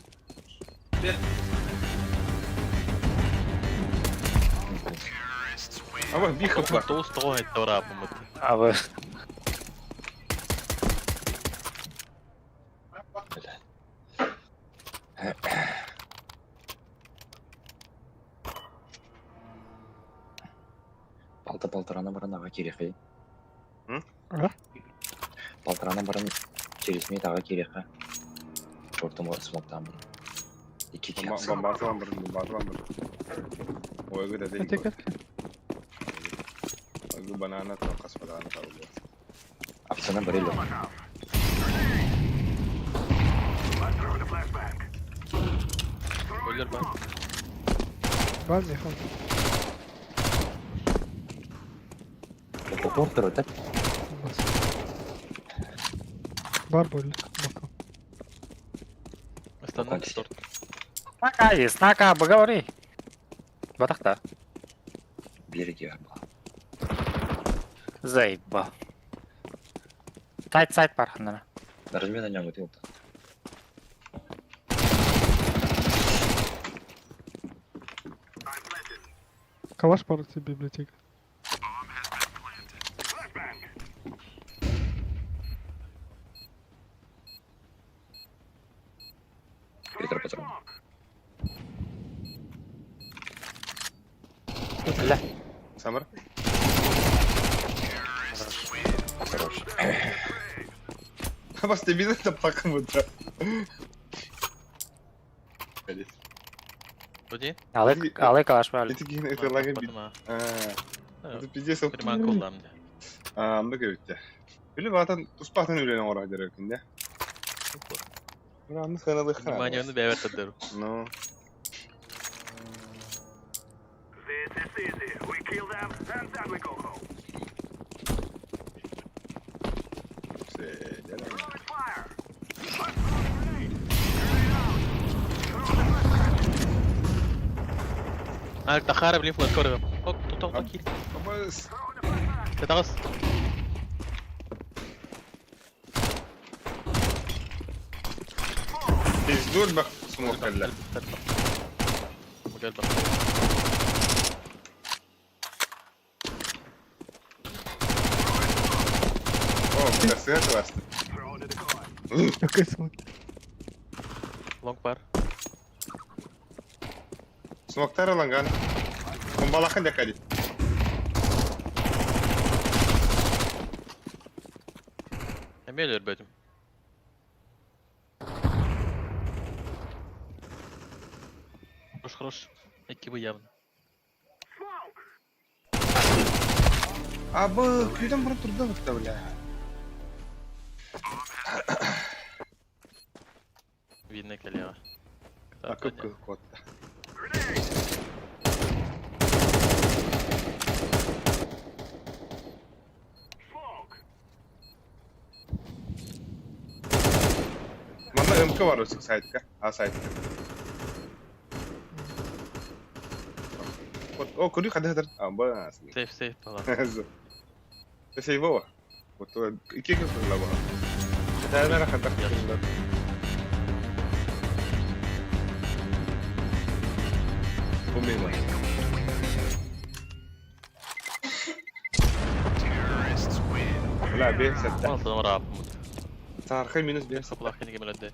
Speaker 2: Аба би хп.
Speaker 5: Тоғыз тоғыз айтты ораапымыт.
Speaker 1: Абы.
Speaker 9: Бля. Балта полтораны баран аға кирехи.
Speaker 2: М?
Speaker 7: А?
Speaker 9: Полтораны баран через мид аға кирехи. Чортым смоктан. Iki киһи.
Speaker 2: Бомбардылан бир, бомбардылан бир. Ойгы да
Speaker 7: Эте
Speaker 2: дейт.
Speaker 7: кел.
Speaker 2: Ойгы банана то кас банана табылды.
Speaker 9: Апсана бар эле.
Speaker 5: Өлөр бар.
Speaker 7: Бар механ.
Speaker 9: Портер өтө.
Speaker 7: Бас. Бар böyle. Bakalım.
Speaker 5: Стандарт торт.
Speaker 1: Снака есть, снака, поговори. Батахта.
Speaker 9: Береги бар.
Speaker 1: Заебал. Сайт, сайт бар ханара.
Speaker 9: Нажми на нем это.
Speaker 7: Калаш бар библиотека.
Speaker 9: Петр патрон.
Speaker 1: Бля.
Speaker 2: Самыр.
Speaker 9: Хорош.
Speaker 2: Бас тебе да плакам да.
Speaker 5: Оди?
Speaker 1: Алы, алы калаш бар.
Speaker 2: Эти кихин это лагы бит. Это пиздец.
Speaker 5: Приман колдам.
Speaker 2: А, мында көбүттэ. Биле батан туспатын үлен ора дерекин да. Рамны ханалы хана.
Speaker 5: Внимание, бәбәт тадыр.
Speaker 2: Ну.
Speaker 5: А, тахара блин флэш коры. Ок, тут тут кир.
Speaker 2: Абас.
Speaker 5: Татагас.
Speaker 2: Пиздур бак смокалла.
Speaker 5: Мөгөл бак.
Speaker 2: О, красиво классно.
Speaker 7: Какой смок?
Speaker 5: Лонг бар.
Speaker 2: Смоктар аланган. Бомбалахан декади.
Speaker 5: Эмел өрбөдүм. Хорош, хорош. Эки бы явно.
Speaker 2: Абы, күйден бұрын тұрды бітті, бля.
Speaker 5: Видно колева.
Speaker 2: Акып кып котта. Манда МК бар өсік сайтка. А сайтка. О, көрі қандай хатыр? Аба,
Speaker 5: Сейф, сейф бала.
Speaker 2: Сейвова. Вот iki кыз бала. Хатар хатар. Умею. Бля, бен сәтті.
Speaker 5: Малтын ораапмыт.
Speaker 2: Сархай минус бен сәтті.
Speaker 5: Саплах кенеге мелөдде.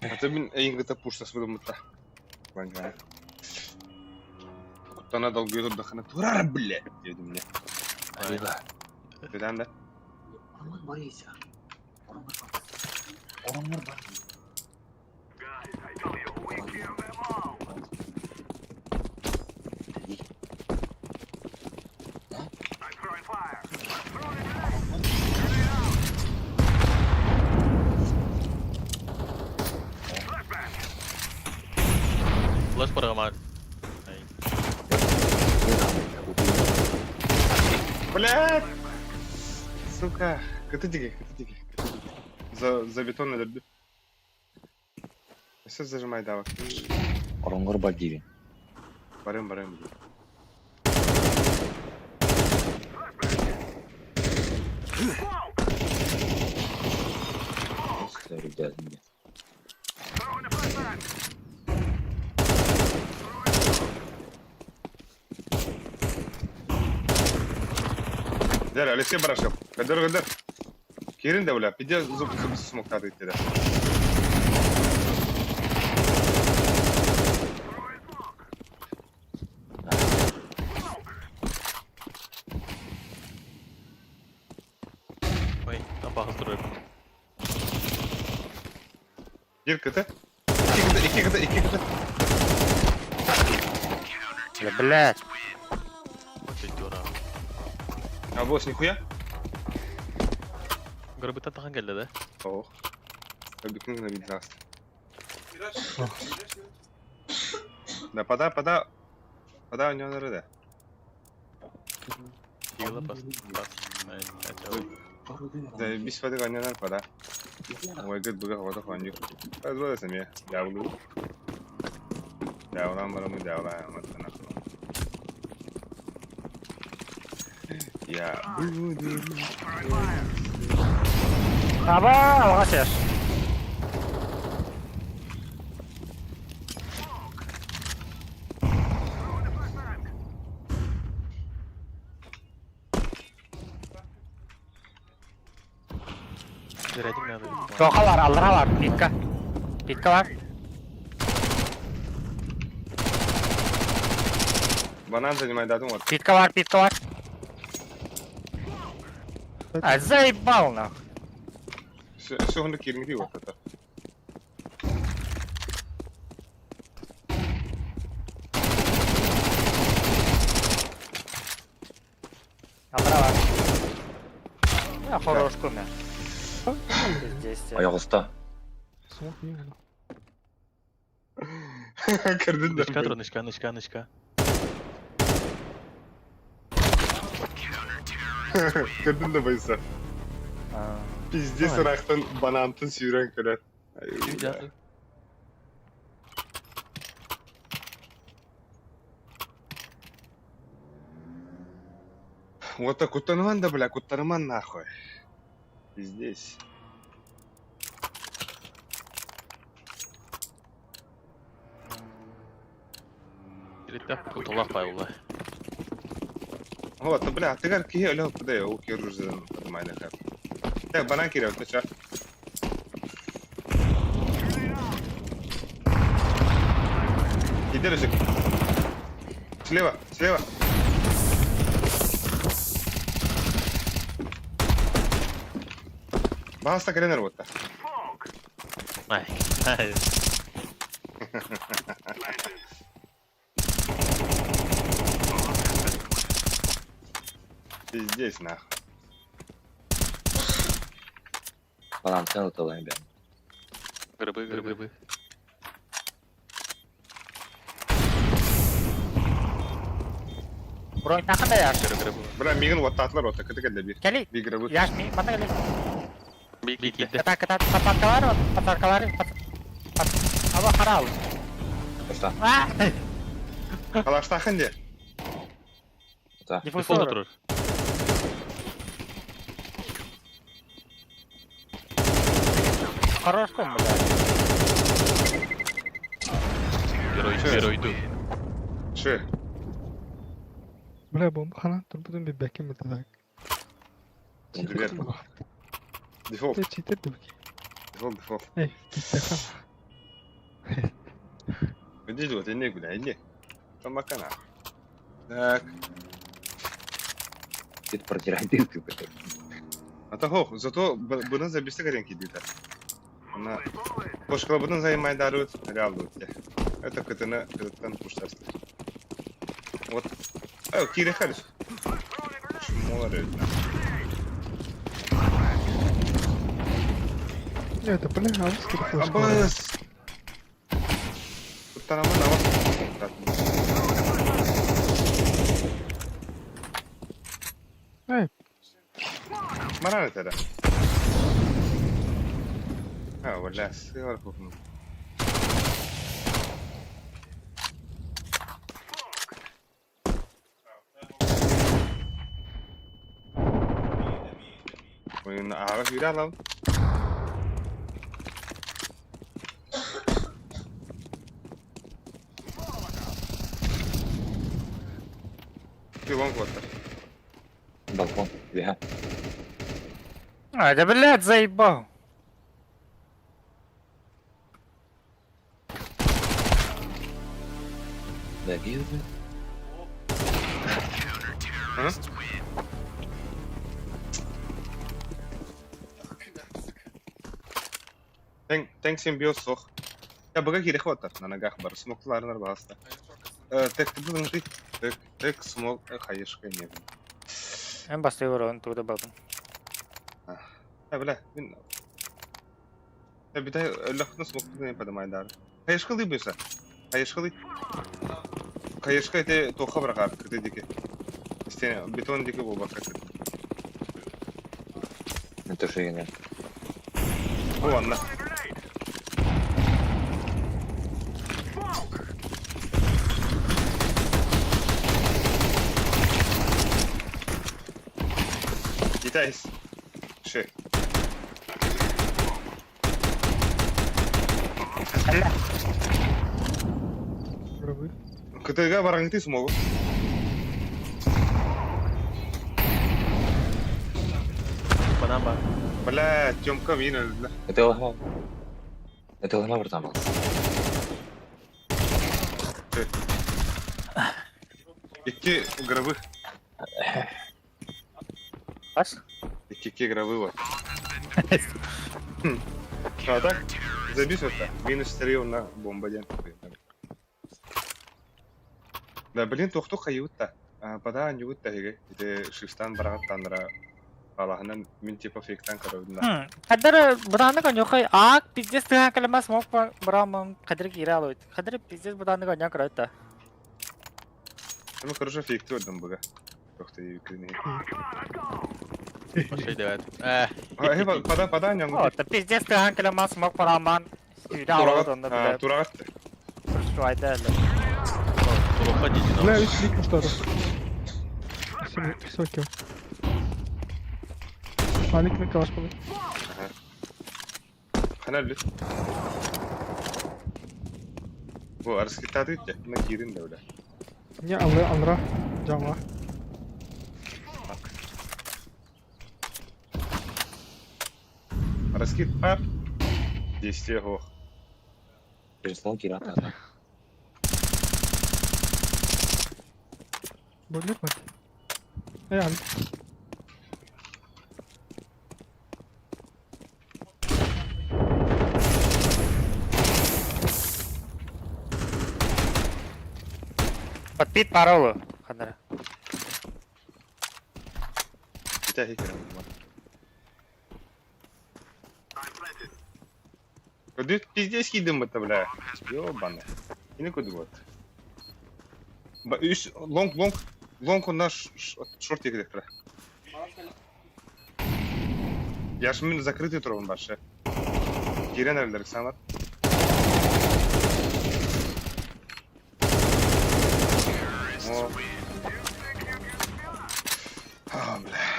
Speaker 2: Аты мен эйин гыта пушта свыдымытта. Ванга. Куттана долгуй турдахана турар, бля, дедим мне.
Speaker 9: Айла.
Speaker 2: Деден да.
Speaker 9: Оромор бар есе. Оромор бар. Оромор бар.
Speaker 5: Флэш баргамар. Ай.
Speaker 2: Блядь! Сука. Кыты диге, кыты диге, кыты диге. За бетон өлөрдү. Все зажимай давай.
Speaker 9: Оронгор бар диви.
Speaker 2: Барым, барым.
Speaker 9: Ребят,
Speaker 2: Дэр, Алексей Барашев. Кадыр, кадыр. Кирин да, бля, пиздец, зуб, зуб смог тады да.
Speaker 5: Ой, абаҕас турар.
Speaker 2: Бир кыты. Икки кыты, икки кыты, икки кыты.
Speaker 1: Бля, блядь.
Speaker 5: Очень дорого.
Speaker 2: А босс, нихуя?
Speaker 5: Грабыта тахан келді да?
Speaker 2: Ох. Обыкновенно видно. Да, пода, пода. Пода у него нарыда.
Speaker 5: Дигила бас. Бас. Ай, ача.
Speaker 2: Да, без воды у него нар пода. Ой, гыт быга хвата хваню. Позволь сами. Дявлу. Дявла марамы дявла матана. Я буду.
Speaker 1: Аба, алға сеш.
Speaker 5: Зарядим надо.
Speaker 1: Тоқа бар, алдыра бар, питка. Питка бар.
Speaker 2: Банан занимай датум вот.
Speaker 1: Питка бар, питка бар. А, заебал нахуй.
Speaker 2: Все, все он киринги вот это.
Speaker 1: Алдыра бар. Я хорош куме. Здесь.
Speaker 9: Аяғыста.
Speaker 7: Смок именно.
Speaker 2: Кырдын да.
Speaker 5: Нычка, нычка, нычка, нычка.
Speaker 2: Кырдын да байса. Пиздец ырахтан банантын сүйрен көрөр. Вот так куттаныман да, бля, куттаныман нахуй. Пиздец.
Speaker 5: Куталах пайулла.
Speaker 2: Вот, бля, ты как кие алё куда я уки оружие поднимай на. Так, банан кире, вот чё? Иди, Рыжик. Слева, слева. Баста каленер вот.
Speaker 5: Ай, ай.
Speaker 2: Пиздец, нахуй.
Speaker 9: Банан цену талайм бен.
Speaker 5: Грибы, грибы.
Speaker 1: Бронь тақында яш.
Speaker 5: Грибы, грибы.
Speaker 2: Бля, мигін вот татлар вот, кыты кәлде бир.
Speaker 1: Кели.
Speaker 2: Би грибы.
Speaker 1: Яш, ми, мата кели.
Speaker 5: Бикидде.
Speaker 1: Ката, ката, патаркалар, патаркалар, пат. Аба харал.
Speaker 9: Ошта.
Speaker 1: А!
Speaker 2: Калаштахын де.
Speaker 9: Та.
Speaker 5: Дефолт
Speaker 1: Диффузор.
Speaker 5: турар.
Speaker 1: Хорош кум, бля.
Speaker 5: Герой,
Speaker 2: Чё?
Speaker 5: герой иду.
Speaker 2: Шы.
Speaker 7: Бля, бомба хана турбудун bir бәкем бит так.
Speaker 2: Дверь. Дефолт,
Speaker 7: Ты читер дубки.
Speaker 2: дефолт, дефолт.
Speaker 7: Эй, китте хан.
Speaker 2: Иди вот, иди, бля, иди. Там макана. Так.
Speaker 9: Ты протирай дырки, блядь.
Speaker 2: А то зато бұны забесте каренки дейді. Ана кошкала бұны займай дарут, реал дут. Это кытыны кытыттан пуштасты. Вот. Ай, кире харис. Чмолар это.
Speaker 7: Это, бля, а сколько
Speaker 2: Абас. Куттанамын авас.
Speaker 7: Эй.
Speaker 2: Марар это. А, бля, сыр кухну. Аҕа сүүрэ алабын. Пилон куоттар.
Speaker 9: Балкон, үөһэ.
Speaker 1: А, да блядь, заебал.
Speaker 9: Добил бы.
Speaker 2: А? Тэҥ симбиоз суох. Я быга киирэх буолтар, на ногах бар. Смоктуларынар баҕаста. Тэк ты тэк тэк смок хайышка не был.
Speaker 1: Эн бастыы орон тууда бабын.
Speaker 2: Э, бля, мин... Э, битай өлөхтөн смоктун не подымайдар. Хайышкалы буйса. Хайышкалы. Хайышка это тоха брагар, кыты дике. Стена, бетон дике болбакка.
Speaker 9: Мен төшегенен.
Speaker 2: О, анна. Китайс. Ши.
Speaker 7: Гробы.
Speaker 2: КТГ бараңты смогу.
Speaker 5: Банан бар.
Speaker 2: Бля, Тёмка мин өлдү.
Speaker 9: Это лохма. Это лохма братан был.
Speaker 2: Икки гробы.
Speaker 1: Бас?
Speaker 2: Икки гробы вот. А так, забись вот так. Минус 3 на бомба ден. Да, блин, тохту хайютта. Пада ньютта хиге. Ите шифтан барагаттандыра. Аллахынан мин типа фейктан карабын.
Speaker 1: Кадыр бұраны конёхай ак пиздец тыга калема смок брамам кадыр кире алойт. Кадыр пиздец бұраны конёк ройта.
Speaker 2: Ну, хорошо фейкти өрдüm буга. Тохты юкрини.
Speaker 5: Пошли давай. Э.
Speaker 2: А, пада пада нянгу.
Speaker 1: О, та пиздец тыга калема смок браман. Кире алойт онда бля.
Speaker 2: Турагат.
Speaker 1: Шуайда.
Speaker 5: Туруха
Speaker 7: Бля, үч лик что Все, килл. Маленький калаш был.
Speaker 2: Хана бүт. Бу арыскыттады итте. Мына кирин да бля.
Speaker 7: Не, алла, алра. Жама.
Speaker 2: Раскид пап. Действие хох.
Speaker 9: Переслал Кирата.
Speaker 7: Болит мать. Э, аль.
Speaker 1: Подпит паролу. Хадыр.
Speaker 2: Ите хикер. Куды пиздец кидым это, бля. Ёбаны. И куды вот. Үс лонг лонг лонг он наш шорт егер. Я ж мин закрытый турбун башы. Кирен әлдер санат. О. А, бля.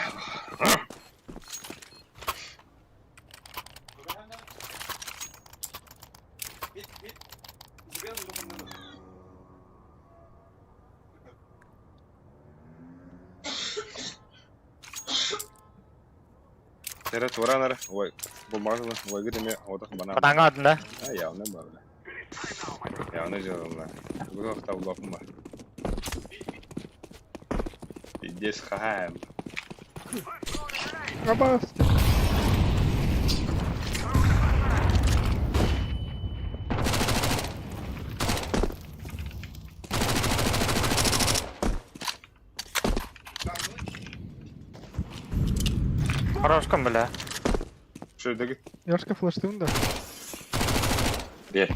Speaker 2: Тера туранар, ой, бумажный, ой, где мне, вот так банан.
Speaker 1: Бананга адында.
Speaker 2: А, явно бар, бля. Явно жырымла. Бүгін уақытта бұлапым бар. Пиздец хаем.
Speaker 7: Аба,
Speaker 1: Хорошком, бля.
Speaker 2: Что это?
Speaker 7: Яшка флештын да.
Speaker 9: Бер.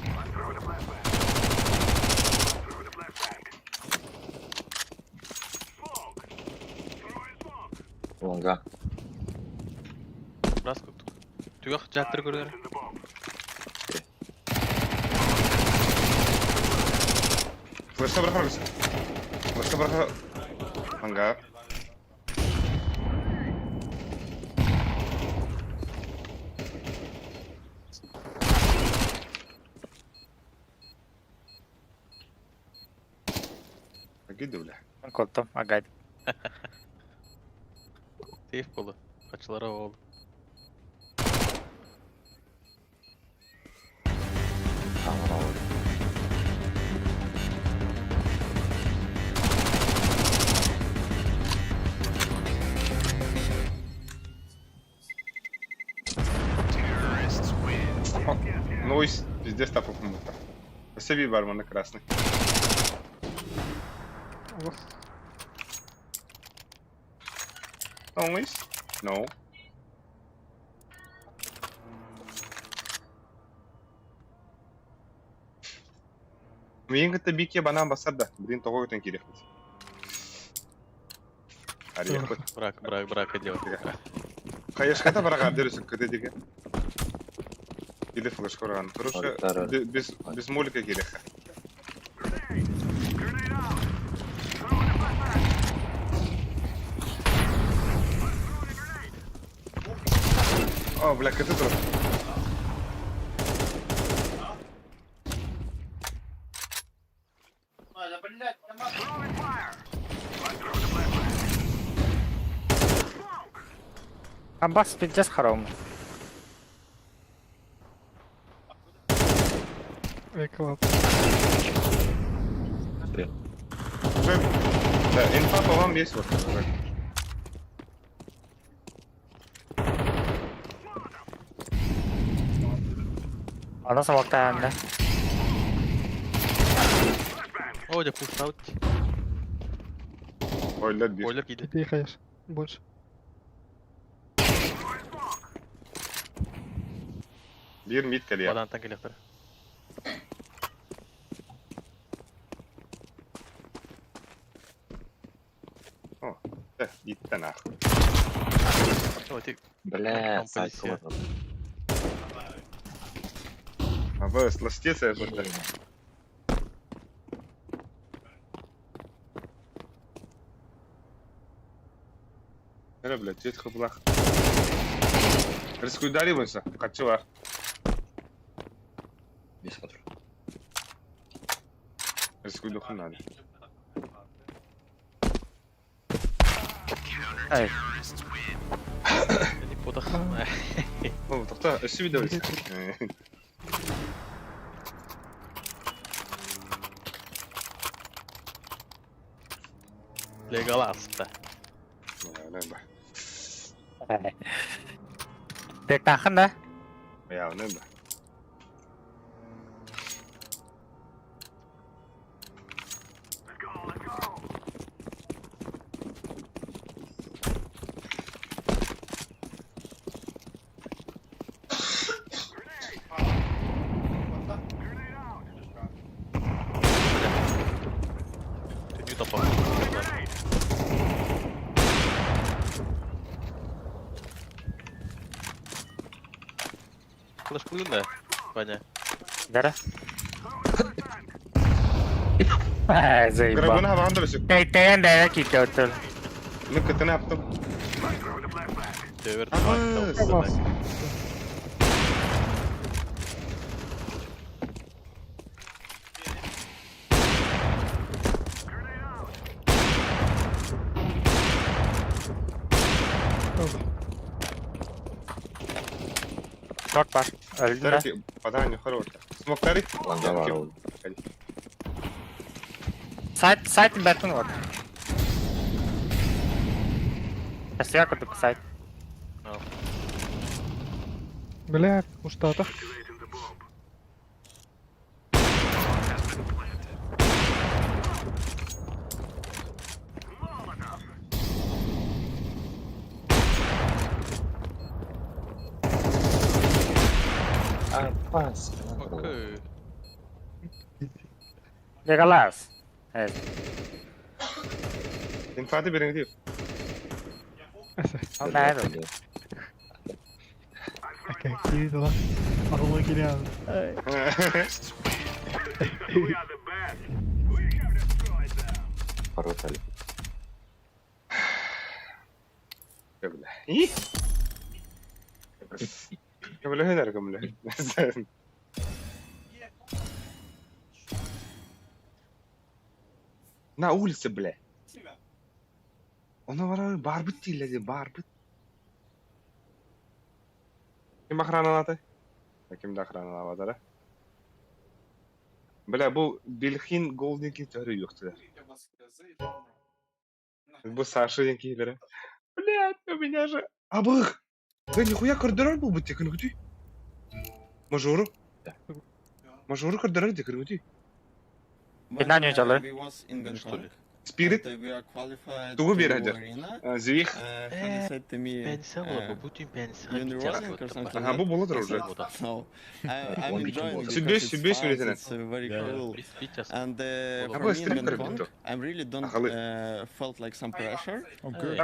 Speaker 9: Лонга.
Speaker 5: Раз көктүк. Түгөх жаттыр көрдөр.
Speaker 2: Флешка бырахар Флешка бырахар. Анга. Киди, бля.
Speaker 1: Колтом, агай.
Speaker 5: Сейф болу. Kaçılara oldu.
Speaker 9: Tamam abi.
Speaker 2: Нойс, пиздец тапок мута. Спасибо, бармен на красный.
Speaker 7: Аллах.
Speaker 2: Нойс? No. Миин кытта бике банан басар да. Блин, того өтен керек. Ария.
Speaker 5: Bırak bırak bırak hadi.
Speaker 2: Каяшката барага дересек кете деген. Иде флеш корган. Туруша
Speaker 9: Артара.
Speaker 2: без без молика керек. О, бля, кете тур.
Speaker 1: Абас пиздец харом.
Speaker 7: Эй, класс.
Speaker 2: Уже да, инфа по вам есть вот. уже.
Speaker 1: Она смоктаан да.
Speaker 5: О, я push out.
Speaker 2: Бойлер бир.
Speaker 5: Бойлер кийди.
Speaker 7: Ты хаешь. Больше.
Speaker 2: Бир мид калия.
Speaker 5: Badan келектер.
Speaker 2: Да, итте нахуй.
Speaker 5: О, ти
Speaker 9: Бля,
Speaker 5: Там
Speaker 9: сайт
Speaker 5: полиция.
Speaker 2: А вы сластеца я просто. Бля, блядь, чет хыплах. Рискуйдари бойса, качылар.
Speaker 9: Без патрон.
Speaker 2: Рискуйдуху надо.
Speaker 1: Ай,
Speaker 5: не потах.
Speaker 2: О, тоқта, үсі видео.
Speaker 5: Legolas да.
Speaker 1: Тек тахын да.
Speaker 2: Явно ба.
Speaker 5: Түнүү тапа. Флеш кылын да. Ваня.
Speaker 1: Дара. Ай, заебал.
Speaker 2: Грабына хабағанда бісік.
Speaker 1: Эй, тен да ките отыл.
Speaker 2: Ну, кытына аптым.
Speaker 5: Төвөр.
Speaker 7: Класс.
Speaker 1: Шорт бар. Өлдүм да.
Speaker 2: Тарки, паданю хороша. Смоктари?
Speaker 9: Ланга бар ол.
Speaker 1: Сайт, сайт бэтін вот. Сейчас курдук сайт.
Speaker 7: Бля, у Штатах.
Speaker 9: А, пас.
Speaker 5: Окей.
Speaker 1: Леголас. Эй,
Speaker 2: Инфаты берең дейіп.
Speaker 7: Эсе.
Speaker 1: он наверное.
Speaker 7: Окей, кириди lan. Aklıma geliyor abi. Ay.
Speaker 9: Поротали.
Speaker 2: Бля. И? Бля, бля. На улице, бля. Оны барар барбыт дииллэр барбыт. Ким охраналаата? Ким да охраналаабатара. Бля, бу Бельхин Голдинки төрү юктулар. Бу Саша диэн киһилэрэ. Блядь, у меня же... Абых! Да нихуя көрдөрөр буолбут дии күнүгүтүй. Мажору. Мажору көрдөрөр дии күнүгүтүй.
Speaker 1: Пинанию жалы.
Speaker 2: Спирит. Тугу биэрэр Звих.
Speaker 5: Пенсия була, бу бүтүн пенсия бит
Speaker 2: Ага, бу була уже. Сүбес, сүбес үлетенен.
Speaker 10: And
Speaker 2: А
Speaker 10: for
Speaker 2: бу
Speaker 10: me in
Speaker 2: стрим
Speaker 10: Hong Kong,
Speaker 2: көрбүт.
Speaker 10: I really don't
Speaker 2: Ахалы.
Speaker 10: Felt like some pressure,
Speaker 11: Oh, good.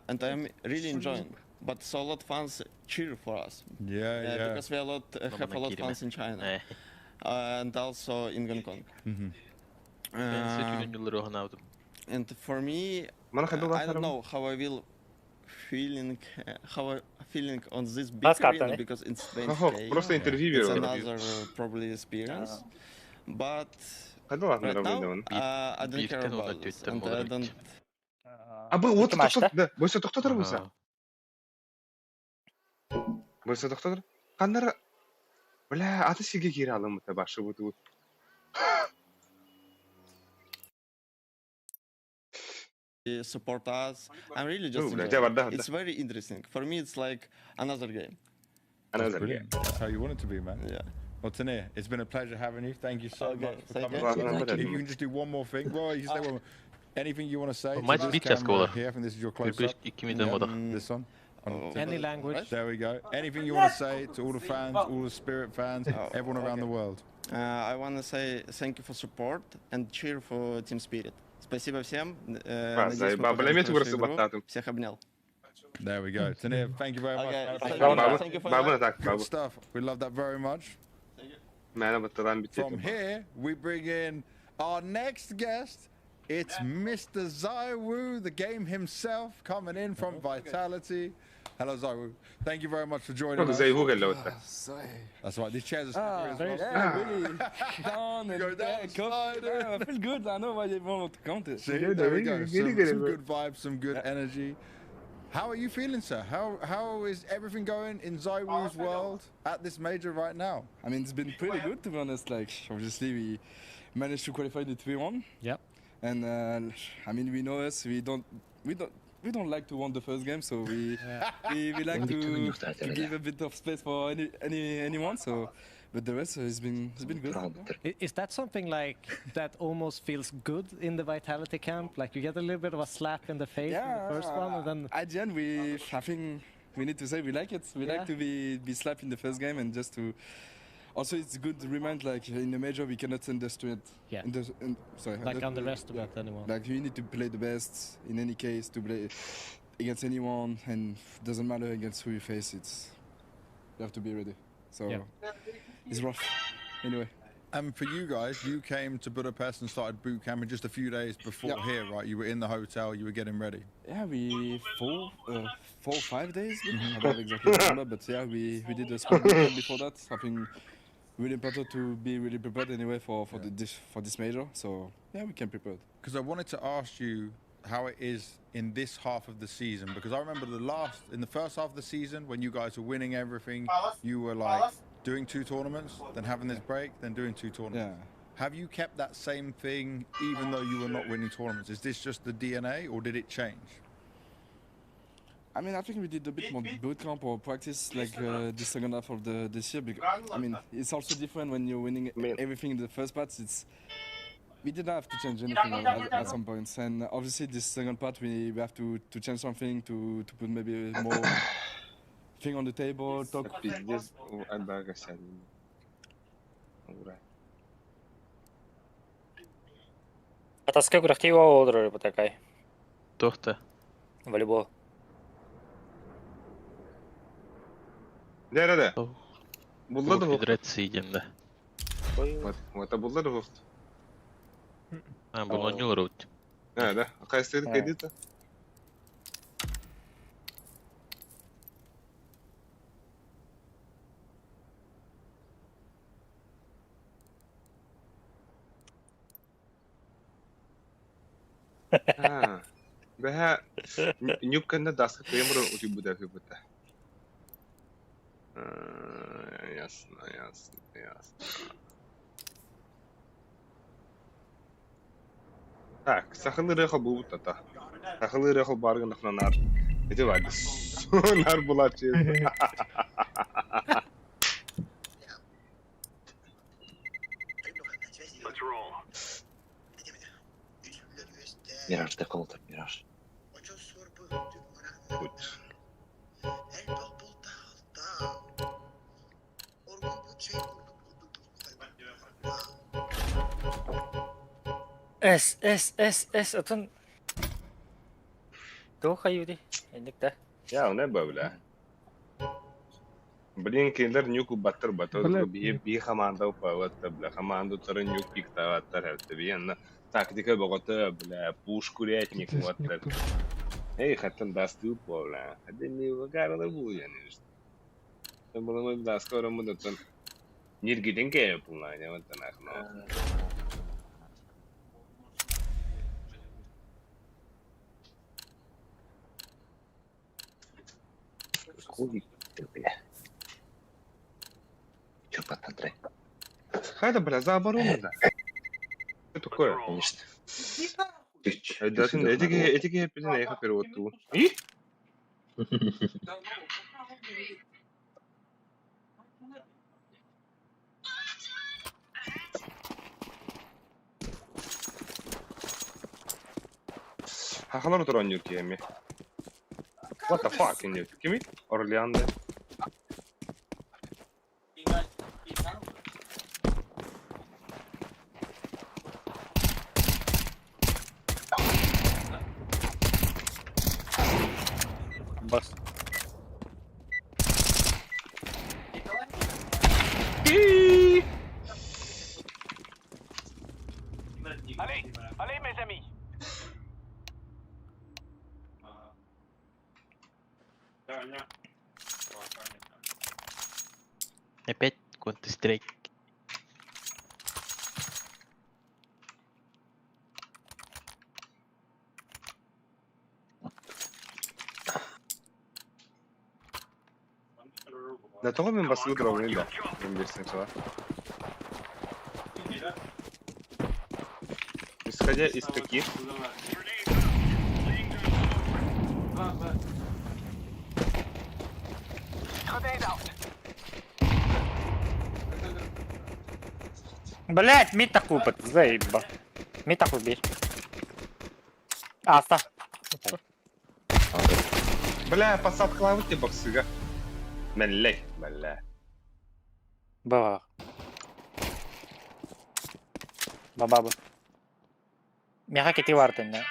Speaker 10: And I'm really enjoying. But so a lot fans cheer for us because we a lot have a lot fans in China and also in Hong Kong.
Speaker 5: Пенсия түнен yılları оһанаабытым.
Speaker 10: And for me,
Speaker 2: Мана хадыл
Speaker 10: I don't know how I will feeling how I feeling on this big
Speaker 1: Бас
Speaker 10: arena
Speaker 1: картаны.
Speaker 10: because it's
Speaker 2: Хо,
Speaker 10: 20K.
Speaker 2: просто интервью
Speaker 10: It's
Speaker 2: берер.
Speaker 10: another probably experience, but
Speaker 2: Хадыл
Speaker 10: right now
Speaker 2: атын
Speaker 10: I don't care
Speaker 5: Бииртэн уонна
Speaker 10: about this,
Speaker 5: түөттэн
Speaker 10: and
Speaker 5: буолар
Speaker 10: I
Speaker 5: эбит.
Speaker 10: don't.
Speaker 2: А бу вот
Speaker 1: Ким ашта?
Speaker 2: тохтот, да, бойса тохтотор бойса. Бойса тохтотор. Каннара Бля, аты сиге кире алым башы бу.
Speaker 10: Support us. I'm really just
Speaker 2: Ну, бля,
Speaker 10: enjoying.
Speaker 2: дьэ барда.
Speaker 10: It's very interesting. For me, it's like another game.
Speaker 11: That's
Speaker 2: Another game.
Speaker 11: brilliant. That's how you want it to be, man.
Speaker 10: Yeah.
Speaker 11: Well, Tanir, it's been a pleasure having you. Thank you so
Speaker 10: Okay,
Speaker 11: much for
Speaker 10: thank
Speaker 11: coming.
Speaker 10: you.
Speaker 2: Ладно,
Speaker 11: If you can just do one more thing, well, you can say one more. Anything you want to say
Speaker 5: Bu
Speaker 11: to
Speaker 5: maç
Speaker 11: this
Speaker 5: bir час
Speaker 11: camera
Speaker 5: буолар.
Speaker 11: here? I think this is your close
Speaker 5: Bir
Speaker 11: up.
Speaker 5: iki midden bodах.
Speaker 11: This one.
Speaker 10: Oh,
Speaker 7: Any language.
Speaker 11: There we go. Anything you want to say to all the fans, all the Spirit fans,
Speaker 10: Oh,
Speaker 11: everyone around
Speaker 10: okay.
Speaker 11: the world.
Speaker 10: I want to say thank you for support and cheer for Team Spirit. Спасибо всем.
Speaker 2: А,
Speaker 10: Надеюсь, мы
Speaker 2: заебал. Бля,
Speaker 10: покажем
Speaker 2: мен
Speaker 10: хорошую
Speaker 2: тугурсы
Speaker 10: игру.
Speaker 2: баттатым.
Speaker 10: Всех обнял.
Speaker 11: There we go. Tanir, thank you very much.
Speaker 10: Okay,
Speaker 11: man.
Speaker 10: thank you.
Speaker 2: Бабы,
Speaker 10: Thank you for
Speaker 2: бабы
Speaker 10: that.
Speaker 2: так,
Speaker 11: Good
Speaker 2: бабы.
Speaker 11: stuff. We love that very much.
Speaker 2: Мэна батталан бит.
Speaker 11: From here, we bring in our next guest. It's Mr. ZywOo, the game himself, coming in from Vitality. Hello, ZywOo. Thank you very much for joining us.
Speaker 2: ZywOo кэллэ ота.
Speaker 11: That's right. These chairs are slippery as well.
Speaker 8: Yeah, really down and
Speaker 11: Go down,
Speaker 8: yeah,
Speaker 11: slide.
Speaker 8: Yeah, I feel good. I know why they want to count it.
Speaker 11: See, there we go. Some good vibes, some good energy. How are you feeling, sir? How is everything going in ZywOo's world at this major right now?
Speaker 8: I mean, it's been pretty good, to be honest. Like, obviously, we managed to qualify the 3-1. And I mean, we know us. We don't like to win the first game, so we like to give a bit of space for anyone. So, but the rest has been good.
Speaker 7: Is that something like that almost feels good in the Vitality camp? Like you get a little bit of a slap in the face in the first one, and then
Speaker 8: at the end, we I think we need to say we like it. We like to be slapped in the first game and just to. Also, it's good to remind, like, in the major we cannot underestimate. Sorry.
Speaker 7: Like underestimate anyone.
Speaker 8: Like, you need to play the best in any case, to play against anyone, and doesn't matter against who you face. It's you have to be ready. So it's rough. Anyway.
Speaker 11: And for you guys, you came to Budapest and started boot camp just a few days before here, right? You were in the hotel, you were getting ready.
Speaker 8: Yeah, we 4, 5 days. I don't exactly remember, but yeah, we did a small boot camp before that. I think really important to be really prepared anyway for this major. So yeah, we can prepare.
Speaker 11: Because I wanted to ask you how it is in this half of the season, because I remember the last in the first half of the season when you guys were winning everything, you were like doing two tournaments, then having this break, then doing two tournaments. Have you kept that same thing even though you were not winning tournaments? Is this just the DNA or did it change?
Speaker 8: I mean, I think we did a bit more boot camp or practice like the second half of the this year. Because I mean, it's also different when you're winning everything in the first part. It's we didn't have to change anything at some points, and obviously this second part we have to change something to put maybe more thing on the table. Talk.
Speaker 2: Пиздец, альбага сядем. Ура.
Speaker 1: Атаска күрэхтии олорор бутакай.
Speaker 5: Тохта.
Speaker 1: Волейбол.
Speaker 2: Да, да, да. Булла да.
Speaker 5: Федерация идем.
Speaker 2: Вот, вот, а булла да.
Speaker 5: А, булла не лорут.
Speaker 2: А, да. Кайсы кредита? Бэһэ нюк кэннэ даска кыйамыр утуйбута үһүбүтэ. Ясно, ясно, ясно. Так, сахалыы ырыа холбуубут тата. Сахалыы ырыа холбоору гыннахпына наар ити баар наар булааччы.
Speaker 9: Мираж деколтор, мираж.
Speaker 2: Путь.
Speaker 1: С, С, С, С, отон... Туох хайыырый? Инник да.
Speaker 2: Я, не бля. Блин, кинилэр нюк убаттар бата биһи биһи хамаанда уппабат бля хамаанда утары нюк пиктаабаттар эртэ биһи тактика бөҕөтө бля пуш курятник уоттар эй хаттан дастыы бля хадеми вагарла буян Булуму даска ороммут оттон ньиргитин кээппун оттон ахно
Speaker 9: Хуй ты, бля. Чё под Андрей?
Speaker 2: Хайда, бля, за оборону, да. Что такое?
Speaker 9: Конечно.
Speaker 2: Эти эти эти эти перевод ту. И? Хахалар туран юркиями. What the fuck in Kimi? Орлеанде.
Speaker 1: Бас.
Speaker 12: Allez, allez mes amis.
Speaker 5: Опять Counter-Strike.
Speaker 2: Да тоҕо мин басылы дровын да. Мен берсең сала. Исходя из каких?
Speaker 1: Блять, мид купит, заеба. Мид убей. Аста.
Speaker 2: Бля, посадка тебе боксыга. Меллей, бля.
Speaker 1: Баба. Бабаба. Меха кети бартын, да.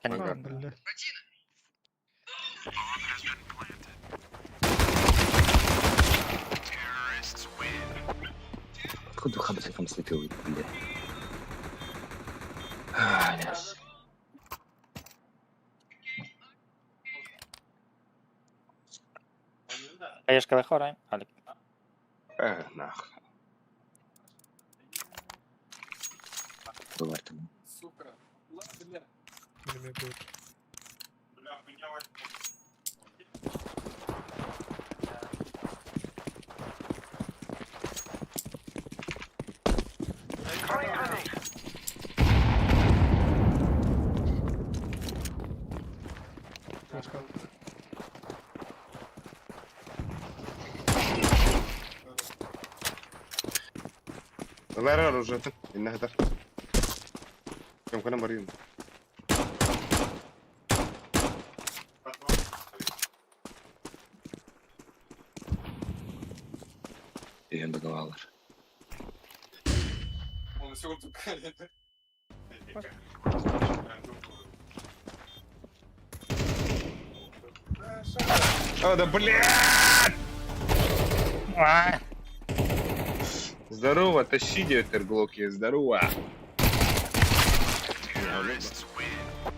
Speaker 2: Ага.
Speaker 9: Откуда хабасы там слетел, бля? А, нет.
Speaker 1: Хаешка хорай. Алик.
Speaker 2: Эх, нах.
Speaker 9: Бывает там.
Speaker 2: Лера оружие. Инна хатар. Кем барин.
Speaker 9: Үйен быдалалар.
Speaker 2: А, да блядь! Здорово, тащи терглоки, здорово.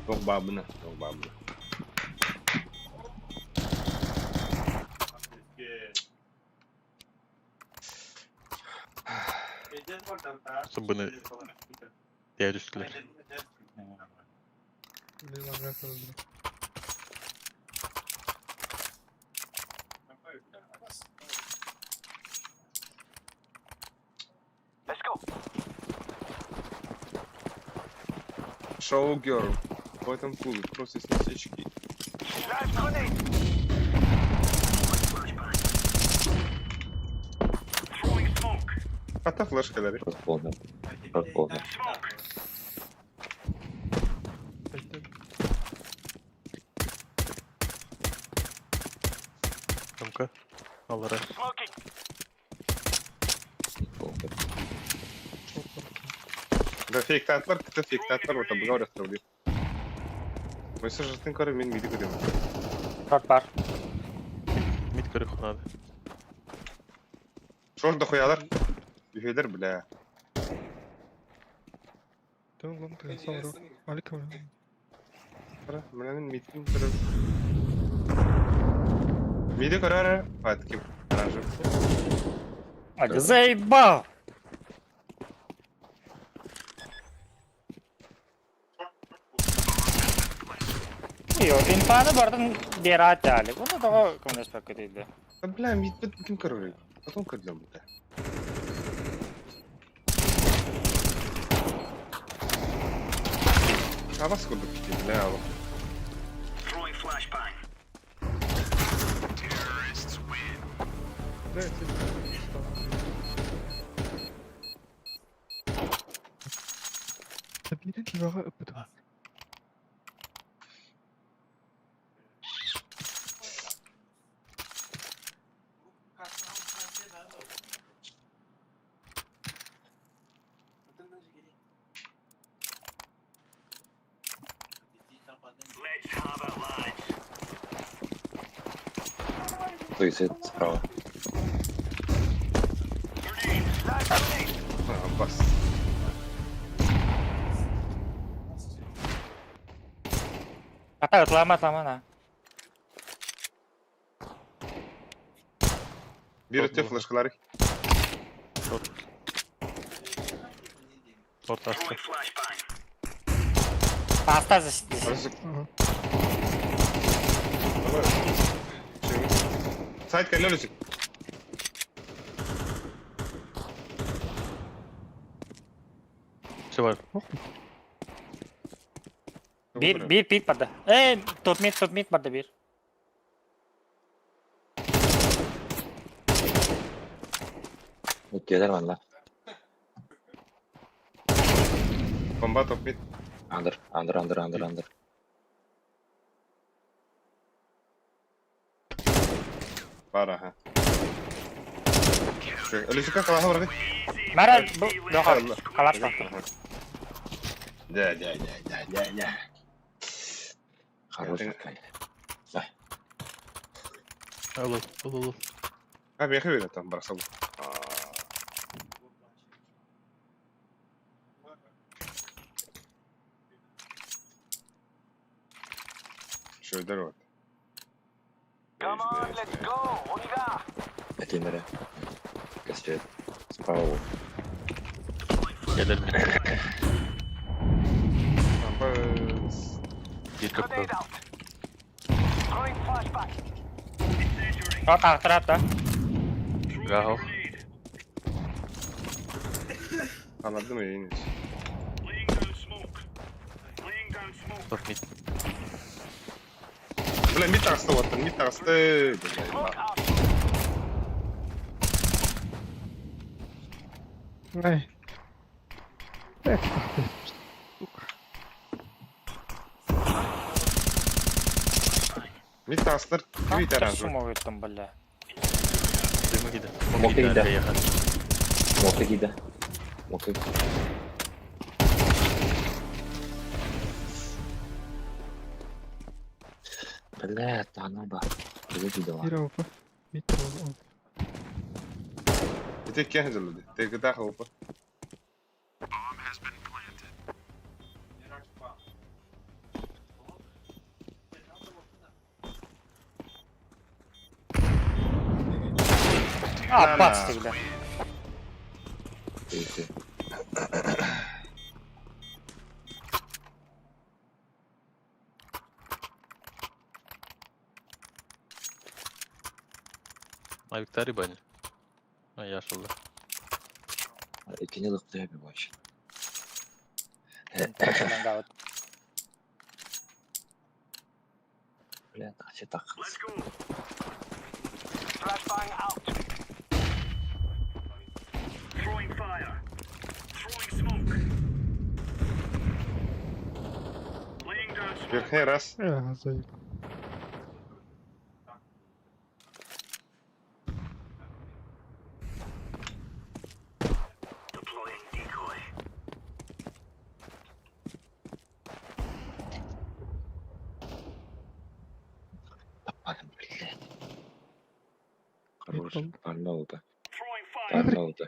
Speaker 2: Ох, бабна, ох, бабна.
Speaker 5: Bunu diğer üstler.
Speaker 12: Let's go.
Speaker 2: Шоу-герл. В этом клубе просто снять очки.
Speaker 12: Live grenade. Throwing smoke.
Speaker 2: Ата флешка дари.
Speaker 9: Проходно. Проходно.
Speaker 12: Smoke.
Speaker 5: Ну-ка. Аллара.
Speaker 12: Smoking.
Speaker 2: Да фейктатлар, кыта фейктатлар, вот обговор оставли. Мы с жартын көрі, мен миді көремін.
Speaker 1: Шорт бар.
Speaker 5: Мид көрүк надо.
Speaker 2: Шор дохуялар. Üyeler бля. Мына мен мидин көріп. Миді көрәрі. Пат ким. Аранжы.
Speaker 1: Ай, заебал! Йо, инфаны бардын бера тяли. Bunu da коммунист пакет
Speaker 2: Да бля, мид бит ким көрі. Потом көрдім бля. Абас көрдік ките, бля.
Speaker 12: Throwing flashbang. Let's have it, lads.
Speaker 9: Суицид справа.
Speaker 12: Grenade. Live grenade.
Speaker 2: Абас.
Speaker 1: Ата ытлама ытлама на.
Speaker 2: Bir öte флешкалары.
Speaker 5: Шорт асты.
Speaker 12: Throwing flashbang.
Speaker 1: Аста здесь.
Speaker 2: Сайт кәлі
Speaker 5: Все бар.
Speaker 1: Bir, bir pik bardı. Top mid, top mid bardı bir.
Speaker 9: Мид келер манна.
Speaker 2: Бомба топ мид.
Speaker 9: Андер, андер, андер, андер, андер.
Speaker 2: Бар, аха. Ölüsü калаха бар.
Speaker 1: Мара, бу, доха, калашка.
Speaker 2: Да, да, да, да, да, да.
Speaker 9: Хорош такая.
Speaker 5: Алло, алло, алло.
Speaker 2: А, бехи бер там бросал. Шөйдер вот.
Speaker 12: Come on, let's go. On y va.
Speaker 9: Этимере. Костюм. Справа.
Speaker 5: Келер мид.
Speaker 2: Абас.
Speaker 5: Bir
Speaker 12: Grenade
Speaker 5: kapı.
Speaker 12: out. Throwing flashbang.
Speaker 1: Шорт ақтырат да.
Speaker 5: Гахов.
Speaker 2: Anladın mı yayın?
Speaker 12: Laying down smoke. Laying down smoke.
Speaker 5: Топ мид.
Speaker 2: Бля, мид асты вот, мид асты.
Speaker 12: Smoke out.
Speaker 2: Мид астыр, мид аранжы.
Speaker 1: Шумовый там, бля.
Speaker 5: Дымы киді.
Speaker 9: Мокы киді.
Speaker 5: Ехать.
Speaker 9: Мока кида. Мока. Бля, она ба. Кида дала.
Speaker 2: Ите кен жылды. Теги да хопа.
Speaker 1: А, бац ты, бля.
Speaker 9: Ты, ты.
Speaker 5: Авиктари бани. А я шел.
Speaker 9: Икини ылыктыа би больше. Бля, тахчы так.
Speaker 2: Верхний раз.
Speaker 9: Блядь. Хорош. Пальма да. Пальма да.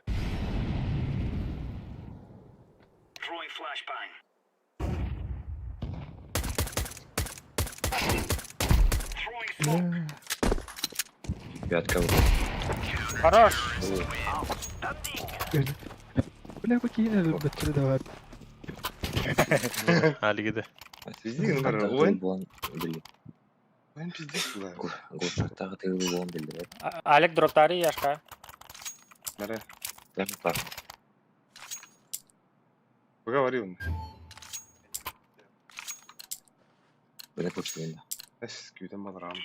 Speaker 9: Пятка.
Speaker 1: Хорош.
Speaker 13: Бля, какие бэтри давай.
Speaker 5: Алигиде.
Speaker 2: Пиздец, наверное, ойын. Ойын пиздец была.
Speaker 9: Гошактагы тыгы болон билдирет.
Speaker 1: Алек дроптари яшка.
Speaker 2: Наре.
Speaker 9: Даже так.
Speaker 2: Поговорил.
Speaker 9: Бля, кучуйна.
Speaker 2: Эс, күйден баларам.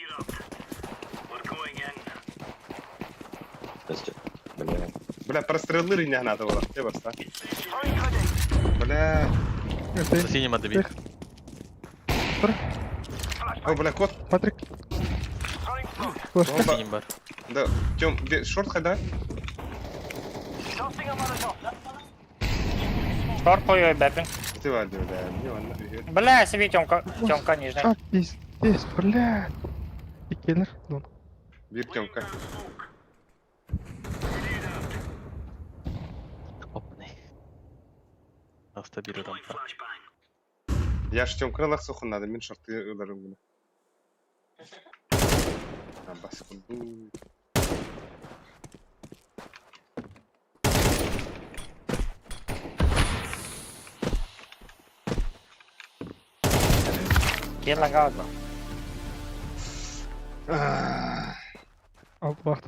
Speaker 9: Бля.
Speaker 2: Бля, прострелы не надо было. Ты баста. Бля.
Speaker 5: За синим отбей.
Speaker 2: О, бля, кот.
Speaker 13: Патрик.
Speaker 5: Синим бар.
Speaker 2: Да, Тём, шорт хайда?
Speaker 1: Шорт қойой бәпін.
Speaker 2: Ты вадил, да, не он.
Speaker 1: Бля, себе Тёмка, Тёмка нижний.
Speaker 13: А, пиздец, блядь. И киллер, ну.
Speaker 2: Бир Тёмка.
Speaker 5: Опны. Аста бир рампа.
Speaker 2: Я ж Тёмка лах сухын надо, мен шорты ыларым гына. Бас кунду.
Speaker 1: Кел лага.
Speaker 13: Al wacht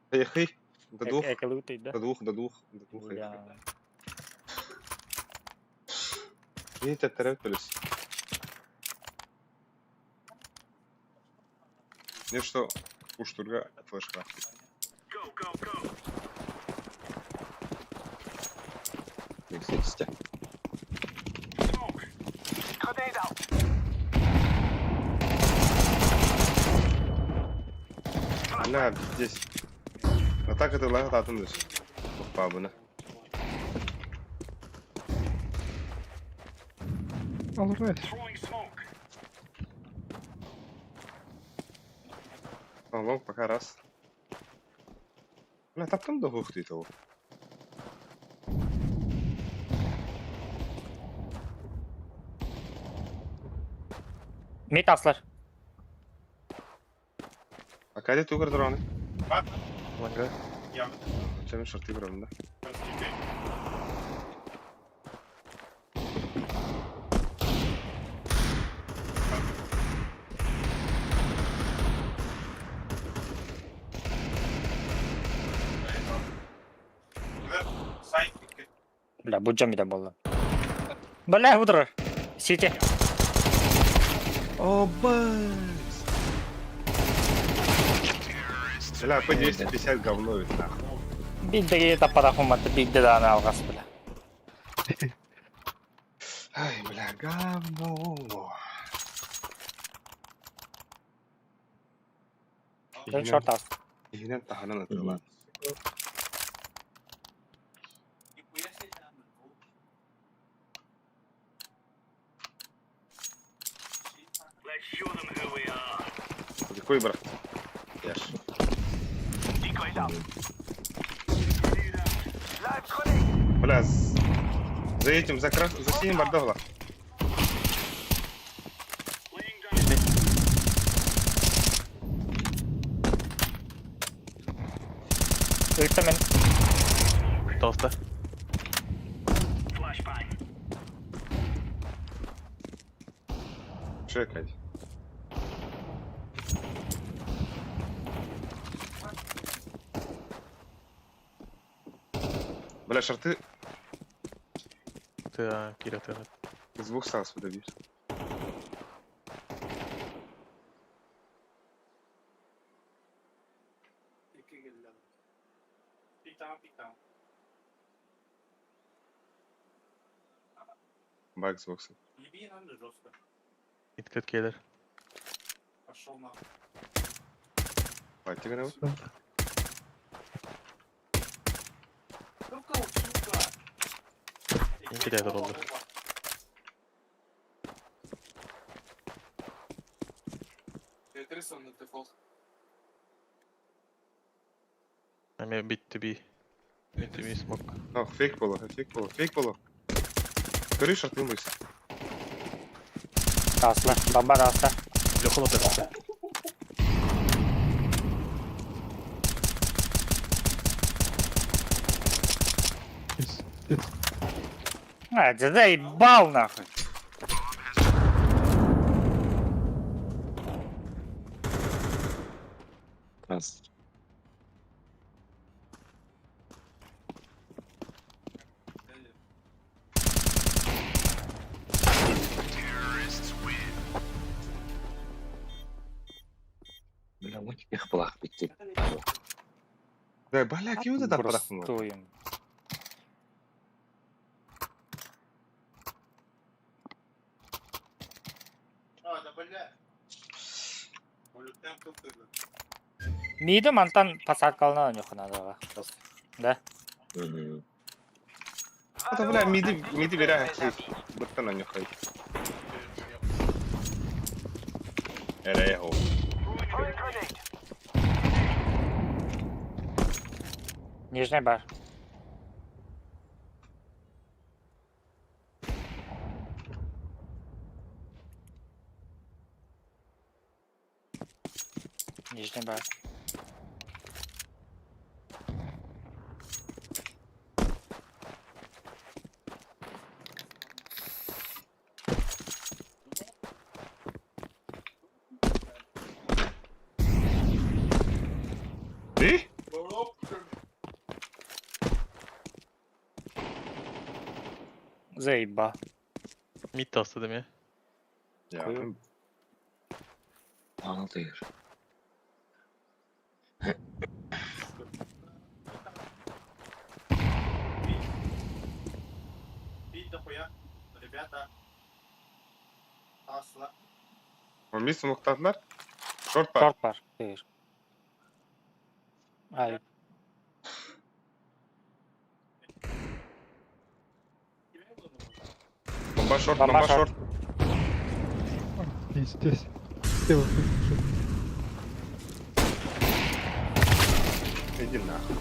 Speaker 2: Поехай. До двух.
Speaker 1: До
Speaker 2: До двух, до двух, до двух. Не торопились. Мне что, уштурга флешка.
Speaker 9: Кстати.
Speaker 2: Бля, здесь. А так это лага татын деш. Пабына.
Speaker 13: Alright.
Speaker 2: Лонг пока раз. Бля, таптым да хух дейді ол.
Speaker 1: Мид аслар.
Speaker 2: А кайда тугар дроны?
Speaker 5: Ланга.
Speaker 2: Чем шорты брал, да?
Speaker 1: Бля, будь мида болды. Бля, утро. Сити.
Speaker 2: О, бэс! Бля, П-250 говно ведь нахуй.
Speaker 1: Биддеге таппара хуматты бидде дааны алғас, бля.
Speaker 2: Ай, бля, говно.
Speaker 1: Дön шорт ас.
Speaker 2: Иһинен таһынан атыла. Какой брат? Яш. Бля, за этим, за, крас... за синим бардовла.
Speaker 1: Өлтөмен.
Speaker 5: Тоста.
Speaker 2: Чекай. Бля, шорты
Speaker 5: Ты Кира ты.
Speaker 2: с двух сас выдавишь. Бак с бокса.
Speaker 5: Иткет келер.
Speaker 2: Хватит граб.
Speaker 5: Кире болды. Эме бит to be. Mid to be smoke.
Speaker 2: Ох, фейк было, фейк было, фейк было. Көрү шортын бойся.
Speaker 1: Асла, бомба аста.
Speaker 5: Лехоло тесте.
Speaker 13: Пиздец.
Speaker 1: А, ты заебал нахуй.
Speaker 9: Раз. Бля, мы их плах битти.
Speaker 2: Да, бля, ким это парахнул?
Speaker 1: Простуем. Миді мантан посадкалына нюхана дага. Да.
Speaker 2: Это, бля, миди, миди беря, быттан анюхай. Эре,
Speaker 1: Нижний бар. Нижний бар.
Speaker 2: И?
Speaker 1: Заеба.
Speaker 5: Mid тоста деме.
Speaker 2: Я.
Speaker 9: Аңдыр.
Speaker 2: Мид смоктадылар. Шорт бар.
Speaker 1: Шорт бар. Бир. Ай.
Speaker 2: Бомба шорт,
Speaker 1: Бомба
Speaker 2: бомба
Speaker 1: шорт.
Speaker 2: шорт.
Speaker 13: Пиздец. Слева,
Speaker 2: Иди нахуй.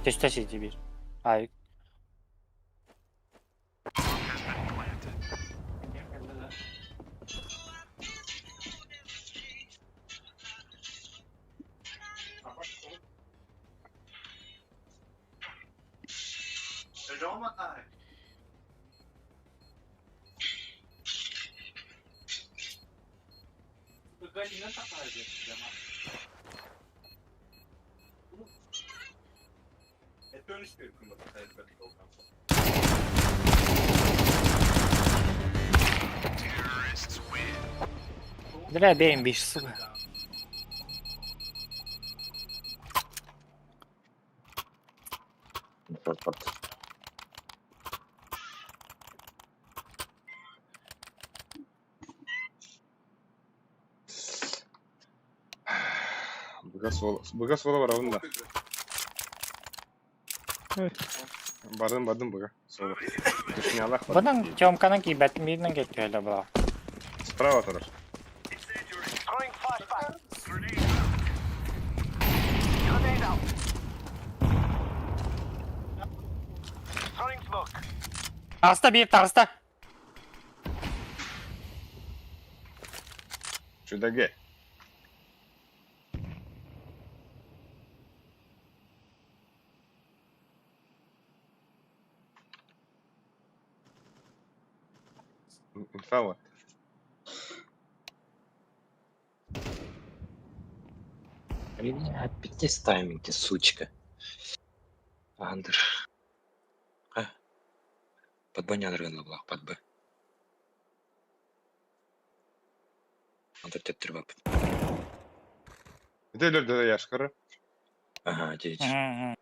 Speaker 1: Төстө сиди бир. Ай. Бля, бейм биш, сука.
Speaker 9: Шорт бар.
Speaker 2: Быга сол, быга сола барабын да. Бардым, бардым быга. Сола. Düşün Allah var.
Speaker 1: Bunun Тёмканын кийбет мидин кетті була.
Speaker 2: Справа тұрыр.
Speaker 1: Аста бир, таста.
Speaker 2: Чудаге. Инфа вот.
Speaker 9: Бля, пиздец тайминг, ты, сучка. Андер. А. Под Б не лаблах, под Б. Андер тептер бап.
Speaker 2: Это өлөрдө яшкары.
Speaker 9: Ага, девять.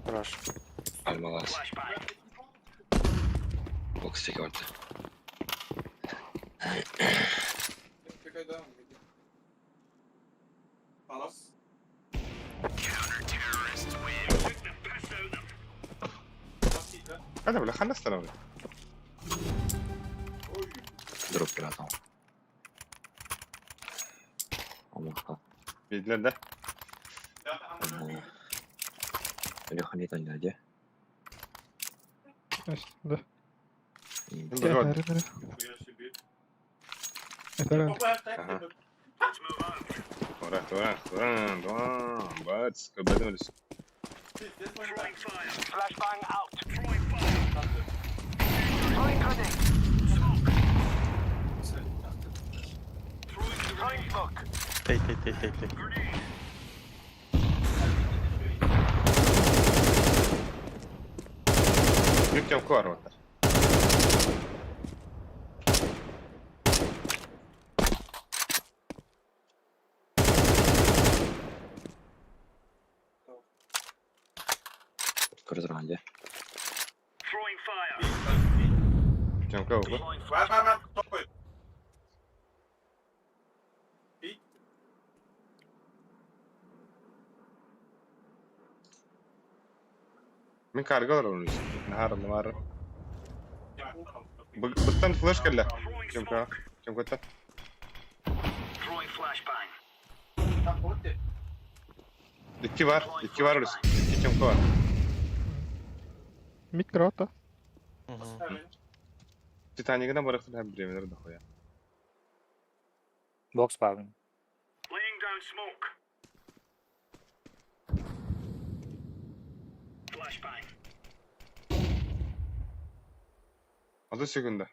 Speaker 1: Хорош.
Speaker 9: Альмалас. Бокс орды.
Speaker 2: Hadi бля, ханна становлю.
Speaker 9: Дроп братан. Омаха.
Speaker 2: Видно, да?
Speaker 9: Леха не там где?
Speaker 13: Да.
Speaker 2: Вот.
Speaker 13: Это
Speaker 2: Ага. Ура, ура, ура, ура, бац, кабанулись.
Speaker 5: Тей, тей, тей, тей, тей.
Speaker 2: Бүт кар var.
Speaker 9: Коридор где?
Speaker 2: Тёмка, вот. Мин карга олорон Нахар, нахар. Быттан флеш кэллэ. Тёмка, Тёмка та. Икки бар, икки бар өлүс. Икки Тёмка бар.
Speaker 13: Микрота.
Speaker 2: Титаникынан барахтын һәм бремелер дохуя.
Speaker 1: Бокс павлин.
Speaker 2: Алты секунда.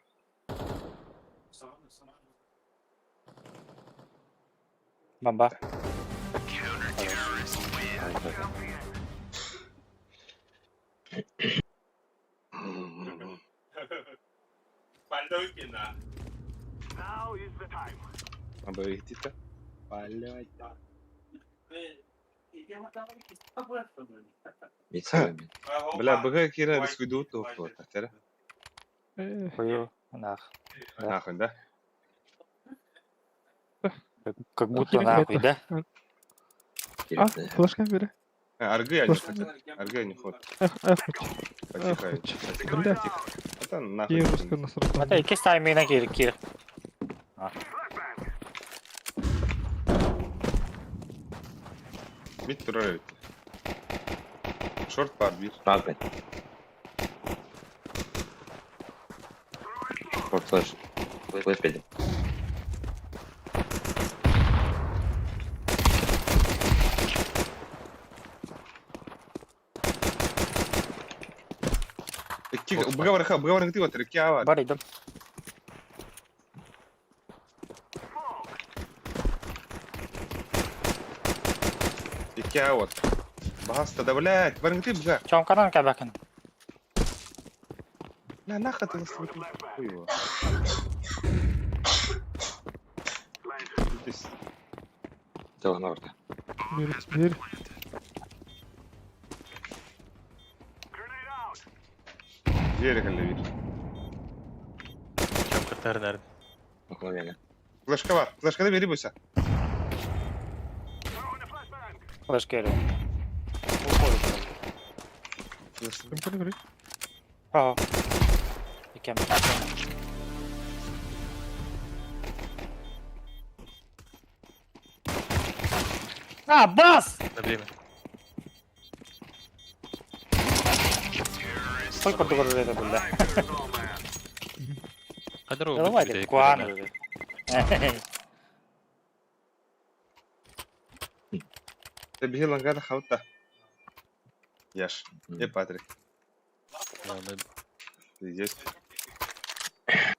Speaker 1: Бомба.
Speaker 2: Надо идти-то. Блядь. Бля, БГ кира рискуйду то вот, тера.
Speaker 1: Хую. Нах.
Speaker 2: Нахуй, да?
Speaker 1: Как будто нахуй, да?
Speaker 13: А, флешка бери.
Speaker 2: Аргы я не хотел. Аргы я не хотел.
Speaker 13: Эх, эх,
Speaker 2: Потихо.
Speaker 13: Блядь.
Speaker 2: Это нахуй.
Speaker 13: Киевская насрал.
Speaker 1: Это икки тайминг кир кир.
Speaker 2: Мид турар Шорт пар бир.
Speaker 9: Правда. Шорт флеш. Флеш педи.
Speaker 2: Икки быга барха, быга барха ты вот икки ава.
Speaker 1: Бар идем.
Speaker 2: Икки ава. Баста, да блядь, барың ты быга.
Speaker 1: Чомканан кабакын.
Speaker 2: На нахуй ты нас хуево.
Speaker 9: Дело на орда.
Speaker 13: Бери, бери.
Speaker 2: Дверь калли бир.
Speaker 5: Чемка тернер.
Speaker 9: Около
Speaker 2: Флешка бар. Флешка да бери бойся.
Speaker 1: Флеш кири.
Speaker 13: Тёмка, бери.
Speaker 1: Ага. Икем. А, бас!
Speaker 5: На время.
Speaker 1: Сколько ты говоришь это, бля?
Speaker 5: Хадро
Speaker 1: Давай, куан.
Speaker 2: Ты лангада хаута. Яш. Я Патрик. Ты здесь.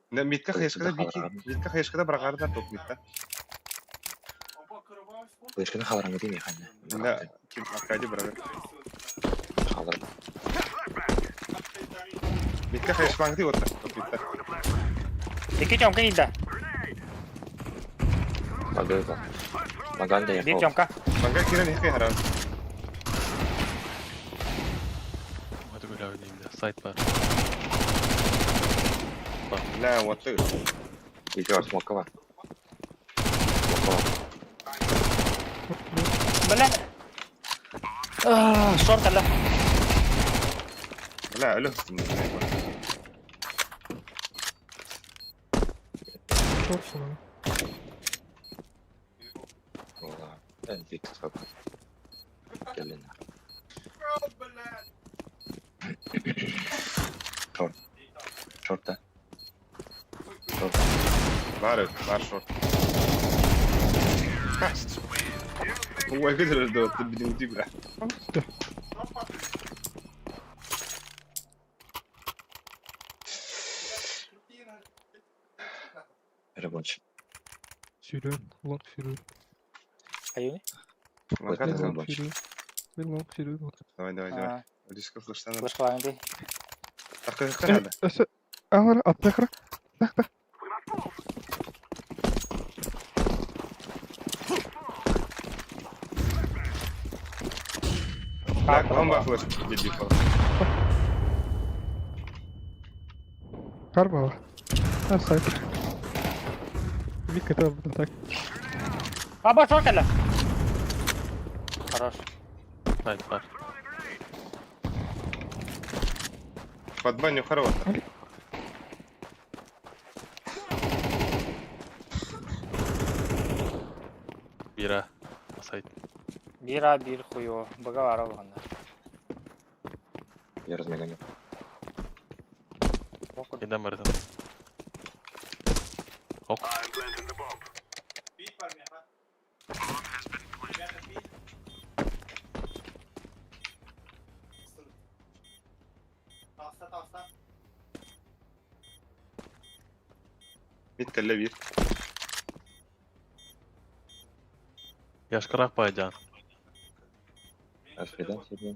Speaker 2: Да, митка хаешкада бики. Митка хаешкада брагарда топ митка.
Speaker 9: Флешканы халараңы дейм яханна.
Speaker 2: Да, ким Аркадий брагар.
Speaker 9: Халар.
Speaker 2: Митка хаешкалаңды вот топ митка.
Speaker 1: Ики Тёмка ида.
Speaker 9: Магага. Маганда
Speaker 1: Бир
Speaker 9: яхал.
Speaker 1: Тёмка.
Speaker 2: Мага кирен ихе харан.
Speaker 5: Hadi böyle oynayayım da. Сайт бар.
Speaker 2: Бля, вот ты.
Speaker 9: Еще раз смокова. Смокова.
Speaker 1: Бля. Шорт, алла.
Speaker 2: Бля, алло.
Speaker 13: Шорт, по-моему.
Speaker 9: Ладно. Келина. Шорт. Шорт, да? Шорт.
Speaker 2: Бар, бар шорт. Ой, как это ты блин, бля.
Speaker 9: Рабочий.
Speaker 13: Сюрен, лонг сюрен.
Speaker 1: Аюни?
Speaker 2: Лангада
Speaker 13: Лонг
Speaker 2: хаута.
Speaker 13: сюрен. Мен лонг сюрен.
Speaker 2: Давай, давай, давай. Диска флештана.
Speaker 1: Флешкалаңды.
Speaker 2: Так, как надо.
Speaker 13: Алар, аттахра. Так, так.
Speaker 2: Так, бомба флеш. Иди,
Speaker 13: Карбала. А, сайт. Мик это так.
Speaker 1: Аба, шорт, алла. Хорош.
Speaker 5: Сайт бар.
Speaker 2: Под баню хорош.
Speaker 5: Бира. Сайт.
Speaker 1: Бир А, бир хуё. Бага бар алганда.
Speaker 9: Я размягоню.
Speaker 5: Кайдан бардым? Ок.
Speaker 2: Митка левир.
Speaker 5: Яшкарах пайдян.
Speaker 9: Афридан себе.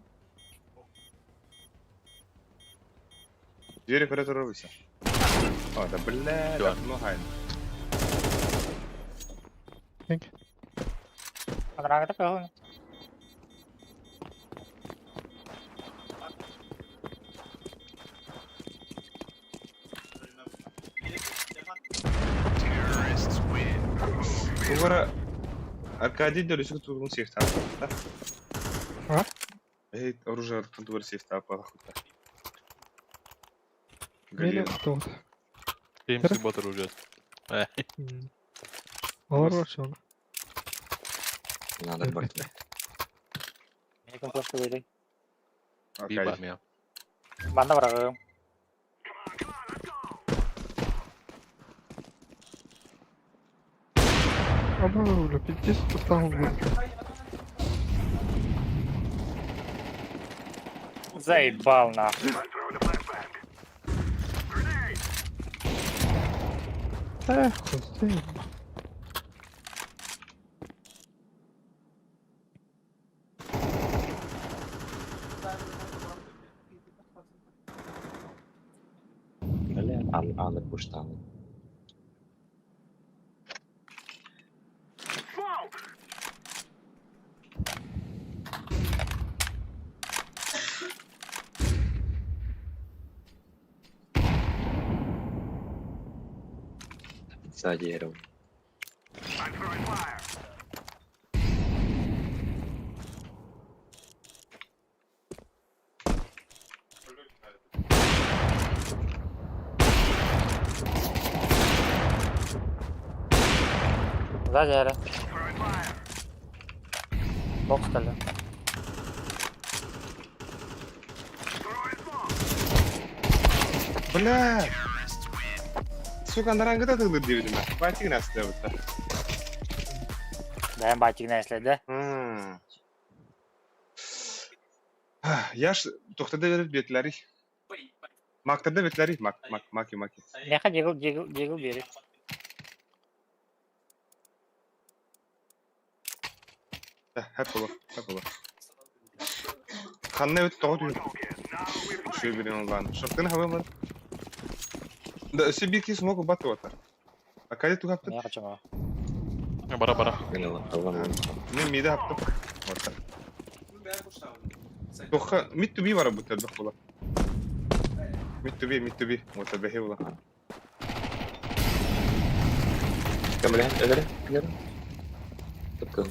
Speaker 2: Двери оператора. А, да бля, да, ну гайн.
Speaker 1: Анраңы так.
Speaker 2: Угара Аркадий дөрүсүк тугун сейф тап.
Speaker 13: А?
Speaker 2: Эй, оружие тугун сейф тап, ахута.
Speaker 13: Мели тут.
Speaker 5: Тимси бот оружие.
Speaker 13: Алар бар шоны.
Speaker 9: Надо брать.
Speaker 1: Мекин флешка бери.
Speaker 5: Биба мия.
Speaker 1: Банда барагым.
Speaker 13: Аба, бля, пиздец, устал, бля.
Speaker 1: Заебал нахуй.
Speaker 13: Эх, заебал.
Speaker 9: Бля, аны пуштаны. За деревом.
Speaker 1: За дерево. Бокс кэллэ.
Speaker 2: Бля! Сука, нарангыта тылыр диэбитим. Байтигин астыбыта.
Speaker 1: Бэйэм байтигин эслэдэ.
Speaker 2: Яш тохтада берет бетлери. Мактарда бетлери. Мак, мак, маки, маки.
Speaker 1: Меха дигл, дигл, дигл берет.
Speaker 2: Хэп боло, хэп боло. Ханна өт тоҕо түүн. Үчүгэй билин оллаан. Шортын хабы бар. Да, өссө биир киһи смок убат уотар. Акади тугаппыт.
Speaker 1: Меха чоҥо.
Speaker 5: Бара бара.
Speaker 2: Мен миде хаптым. Уотар. Тоха мид to be бара бу элбэх була. Mid to be, mid to be. Уота бэһи була.
Speaker 9: Көмөлөһөн өлөрө өлөрө. Тыпкын.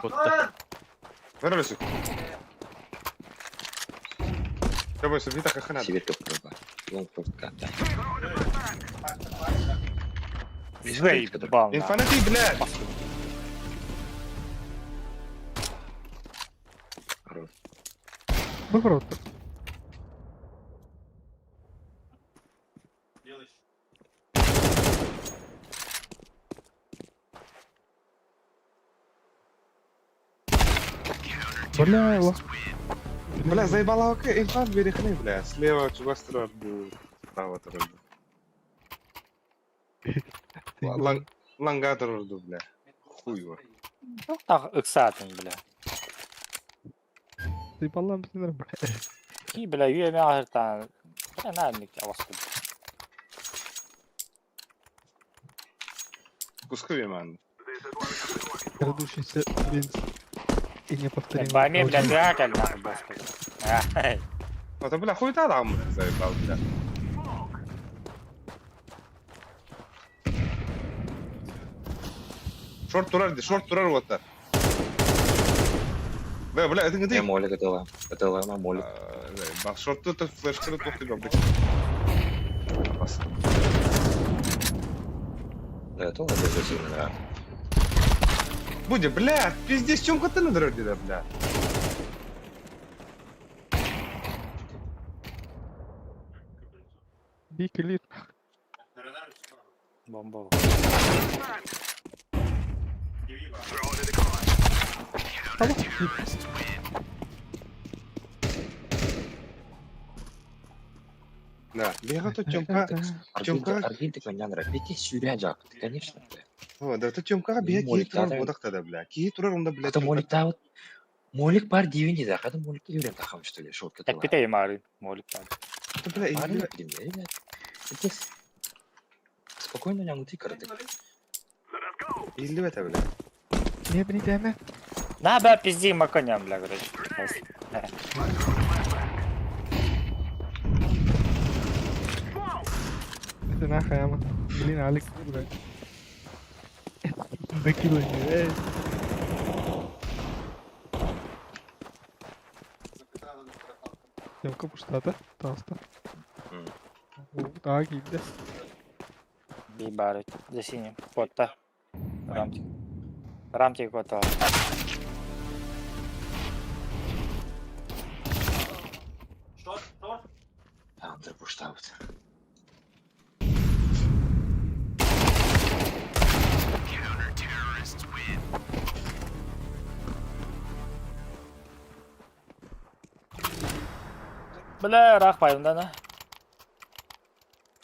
Speaker 5: Кутта.
Speaker 2: Бара өсүк. Тобой субита хахана.
Speaker 9: Сибирь көпкө. Лонг ката.
Speaker 1: Заебал.
Speaker 2: Инфанати, блядь!
Speaker 9: Хорош.
Speaker 13: Выход. Бля, лох.
Speaker 2: Бля, заебала окей, инфант берехни, бля. Слева чугас турар бу, справа турар бу. Ланг, ланга турар ду, бля. Хуй его.
Speaker 1: Так ыксатын, бля.
Speaker 13: Заебала, бля.
Speaker 1: Ки, бля, үйеме ахыртан. Бля, на ник аваскы.
Speaker 2: Куска ман.
Speaker 13: Крадущийся бенз. И неповторимый.
Speaker 1: Бами, бля, драка, нахуй, баскы.
Speaker 2: А то, бля, хуй та там, заебал, бля. Шорт турар, ди, шорт турар вот так. Бля, бля, это не
Speaker 9: Я
Speaker 2: ты.
Speaker 9: молик это Это лама молик.
Speaker 2: Заебал, шорт тут флешка тут ты бля. Опасно.
Speaker 9: Да, это он это сильно нравится.
Speaker 2: Будя, бля, пиздец, чем ты на дороге, да, бля.
Speaker 13: Бик элит.
Speaker 1: Бомба.
Speaker 2: Да, бега то Тёмка. Тёмка.
Speaker 9: Аргентик меня нравится. Пяти сюря жак, конечно, бля.
Speaker 2: О, да, то Тёмка бега кии
Speaker 9: Молик
Speaker 2: турар
Speaker 9: тата.
Speaker 2: бодак да, бля. Кии турар онда, бля.
Speaker 9: Это молик та вот. Молик бар дивин да, когда молик юрем тахам что ли, шотка.
Speaker 1: Так питай мары, молик так.
Speaker 2: Да, бля,
Speaker 9: Бля, ребят. Спокойно, не ты карты.
Speaker 2: Илли это, бля.
Speaker 13: Не, не,
Speaker 1: На, бля, пизди маконям, бля, короче.
Speaker 13: Это нахуй, яма. Блин, Алекс, бля. Докинули, эй. Тёмка пуштата, таста. Так, иди.
Speaker 1: Би бары, за синим. Котта. Рамтик. Рамтик котта.
Speaker 9: Андр пуштабыт.
Speaker 1: Бля, рах пайымда на.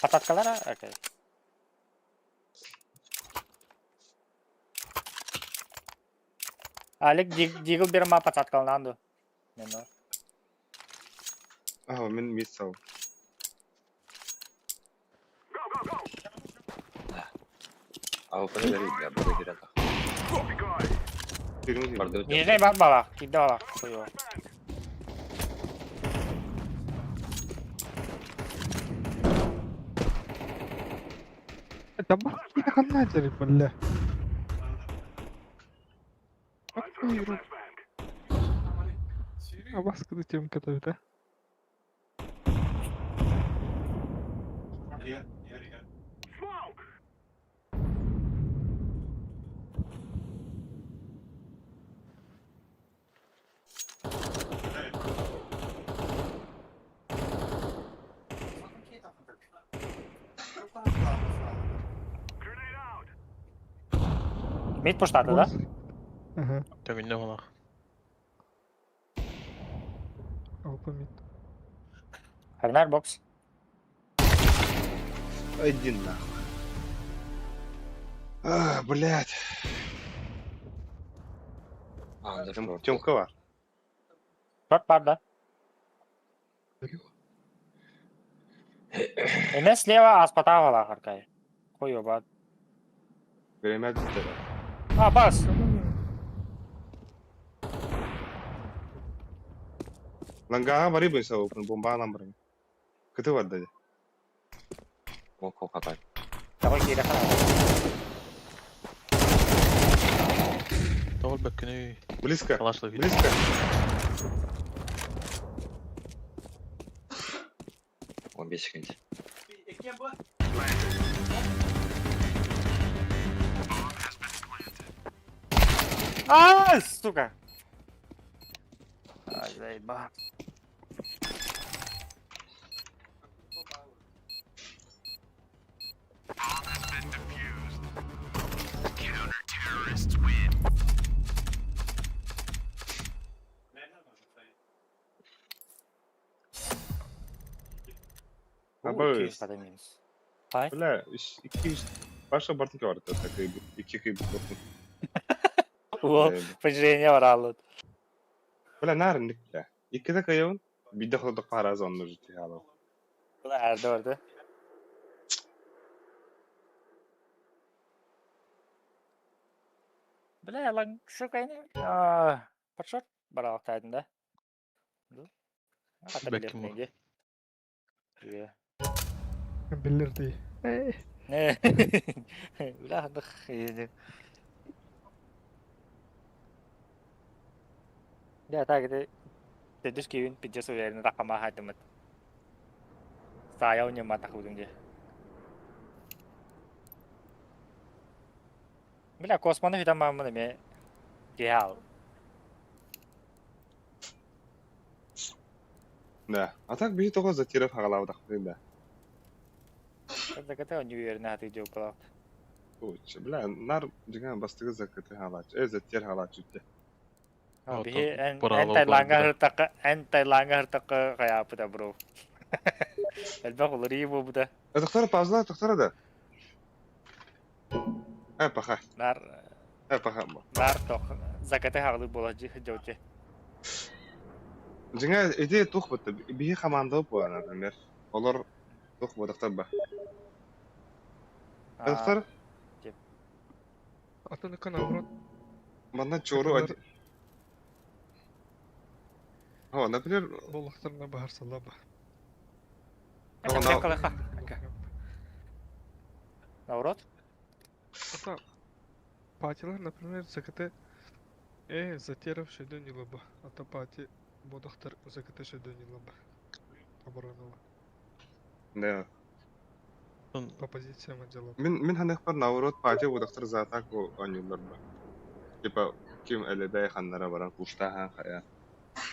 Speaker 1: Пататкалара? Окей. Алик дигл берма пататкалнанду. Мено.
Speaker 2: А, мен миссал.
Speaker 9: А вы поняли, бля, буду берет.
Speaker 1: Не бар бала, киде бала. Хуево.
Speaker 13: Это бабки наханатели, бля. Какой А вас когда темка да?
Speaker 1: Мид пуштаты, да?
Speaker 13: Ага.
Speaker 5: Төгүннэ олох.
Speaker 13: Опа мид.
Speaker 1: Фонарь бокс.
Speaker 2: Иди нахуй. А, блядь. Тёмка var.
Speaker 1: Шорт бар, да? Эме слева аспатавала харкай. Хуй оба.
Speaker 2: Время бітті.
Speaker 1: А, бас!
Speaker 2: Лангаға барып ойса опын, бомбаға барып. Кіті бар деді.
Speaker 9: Мокол хабар.
Speaker 1: Давай кире хана.
Speaker 5: Тоғыл бөккүнүй.
Speaker 2: Близко.
Speaker 5: Калашлы
Speaker 2: Близко.
Speaker 9: 15 секунд.
Speaker 1: А, сука! Ай, заеба.
Speaker 2: Абы.
Speaker 1: Минус. Ай.
Speaker 2: Бля, 200 Баша бартын бар такой iki кый бартын.
Speaker 1: О, понижение баралыт.
Speaker 2: Бля, нарынник бля. Икки кайын, бидде холдық пара зонны жити хало.
Speaker 1: Бля, әрді барды. Бля, лан, сука, не. А, подшот баралык тайдын да.
Speaker 5: Бәккин бу.
Speaker 13: Биллер дии.
Speaker 1: Не. Бля, дых. Да, так это Дедүс кийин пиджес уверен ракама хатымыт. Сая унима тахудун де. Бля, космоны хитам мамын эме. Геал.
Speaker 2: Да. А так бии тоҕо затиров хагалаабытах да.
Speaker 1: Заката не уверен хаты жок
Speaker 2: Уч, бля, нар дигән бастыгы закаты халач. Э, затир халач үтте.
Speaker 1: Биһи эн Тайланга хыртакка, эн Тайланга хыртакка каяпыта бро. Элбэх уларыы буолбута.
Speaker 2: Э, тохтора паузла, тохтора да. Э, паха.
Speaker 1: Нар
Speaker 2: Э, паха.
Speaker 1: нар тох закаты хаглы буола жооче.
Speaker 2: Дьиҥэ ити тух бутта биһи команда буолан, например. Олор тух бодохтор ба. Тохтор
Speaker 13: Атын наоборот.
Speaker 2: манна чору один. О, например,
Speaker 13: Боллахтарына бахар салаба.
Speaker 1: Наоборот?
Speaker 13: Это патилар, например, ЗКТ затеров шеден лаба. А то пати бодохтар ЗКТ шеден лаба. Оборонала.
Speaker 2: Да.
Speaker 13: По позициям отдела.
Speaker 2: Мин ханахпар наоборот пати бодохтор за атаку онюлар ба. Типа ким элебей ханнара баран куштахан хая.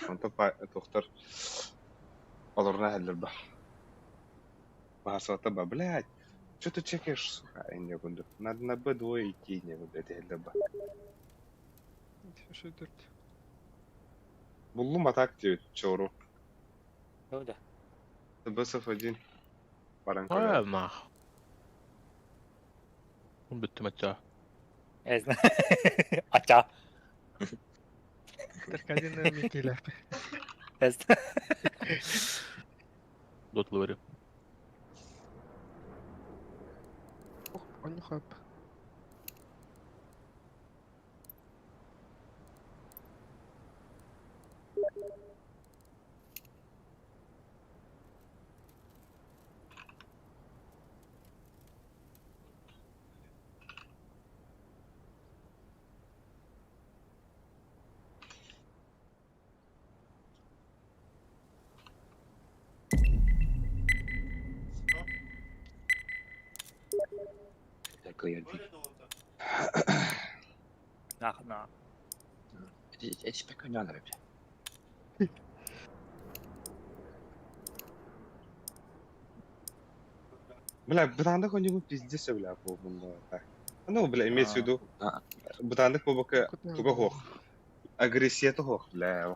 Speaker 2: Онто па тохтор олорна хеллер ба. Бахасата ба, блядь. Что ты чекаешь, сука, не буду. Надо на Б2 идти, не буду, это хеллер ба.
Speaker 13: Шедерт.
Speaker 2: Буллум атак диют, чору.
Speaker 1: Да.
Speaker 2: БСФ1. Баран
Speaker 5: А, нах. Бүттүм ача.
Speaker 1: Эзна. Ача.
Speaker 13: Теркадина Микеля.
Speaker 1: Эзна.
Speaker 5: Дотлы бери.
Speaker 13: Онюхап.
Speaker 9: Такой один.
Speaker 1: Нах, на.
Speaker 9: Эти пока не надо вообще.
Speaker 2: Бля, бытанда конюгу пиздец, бля, по бунда. Так. Ну, бля, имеется в виду, бытааннык буолбакка туга суох. Агрессията суох, бля.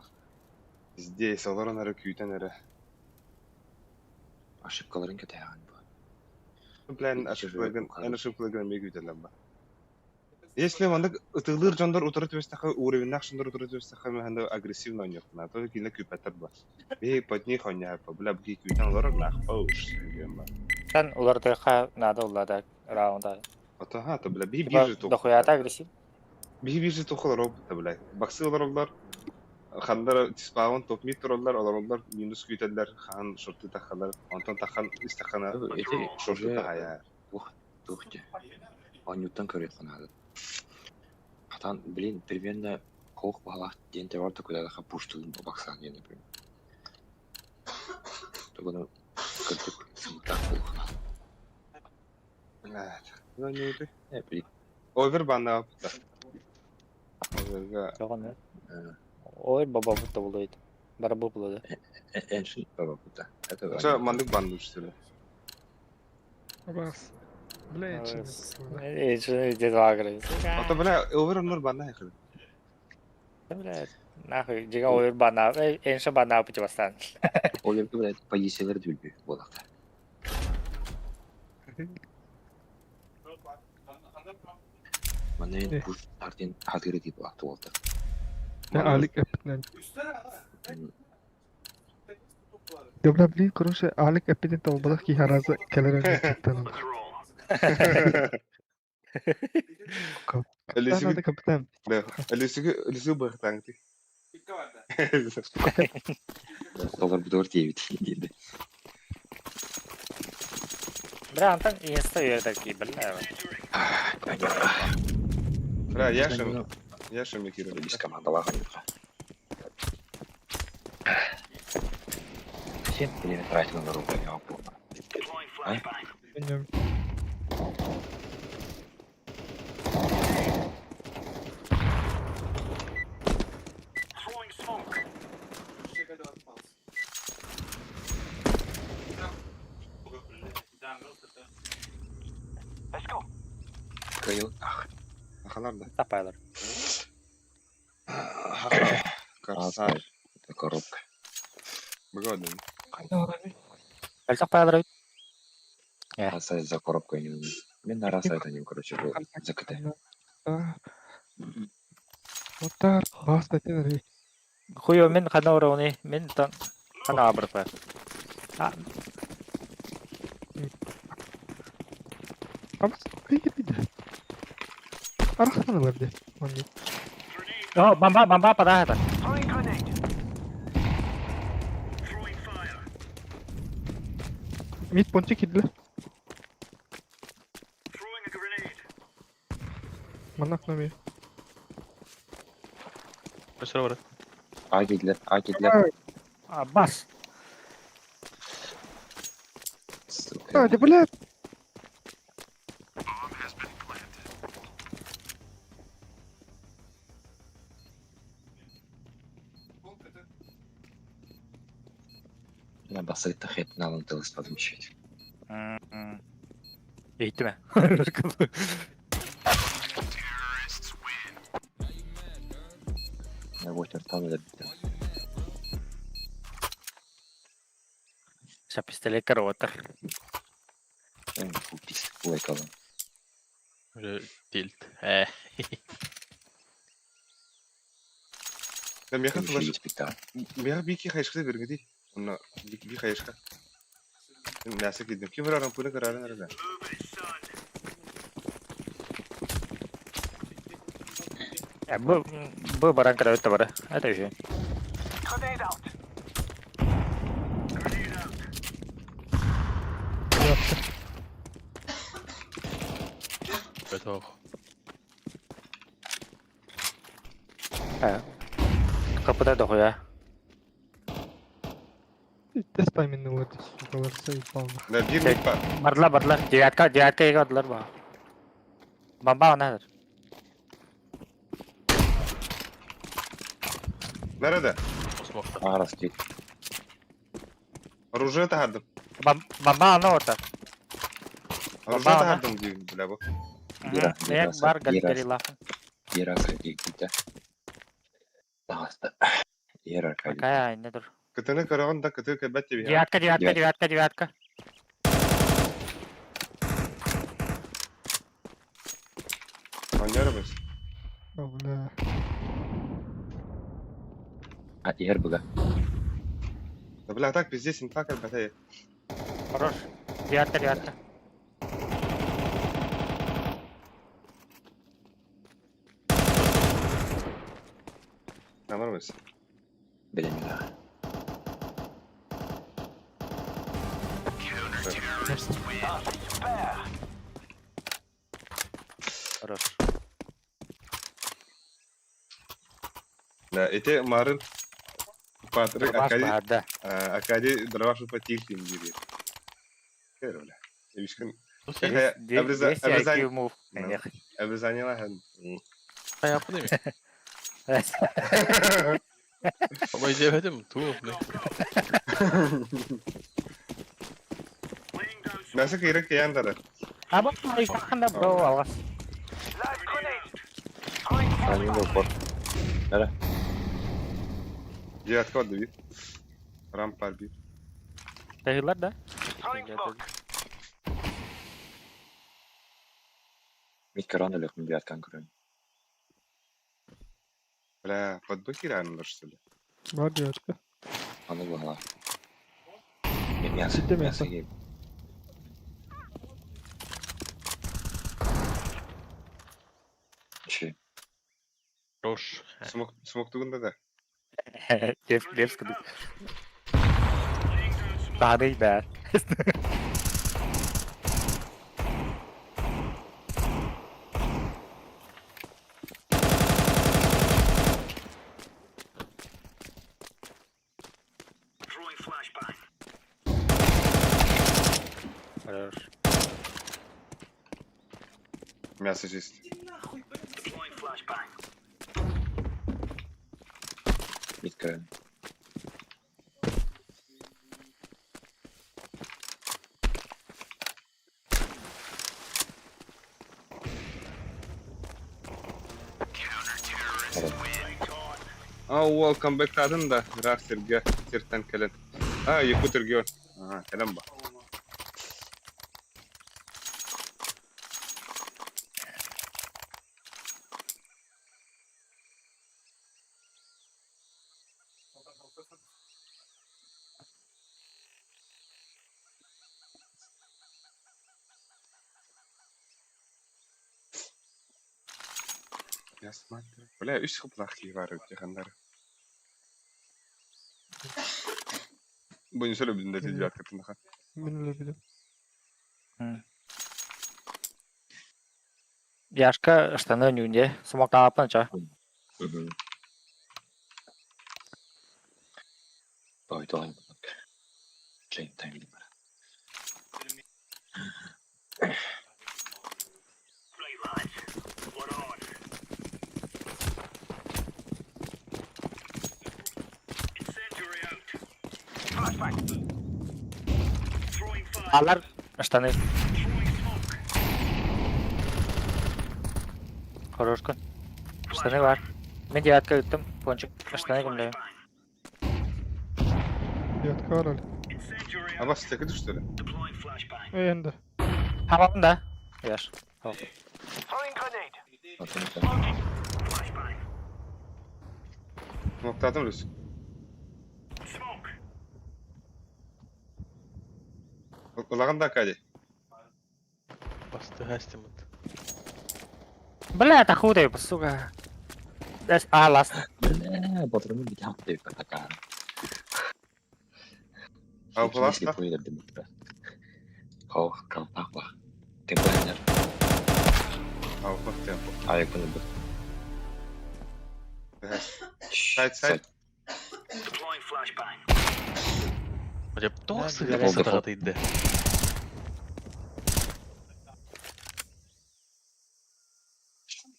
Speaker 2: Здесь олорон эрэ күүтэн эрэ.
Speaker 9: Ошибкаларын кэтэһэҕин бу.
Speaker 2: Бля, эн ошибкаларгын, эн ошибкаларгын эмиэ күүтэллэр ба. Если маннык ытыылыыр дьоннор утары түбэстэххэ, уровеннаах дьоннор утары түбэстэххэ, мин агрессивно оонньуохпун, а то кинилэр күүппэттэр ба. Биһи под них оонньоһоппо, бля, бу күүтэн олорор наах, уж диэн ба.
Speaker 1: Тан уларытыахха наада уллада раунда.
Speaker 2: Ата, то, бля, биһи
Speaker 1: Типа
Speaker 2: бирже туох.
Speaker 1: дохуята агрессив.
Speaker 2: Биһи бирже туох олоробут, бля. Баксы олороллор, ханнара спаун топ мид тураллар, олороллор, минус күүтэллэр, хаан шорты тахалар, онтон тахан истахана
Speaker 9: Эти
Speaker 2: шорты
Speaker 9: уже
Speaker 2: тахаяр.
Speaker 9: туох туох дии. Оонньууттан көрүөххэ наада. Хатан, блин, примерно хоох баһалаах диэн тэбэр куда пуштылын баксан диэн, например. Тугуну кырдык сымытаах буолуохха.
Speaker 2: Блядь. Ну не ты.
Speaker 9: Блин.
Speaker 2: Овер банна опыта. Оверга.
Speaker 1: Жоҕон. Ой, баба бутта булуйт. Бара бу булады.
Speaker 9: Эншин баба бутта. Это
Speaker 2: Ча мандык банды что ли?
Speaker 13: Бас. Бля, эншин.
Speaker 1: Эншин дед агры.
Speaker 2: А то, бля, овер оннор банна яхы.
Speaker 1: Бля, нахуй, жига овер банна, эншин банна пути бастан.
Speaker 9: Оверге, блядь, позициялар дүлбү буолахта. Манна эн пуш тартын хатыры дип буолахта буолта.
Speaker 13: Алик эпитнен. Да бля, блин, короче, Алик эпитнен толбалах ки хараза келер капитан. Капитан, это капитан.
Speaker 2: Да, Алисугу, Алисугу бахтанг ти.
Speaker 9: Доллар бутугар тиэбит диэбит.
Speaker 1: Бля, Антон инста үйрәтә ки, бля.
Speaker 2: Бля, Яшин, Яшин Микиров.
Speaker 9: Без командалаах ойуха. Всем привет, тратил на руку, я помню. А? Кыйыл, ах.
Speaker 2: Ахалар да.
Speaker 1: Тапайлар.
Speaker 2: Корсар.
Speaker 9: Это коробка.
Speaker 2: Богоден.
Speaker 1: Әлсақ пайлар өйт.
Speaker 9: Аса за коробкой не Мен на раз это не, короче, был. За КТ.
Speaker 13: Отар, баста тенри.
Speaker 1: Хуё, мен хана урауни, мен тан хана абырпа. А,
Speaker 13: Абас, кыйгы Арахтан барды. Онни.
Speaker 1: О, бомба, бомба пода это.
Speaker 13: Мид пончик идле. Манак нами.
Speaker 5: Өсөрө бары.
Speaker 9: А кидлер, а кидлер.
Speaker 1: А, бас.
Speaker 13: А, да блядь.
Speaker 9: На басыт тахет налан тылыс подмещать.
Speaker 1: Eğitime.
Speaker 9: Я вот там да бит.
Speaker 1: Ша пистолет коротер.
Speaker 9: Эн фу пис лайкалан.
Speaker 5: Уже тильт. Э.
Speaker 2: Да меха
Speaker 9: Еще
Speaker 2: флеш.
Speaker 9: есть пита.
Speaker 2: Меха бики хайшка бергеди. Онна би хайшка. Мясо кидим. Ким рарам пуна карара нарада.
Speaker 1: Бу бу баран караут бара. Это еще.
Speaker 5: Бетох.
Speaker 1: Э. Капыда дохуя.
Speaker 13: Тест тайминг вот, сука, заебал.
Speaker 2: Да бир мид бар.
Speaker 1: Барла барла. Девятка, девятка еге бардылар ба. Бомба она.
Speaker 2: Nerede?
Speaker 5: Осмокта.
Speaker 9: А раз кит.
Speaker 2: Оружие тахардым.
Speaker 1: Бомба она орта.
Speaker 2: Оружие
Speaker 1: Бомба она.
Speaker 2: тахардым дейм, бля бу.
Speaker 1: Мек бар галерилафын.
Speaker 9: Биир аса киирдэ. Таҕыста. Ер Аркадий.
Speaker 1: Какая айна тур.
Speaker 2: Кытыны көрөҕүн да кытыы кэлбэт дии.
Speaker 1: Девятка, девятка, девятка, девятка.
Speaker 2: Оонньоорубус.
Speaker 13: О, бля.
Speaker 9: А иһэр быга.
Speaker 2: Да бля, так пиздец, инфа кэлбэтэ.
Speaker 1: Хорош. Девятка, девятка.
Speaker 2: Намарбыс.
Speaker 9: Билэммин.
Speaker 1: Хорош.
Speaker 2: Да, эти марын Патрик
Speaker 1: Дробаш
Speaker 2: Аркадий
Speaker 1: баар да.
Speaker 2: Аркадий дробаш потихим дири. Кэр бля. Ишкин.
Speaker 1: 200 IQ move.
Speaker 2: Обрезание лаган.
Speaker 5: Хайаппын эми. Ama izlemedim. Туу.
Speaker 2: Насы кирек кияндары.
Speaker 1: Аба, ханда бро алгас.
Speaker 9: Анюна упор. Эре.
Speaker 2: Девятка вот бит. Рампар бит.
Speaker 1: Тахилар да?
Speaker 9: Микрон өлөх мин биаткан көрөм.
Speaker 2: Бля, подблокировали, что ли?
Speaker 13: Бар девятка.
Speaker 9: Аны буһала. Мясо,
Speaker 13: Ситте
Speaker 9: мясо
Speaker 13: мясо.
Speaker 9: киир. Чи.
Speaker 5: Хорош.
Speaker 2: Смок, смок тугунда да.
Speaker 1: Лев, лев скудuk. Таханы бär. Хорош.
Speaker 2: Мясо чист.
Speaker 9: Мид көрөм. Эре.
Speaker 2: А, welcome back тадын да. Рах сирге, сиртен келен. А, Якут регион. Ага, келен ба. Я смотрю. Бля, үс хыплах бар өтте хандар. Бу не сөйлөп да девятка тындаха.
Speaker 13: Мин өлө билем.
Speaker 1: Яшка штаны нүнде. Смоктаапын ча.
Speaker 9: Мгм. Ой, долай. Чейн тайм бар.
Speaker 1: Алар штаны. Хорошка. Штаны бар. Мен девятка үттім. Пончик штаны кімлею.
Speaker 13: Девятка бар әле.
Speaker 2: А вас текеди что ли?
Speaker 13: Эй, энди.
Speaker 1: Хамамын да. Яш.
Speaker 9: Атын атын.
Speaker 2: Смоктадым Люс. Улаган да Аркадий.
Speaker 5: Басты хастимыт.
Speaker 1: Бля, тахудай, сука. А, ласт.
Speaker 9: Бля, батырымын бит хапты такаа.
Speaker 2: А ласта?
Speaker 9: Хох, калпак ба. Темпо нер.
Speaker 2: А, вот темпо.
Speaker 9: Ай, күнү бит.
Speaker 2: Сайт, сайт.
Speaker 5: Ажап тоқ
Speaker 1: Да,
Speaker 5: сыгыр
Speaker 9: болды.
Speaker 5: сатаға тыйды.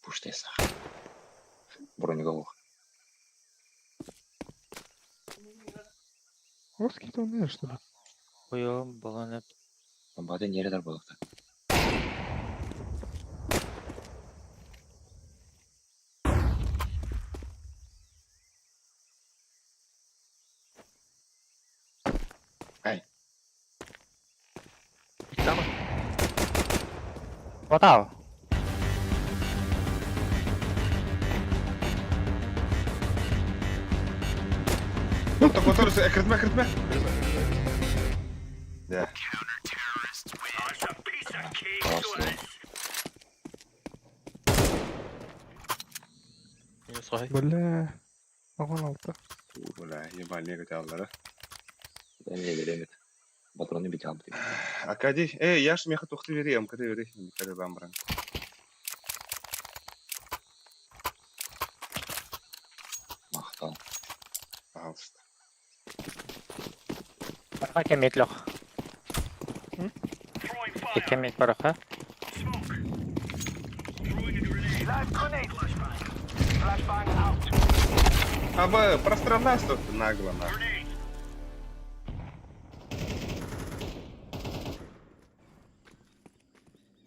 Speaker 9: Пуштеса. Броньга ох.
Speaker 13: Оски там не что ли?
Speaker 1: Хуем, баланы.
Speaker 9: Бады нере дар болыкта.
Speaker 1: Батал.
Speaker 2: Котор, экритме, экритме. Да.
Speaker 13: Бля. 16.
Speaker 2: Бля, ебальник эталлары.
Speaker 9: Эмиэ беремит. Патроны бит албыт.
Speaker 2: Акади, эй, я ж меха тухты бери, МКТ бери, МКТ бамбран.
Speaker 9: Махтал.
Speaker 2: Пожалуйста.
Speaker 1: Барха кемет лох. Кемет барха.
Speaker 2: Аба, пространство нагло, на.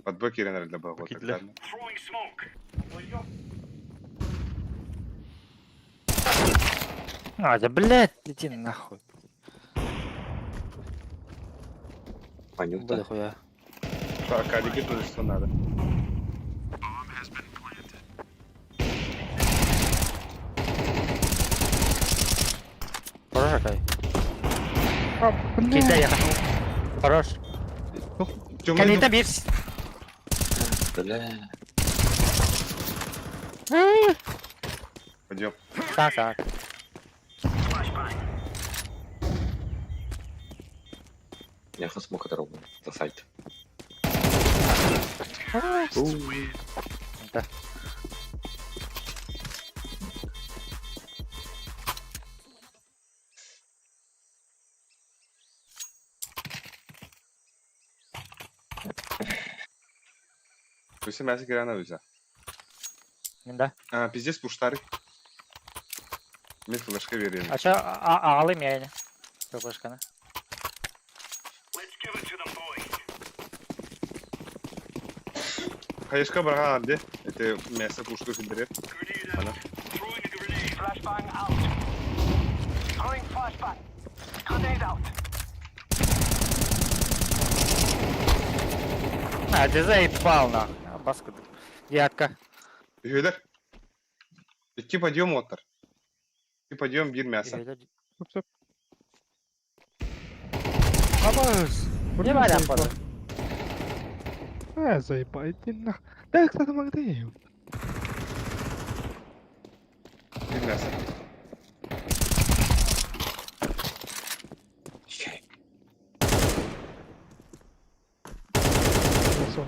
Speaker 2: Под бокерин для бога.
Speaker 5: Кидлер.
Speaker 1: А, да блядь, иди нахуй.
Speaker 9: Анюта.
Speaker 1: Бля хуя.
Speaker 2: Так, Акадики тоже что надо.
Speaker 1: Хорош какой.
Speaker 13: А, бля.
Speaker 1: Кидай, я Хорош. Калита бирс.
Speaker 9: Бля.
Speaker 2: Пойдем.
Speaker 1: Так, так.
Speaker 9: Я смог это ровно. За сайт.
Speaker 1: Да.
Speaker 2: Пусть мясо кирана виза.
Speaker 1: Да.
Speaker 2: А, пиздец, пуштары. Мен флешка верим.
Speaker 1: А чё, алы меня? Какашкана.
Speaker 2: Хаешка брага где? Это мясо пушту фидерет. Она.
Speaker 1: А, ты заебал нахуй. А, Баску. Девятка.
Speaker 2: Үһүлэр. Икки подъем оттар. Икки подъем бир мясо.
Speaker 13: Стоп, стоп.
Speaker 1: Абыз. Не
Speaker 13: Бля,
Speaker 1: баря
Speaker 13: заебал.
Speaker 1: пода.
Speaker 13: А, заебал, иди нах. Да, кстати, могли.
Speaker 2: Бир мясо.
Speaker 13: Хорошо.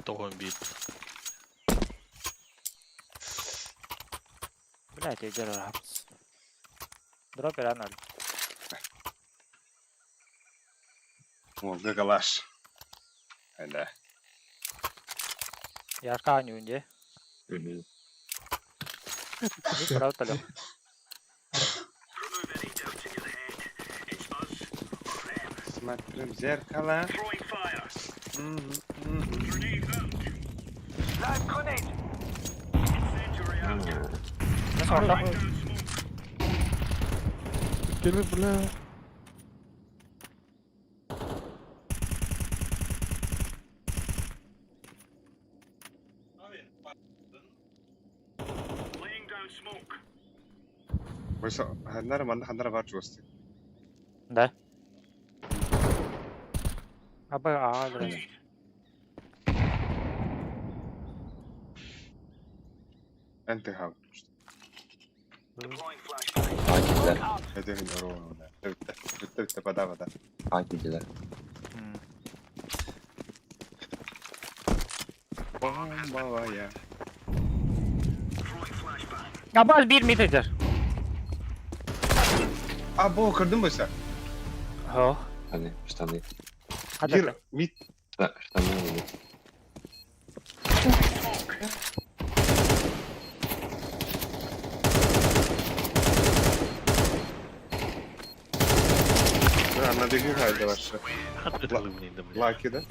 Speaker 5: Тоҕон бит.
Speaker 1: Блядь, я держу. Дропер анал.
Speaker 2: О, гагалаш. Айда.
Speaker 1: Яшка анюнде.
Speaker 9: Мгм.
Speaker 1: Правда, лёг.
Speaker 2: Смотрим в зеркало. Мгм, мгм.
Speaker 13: Кили, бля.
Speaker 2: Ойса, ханнара манна ханнара бар чугасты.
Speaker 1: Да. Аба, а, блядь.
Speaker 2: Энте хав.
Speaker 9: А, кидлер.
Speaker 2: Это ровно, да. Битте, битте, битте, вода, вода.
Speaker 9: А, кидлер.
Speaker 2: Бомбовая.
Speaker 1: Абаз бир метр.
Speaker 2: А, бо, кырдым бойса.
Speaker 1: О.
Speaker 9: Штаны, штаны.
Speaker 2: Бир, мид.
Speaker 9: Да, штаны. мид.
Speaker 2: Да, на беги хайда ваше. Лаки, да?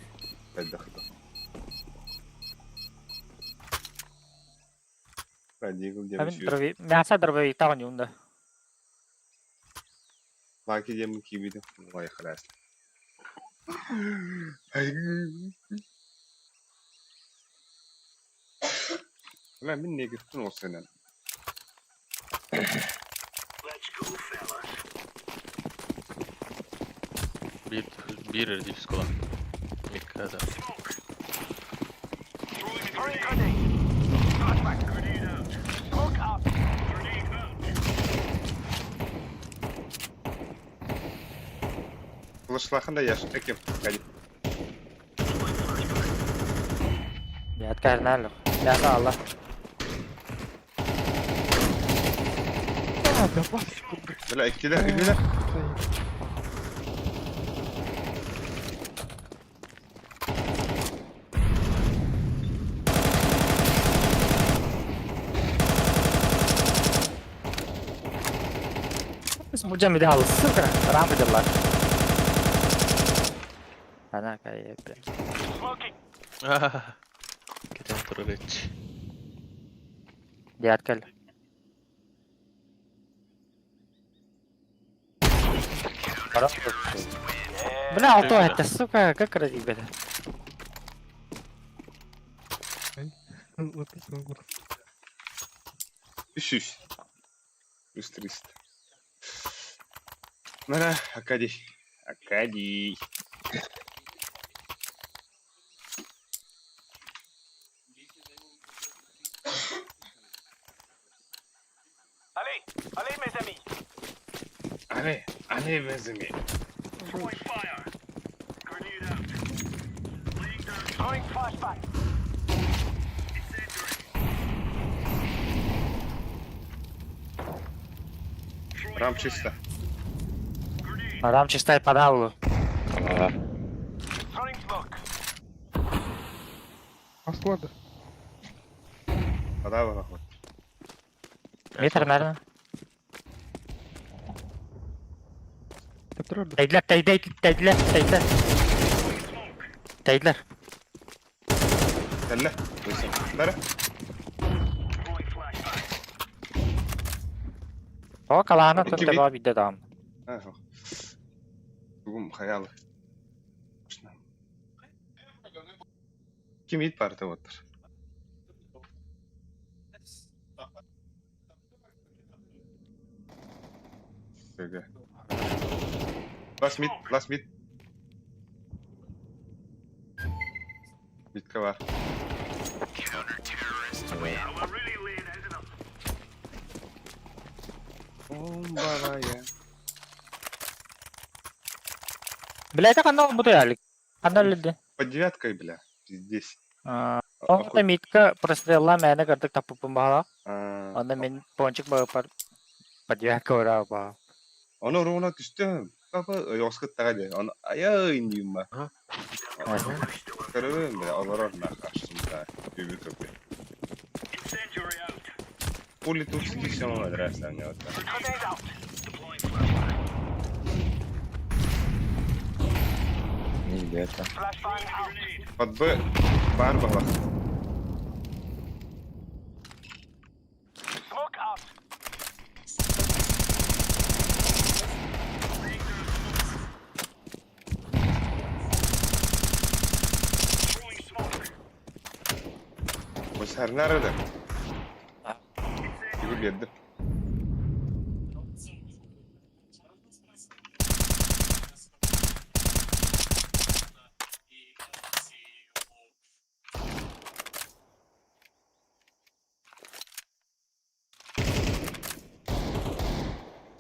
Speaker 2: Хайда, хайда. Дигл диэн
Speaker 1: Мин
Speaker 2: үчүгэй.
Speaker 1: дробовик, мясо дробовиктаах оонньуум да.
Speaker 2: Лаки диэн киирбитим. Ой, храс. Бля, мин негиттин ол сенен.
Speaker 5: Биир биир эрэ дипскола. Микка да.
Speaker 2: Флешлахан да яш. Экем. Кали.
Speaker 1: Нет, карналю. Мясо алла.
Speaker 13: А, да бас курдук.
Speaker 2: Бля, иккилер, үһүлэр.
Speaker 1: Мужа миде алыс, сука. Рампа дела. Она кайып.
Speaker 5: Кэтэн турар ич.
Speaker 1: Диат кел. Бля, а то это, сука, как разъебет.
Speaker 13: Вот это он.
Speaker 2: Үс үс. Үс 300. Мына, Акадий. Акадий. Allez, allez mes amis. Рам чисто.
Speaker 1: Рам чистай подавлу.
Speaker 13: Аслада.
Speaker 2: Подава вот.
Speaker 1: Метр, наверное.
Speaker 13: Петроль.
Speaker 1: Тәйдләр, тәйдәй, тәйдләр, тәйдләр. Тәйдләр.
Speaker 2: Кәллә. Уйсын. Бәрі.
Speaker 1: О, калаана
Speaker 2: Икки
Speaker 1: тут
Speaker 2: бит.
Speaker 1: теба бидде дам.
Speaker 2: А, жоқ. Бүгін хаялы. Ким ит бар деп отыр. Өге. Last mid, last mid. Мидке бар. Бомбалая.
Speaker 1: Бля, это канал буду ялик. Канал лиди.
Speaker 2: Под девяткой, бля. Здесь.
Speaker 1: Онда митка прострелла мәне кырдык тапыппын баһала.
Speaker 2: А,
Speaker 1: Онда мин пончик багыпар подъяка ура ба.
Speaker 2: Оны руына түстім. Папа, yoскыттаға де. Оны аяй деймін ба. Көрөбүн бля, олорор нах ашсымда. Бүбү көпө. Пули тут сидишь, он адрес не вот.
Speaker 9: Не ребята.
Speaker 2: Под Б бар бала. Bu ser nerede? Gibi geldi.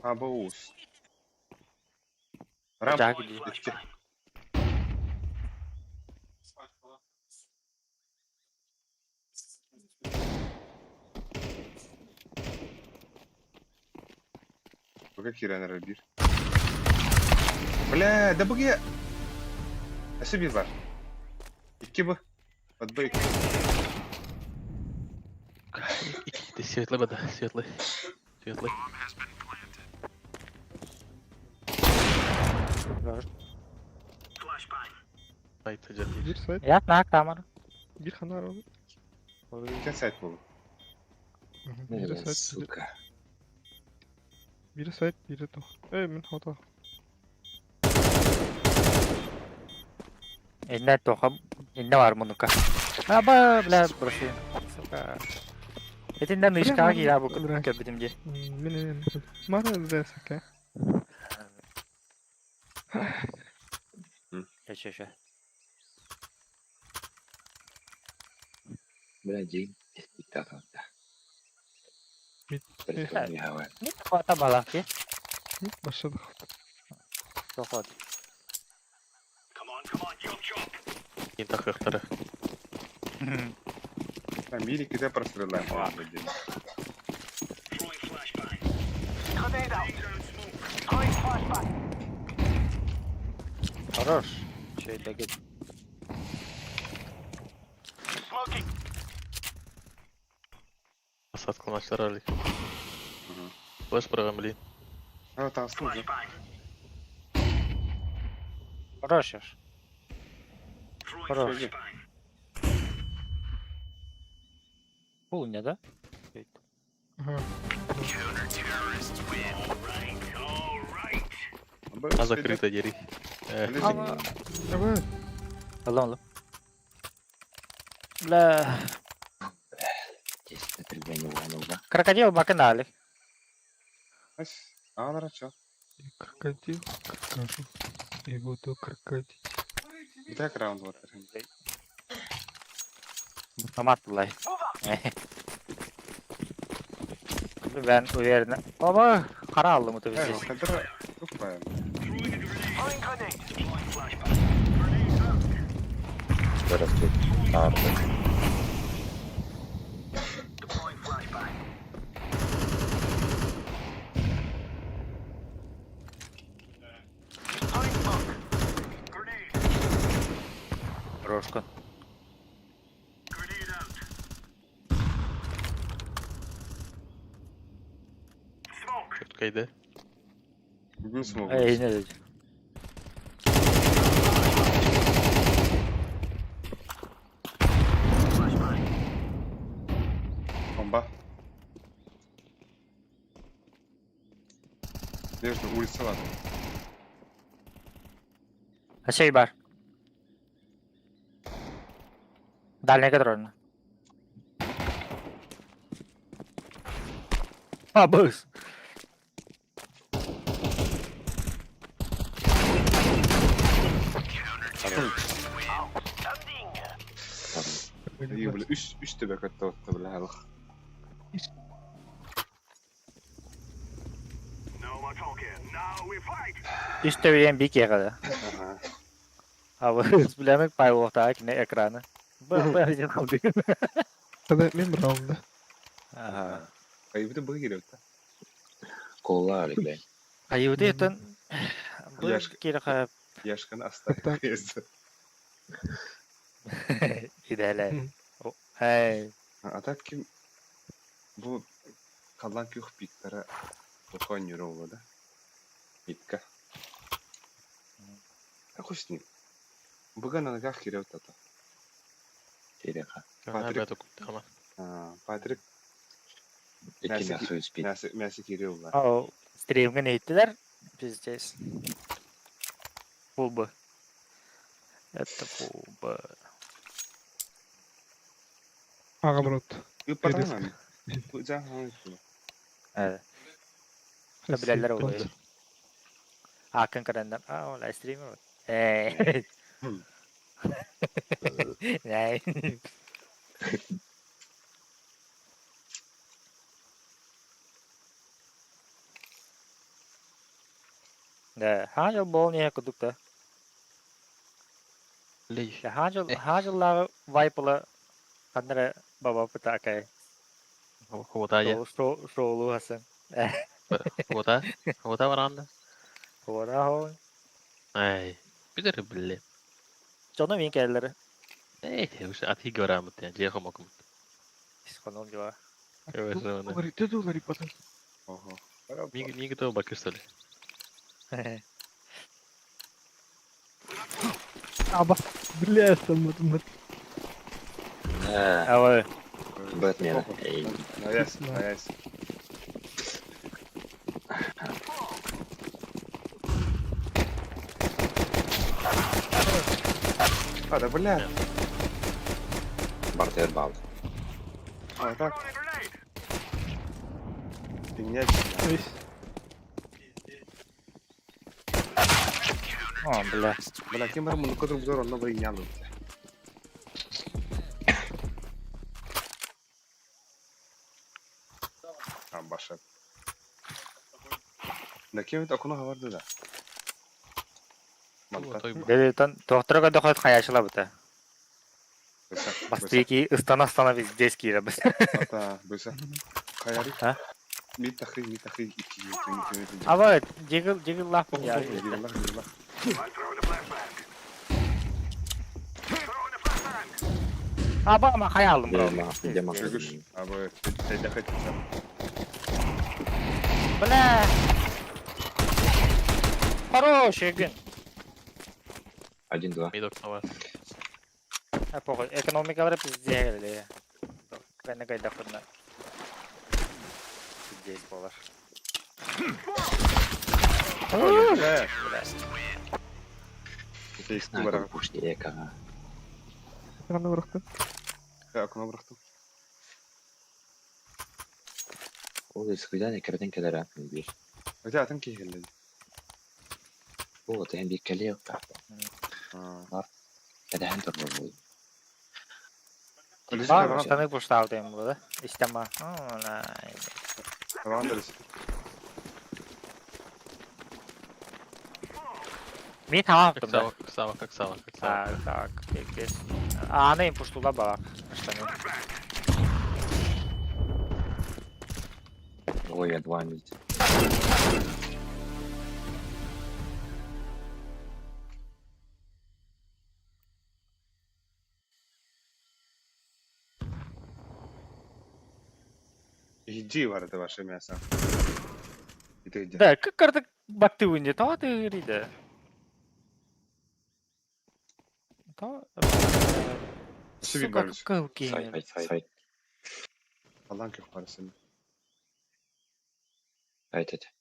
Speaker 2: Ha bu Oğuz. Ramp
Speaker 1: Жак ди.
Speaker 2: gitti. Бага кирен bir. Бля, да буге. Өссө bir var. İki bu. Под Б iki.
Speaker 5: Икки светлый бада, светлый. Светлый. Сайт садья
Speaker 13: Bir сайт.
Speaker 1: Я на камеру.
Speaker 13: Bir ханар oldu.
Speaker 2: Кен сайт болу.
Speaker 13: Biri
Speaker 9: Блин,
Speaker 13: сайт,
Speaker 9: сука.
Speaker 13: biri сайт, biri toh. Эй, мин хота.
Speaker 1: Инна тоха, инна бар мунука. Аба, бля, броси. Сука. Этиннен ышкаға кире бу көбүтүм ди.
Speaker 13: Мин мара десеке.
Speaker 1: Еще, еще.
Speaker 9: Бля, день диктатор, да.
Speaker 1: Не хвата балаки.
Speaker 13: Başladık.
Speaker 1: Тохот.
Speaker 5: Кин тахыктары.
Speaker 2: Там мили киде прострелаем, по-моему.
Speaker 1: Хорош. Че это гид?
Speaker 5: Асат кылмачлар алик. Флеш программ блин.
Speaker 2: А, там служу.
Speaker 1: Хорош. Хорош. Пул не, да?
Speaker 13: Ага.
Speaker 5: А закрыто дери.
Speaker 13: Давай.
Speaker 1: Алло, алло. Бля. Крокодил баканали.
Speaker 2: А, чё?
Speaker 13: Крокодил, крокожу. И буду крокодить.
Speaker 2: Так раунд вот.
Speaker 1: Автомат булай. Ben уверен. Оба, кара алдым это здесь.
Speaker 9: Здравствуйте. Артек.
Speaker 1: Рожка.
Speaker 5: Четко иде.
Speaker 2: Не смогу.
Speaker 1: Эй, не, не.
Speaker 2: Бомба. Нежно, улица ладно.
Speaker 1: А сей бар. Дальний контрольно. А, быс.
Speaker 2: Бля, үш төбе көттө отты, бля, алых.
Speaker 1: Үш төбеден бик егады.
Speaker 2: Ага.
Speaker 1: А вы билемек пай болуқта кине экраны. Б б қалды.
Speaker 13: Тогда мен раунда.
Speaker 1: Ага.
Speaker 2: Кайыбыты бу киреп та.
Speaker 9: Кола, Алик, бля.
Speaker 1: Кайыбыты еттен бу
Speaker 2: Яшка.
Speaker 1: кире кайып
Speaker 2: Яшканы аста.
Speaker 1: иделе. Эй.
Speaker 2: А так ким бу калан күх биттара букон юролу да. Битка. А хуй Бүгін анагах киреп тата.
Speaker 9: Тереха.
Speaker 2: Патрик.
Speaker 5: Патрик.
Speaker 2: Патрик.
Speaker 9: Эки мясо успеть.
Speaker 2: Мясо киреп ла.
Speaker 1: Ау, стримге нейттилер. Пиздец. Фулбы. Это фулбы.
Speaker 13: Ага, брат.
Speaker 2: Үппатан. Жа.
Speaker 1: Evet. Bilerler oluyor. Hakan Karen'den. Aa, o live stream mi? Eee. Ne? Да, хажыл бол не кудукта.
Speaker 5: Лей.
Speaker 1: Хажыл, хажыллары вайпыла ханнара баба пытакай.
Speaker 5: Хота я.
Speaker 1: Шоулу хасан.
Speaker 5: Хота. Хота баранда.
Speaker 1: Хота хо.
Speaker 5: Ай. Бидер блин.
Speaker 1: Жоно мен келлери.
Speaker 5: Эй, уже ати горамыт я, же хомокум.
Speaker 1: Исконон жуа.
Speaker 13: Говорит, ты говори потом.
Speaker 2: Ого.
Speaker 5: Миги то бакырсали.
Speaker 13: Аба. Бля, там вот.
Speaker 1: Ава.
Speaker 9: Бэтмен.
Speaker 2: Nice, nice. А, да бля.
Speaker 9: Бартер бал.
Speaker 2: А, так. Фигня.
Speaker 1: О, бля.
Speaker 2: Бля, кем бар муну кодр бузор онно бри нялы. А, баша. Да кем это окно хаварды да.
Speaker 1: Бели тон тохтора доход хаяшыла бута. Бастыки ыстана ыстана везде кире бис.
Speaker 2: Ата, быса. Хаяри.
Speaker 1: А?
Speaker 2: Мит тахри, мит тахри, ики, ики, ики, ики.
Speaker 1: Аба, жигил жигил лах я.
Speaker 2: Жигил лах, жигил лах.
Speaker 1: Аба, ма хаялым бро.
Speaker 2: Жигиш. Аба, тайда хат.
Speaker 1: Бля. Хороший gün.
Speaker 9: 1-2.
Speaker 5: Мид окно var.
Speaker 1: Ha похуй. Экономикалары пиздец келди. Кайна кайда курна. Пиздец болар.
Speaker 2: Бля.
Speaker 9: Снайпер пушти эка.
Speaker 13: Ханна бырахтым.
Speaker 2: Окно бырахтым.
Speaker 9: Ол исхуйдан экерден келер бир.
Speaker 2: Өте атын кейгелди.
Speaker 9: Бу тен бир келе yok. Бар. Кәдәһен торбор бу.
Speaker 1: Бар, штаны пуштау дейм бу да. Истема. Ми тамам
Speaker 5: Сава, сава, как сава, как сава.
Speaker 1: Так, так, пиздец. Аны им пуштула балак. Штаны.
Speaker 9: Ой, я два мид.
Speaker 2: Иди бар это ваше мясо. Иди, иди.
Speaker 1: Да, как карта батты уйне, то ты риде. То. Сука, какой
Speaker 9: Сайт, сайт, сайт.
Speaker 2: Аллан көх барысын.
Speaker 9: Сайт, сайт.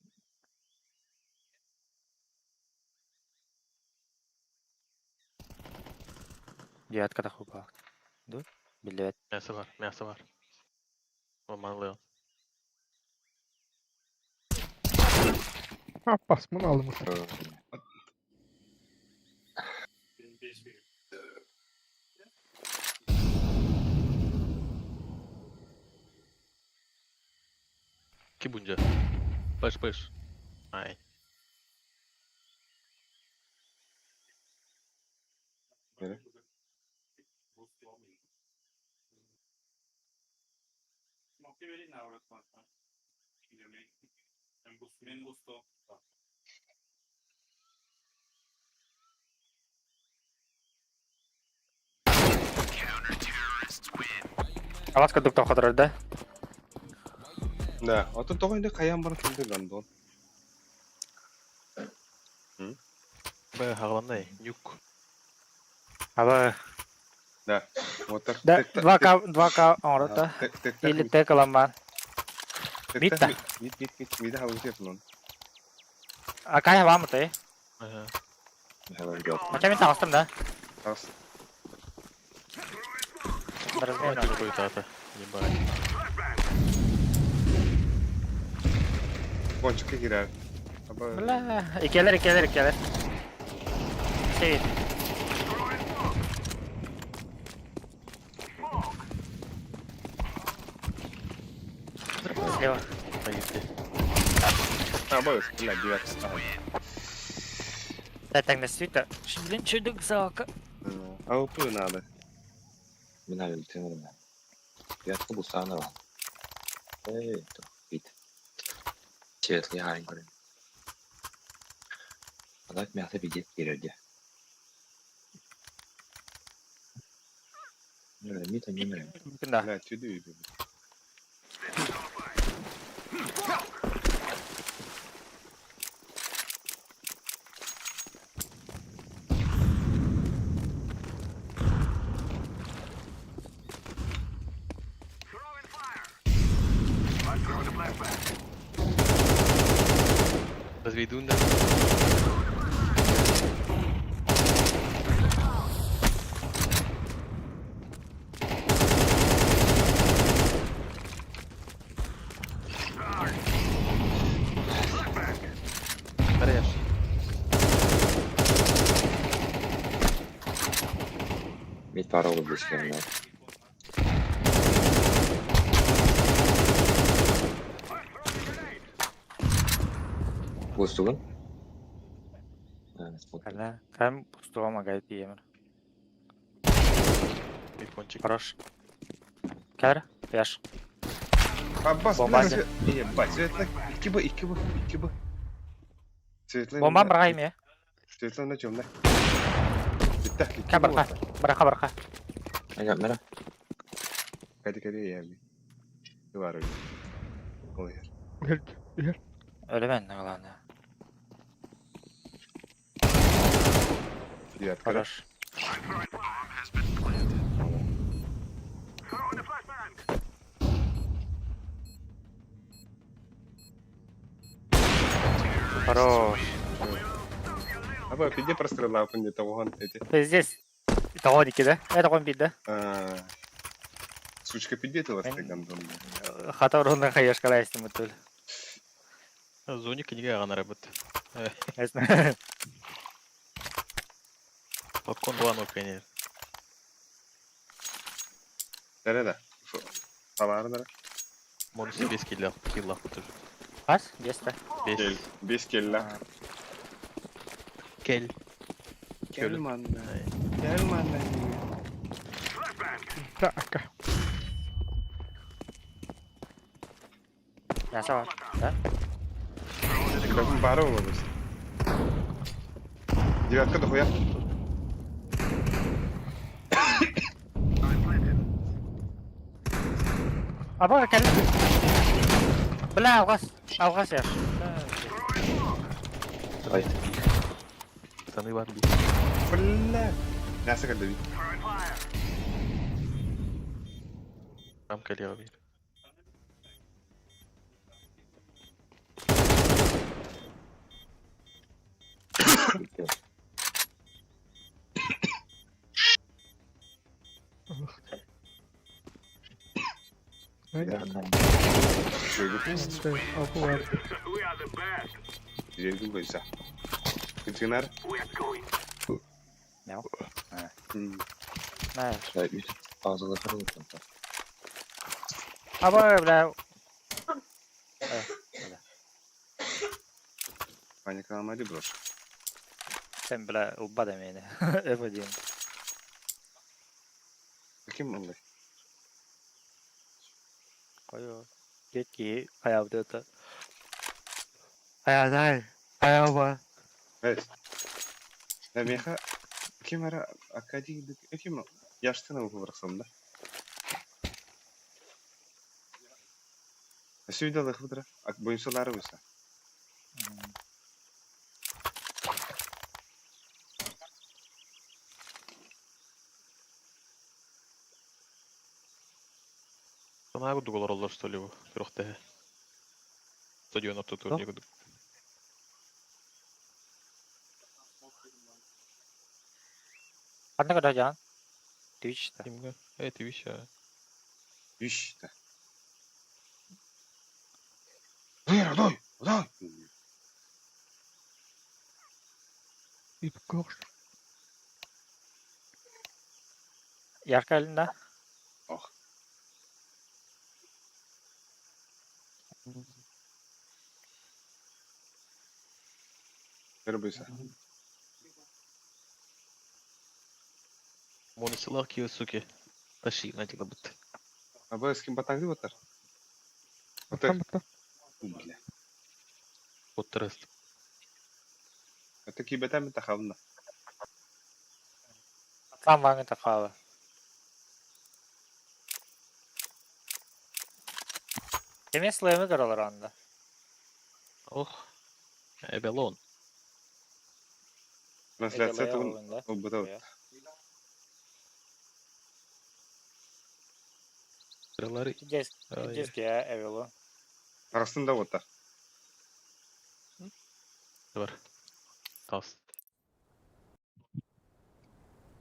Speaker 1: Девятка таху балак. Ду? Билет.
Speaker 5: Мясо var, мясо var. Olmalı.
Speaker 13: Ha basmanı aldım.
Speaker 5: Ки бунжа. Пыш пыш. Ай.
Speaker 2: Nere?
Speaker 1: Аласка дуктан хоторор да?
Speaker 2: Да, ото тоҕо инде хайан баран килде гандон.
Speaker 5: Б хагландай, нюк.
Speaker 1: Аба.
Speaker 2: Да, вот так.
Speaker 1: Да, 2К, 2К оҥорото. Или тек ламан. Митта.
Speaker 2: Мит, мит, мит, мит, хавы
Speaker 1: А кай вам ты?
Speaker 5: Ага.
Speaker 1: Мача мен тағыстым да.
Speaker 2: Тағыс.
Speaker 1: Размен.
Speaker 5: Какой-то ебать.
Speaker 2: Кончикке кирер.
Speaker 1: Бля, икелер, икелер, икелер. Севит. Слева.
Speaker 2: А, боюсь, бля, девятка.
Speaker 1: Да, так на свита. Блин, чудок зака.
Speaker 2: АВП надо.
Speaker 9: Мин өлтүм. Девятка бусана бар. Эй, то бит. Светлый хайын көрем. Адак мясо бидет керерде. Мит не
Speaker 1: Да.
Speaker 2: Бля, тюдю
Speaker 5: Разведун да. Барыаш.
Speaker 9: Мид пара olur близко. Пустугун?
Speaker 1: Кэлэ. Кэм пустуга магай тиийэмин.
Speaker 5: Япончик.
Speaker 1: Хорош. Кэр, Яш.
Speaker 2: Аббас,
Speaker 1: Бомба
Speaker 2: бля, ебать, светлый. 2 Б, 2 Б, 2 Б. Светлый.
Speaker 1: Бомба быраҕай эмиэ.
Speaker 2: Светлый на темный. Бүттэ, 2
Speaker 1: Кэ
Speaker 2: Б.
Speaker 1: быраха. Быраха быраха.
Speaker 9: Ага, мера.
Speaker 2: Кади, кади, я би. Бар Ол ер.
Speaker 13: Үһэр.
Speaker 1: Өлөмөн главное.
Speaker 2: Девятка.
Speaker 1: Хорош. Хорош.
Speaker 2: Аба, пиде прострела пынде тоған эти.
Speaker 1: Здесь. Тоғон икки да? Тоғон биир да?
Speaker 2: Сучка пиде ты вас гандон.
Speaker 1: Хата урунна хаешкала эстим үтүл.
Speaker 5: Зони книга аҕан арабыт. Балкон дуан окенер.
Speaker 2: Да, да. Талары да.
Speaker 5: Монусы 5 килла килла тоже.
Speaker 1: Хас? Бес та?
Speaker 5: 5.
Speaker 2: 5 килла.
Speaker 5: Кел.
Speaker 6: Кел манна. Кел манна.
Speaker 13: Так.
Speaker 1: Мясо бар. Да?
Speaker 2: Бәкін бары болады. Девятка дохуя.
Speaker 1: Аба кел. Бля, алғас. Алғас яш.
Speaker 9: Давай.
Speaker 5: Саны бар би.
Speaker 2: Бля. Мясо кәлді би.
Speaker 5: Там кэлиэҕэ биир.
Speaker 13: Алпы бар.
Speaker 2: Жергін бойса. Күтігінар?
Speaker 1: Мяу.
Speaker 2: М.
Speaker 1: Мә.
Speaker 9: Үт ağzına kırılır.
Speaker 1: Аба, бля.
Speaker 2: Паникаламады брош.
Speaker 1: Сен, бля, уббада мени. F1.
Speaker 2: Ким ондай?
Speaker 1: Кою. Кетки хаябды. Хаядай. Хаяба.
Speaker 2: Evet. Меха ким ара Акади ким яштына оқып барсам да. Сүйдалых бұдыра. Бойынсалары болса.
Speaker 5: Санаа курдук олороллор что ли бу күрэхтэһэ. Стадион ортотугар
Speaker 1: Туох?
Speaker 5: дии курдук.
Speaker 1: Ханна көрө жаан? Twitch та.
Speaker 5: Кимге? Twitch а.
Speaker 2: Үш та. Дай, дай, дай.
Speaker 13: Үп горж.
Speaker 1: Ярка элин да?
Speaker 2: Ох. Бер бойса.
Speaker 5: Моносилах киосуки. Таши, знаете, как будто.
Speaker 2: Аба с ким батаңды батар?
Speaker 13: Баттан баттан.
Speaker 2: Бля.
Speaker 5: Оттырас.
Speaker 2: Это кибетами тахална.
Speaker 1: Там ваңы тақалы. Кеме слэмы көрөлөр анда.
Speaker 5: Ох. Эбелон.
Speaker 2: Трансляция
Speaker 1: Эбелон
Speaker 2: тугун
Speaker 1: ойында.
Speaker 2: убыта.
Speaker 5: Сыралары.
Speaker 1: Здесь,
Speaker 5: Ай.
Speaker 1: здесь я Эвело.
Speaker 2: Арасында отар.
Speaker 5: Бар. Тас.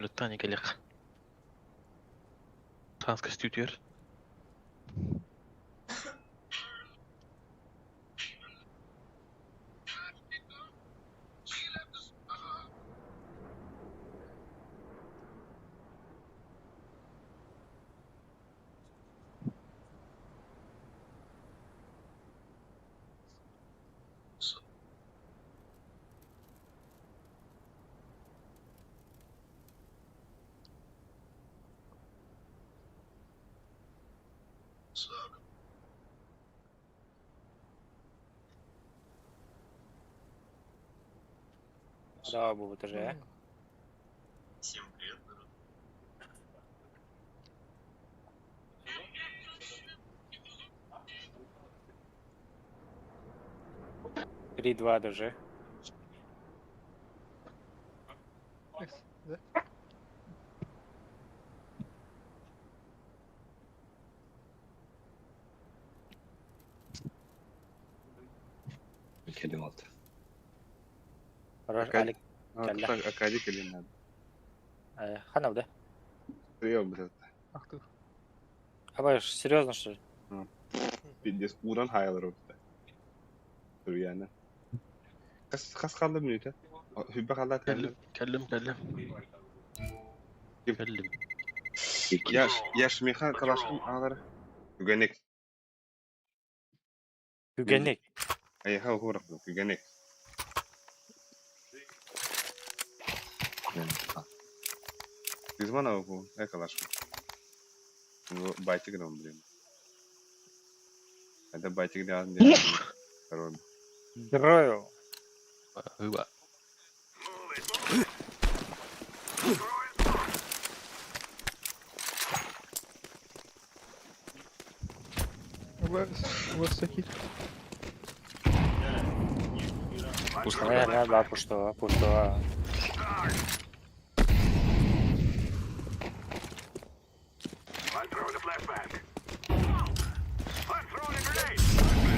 Speaker 5: Лүттани кэлиэх. Таас көстүүтүгэр.
Speaker 1: Да, будет уже.
Speaker 12: Всем привет, народ.
Speaker 1: 3-2 даже.
Speaker 9: Кэлим алты.
Speaker 1: Хорош, Алик. Кэллэ.
Speaker 2: Акади кэлин надо.
Speaker 1: Хана да?
Speaker 2: Прием, блядь.
Speaker 13: Ах ты.
Speaker 1: А серьезно, что ли?
Speaker 2: Пиздец, уран хайлар Түргәнә. Хас хас калды минута. Хүббә калды
Speaker 5: Кэллим, кэллим, кэллим. Кэллим.
Speaker 2: Яш, яш меха калашкым алар. Күгәнек.
Speaker 1: Күгәнек.
Speaker 2: Аяха ухурак, күгәнек. Кызмана уху, э калашкым. Ну, байтик дом, блин. Это байтик да, Король.
Speaker 1: Здорово.
Speaker 5: Хыба.
Speaker 13: Высокий.
Speaker 1: Наверное, да, пустого, пустого.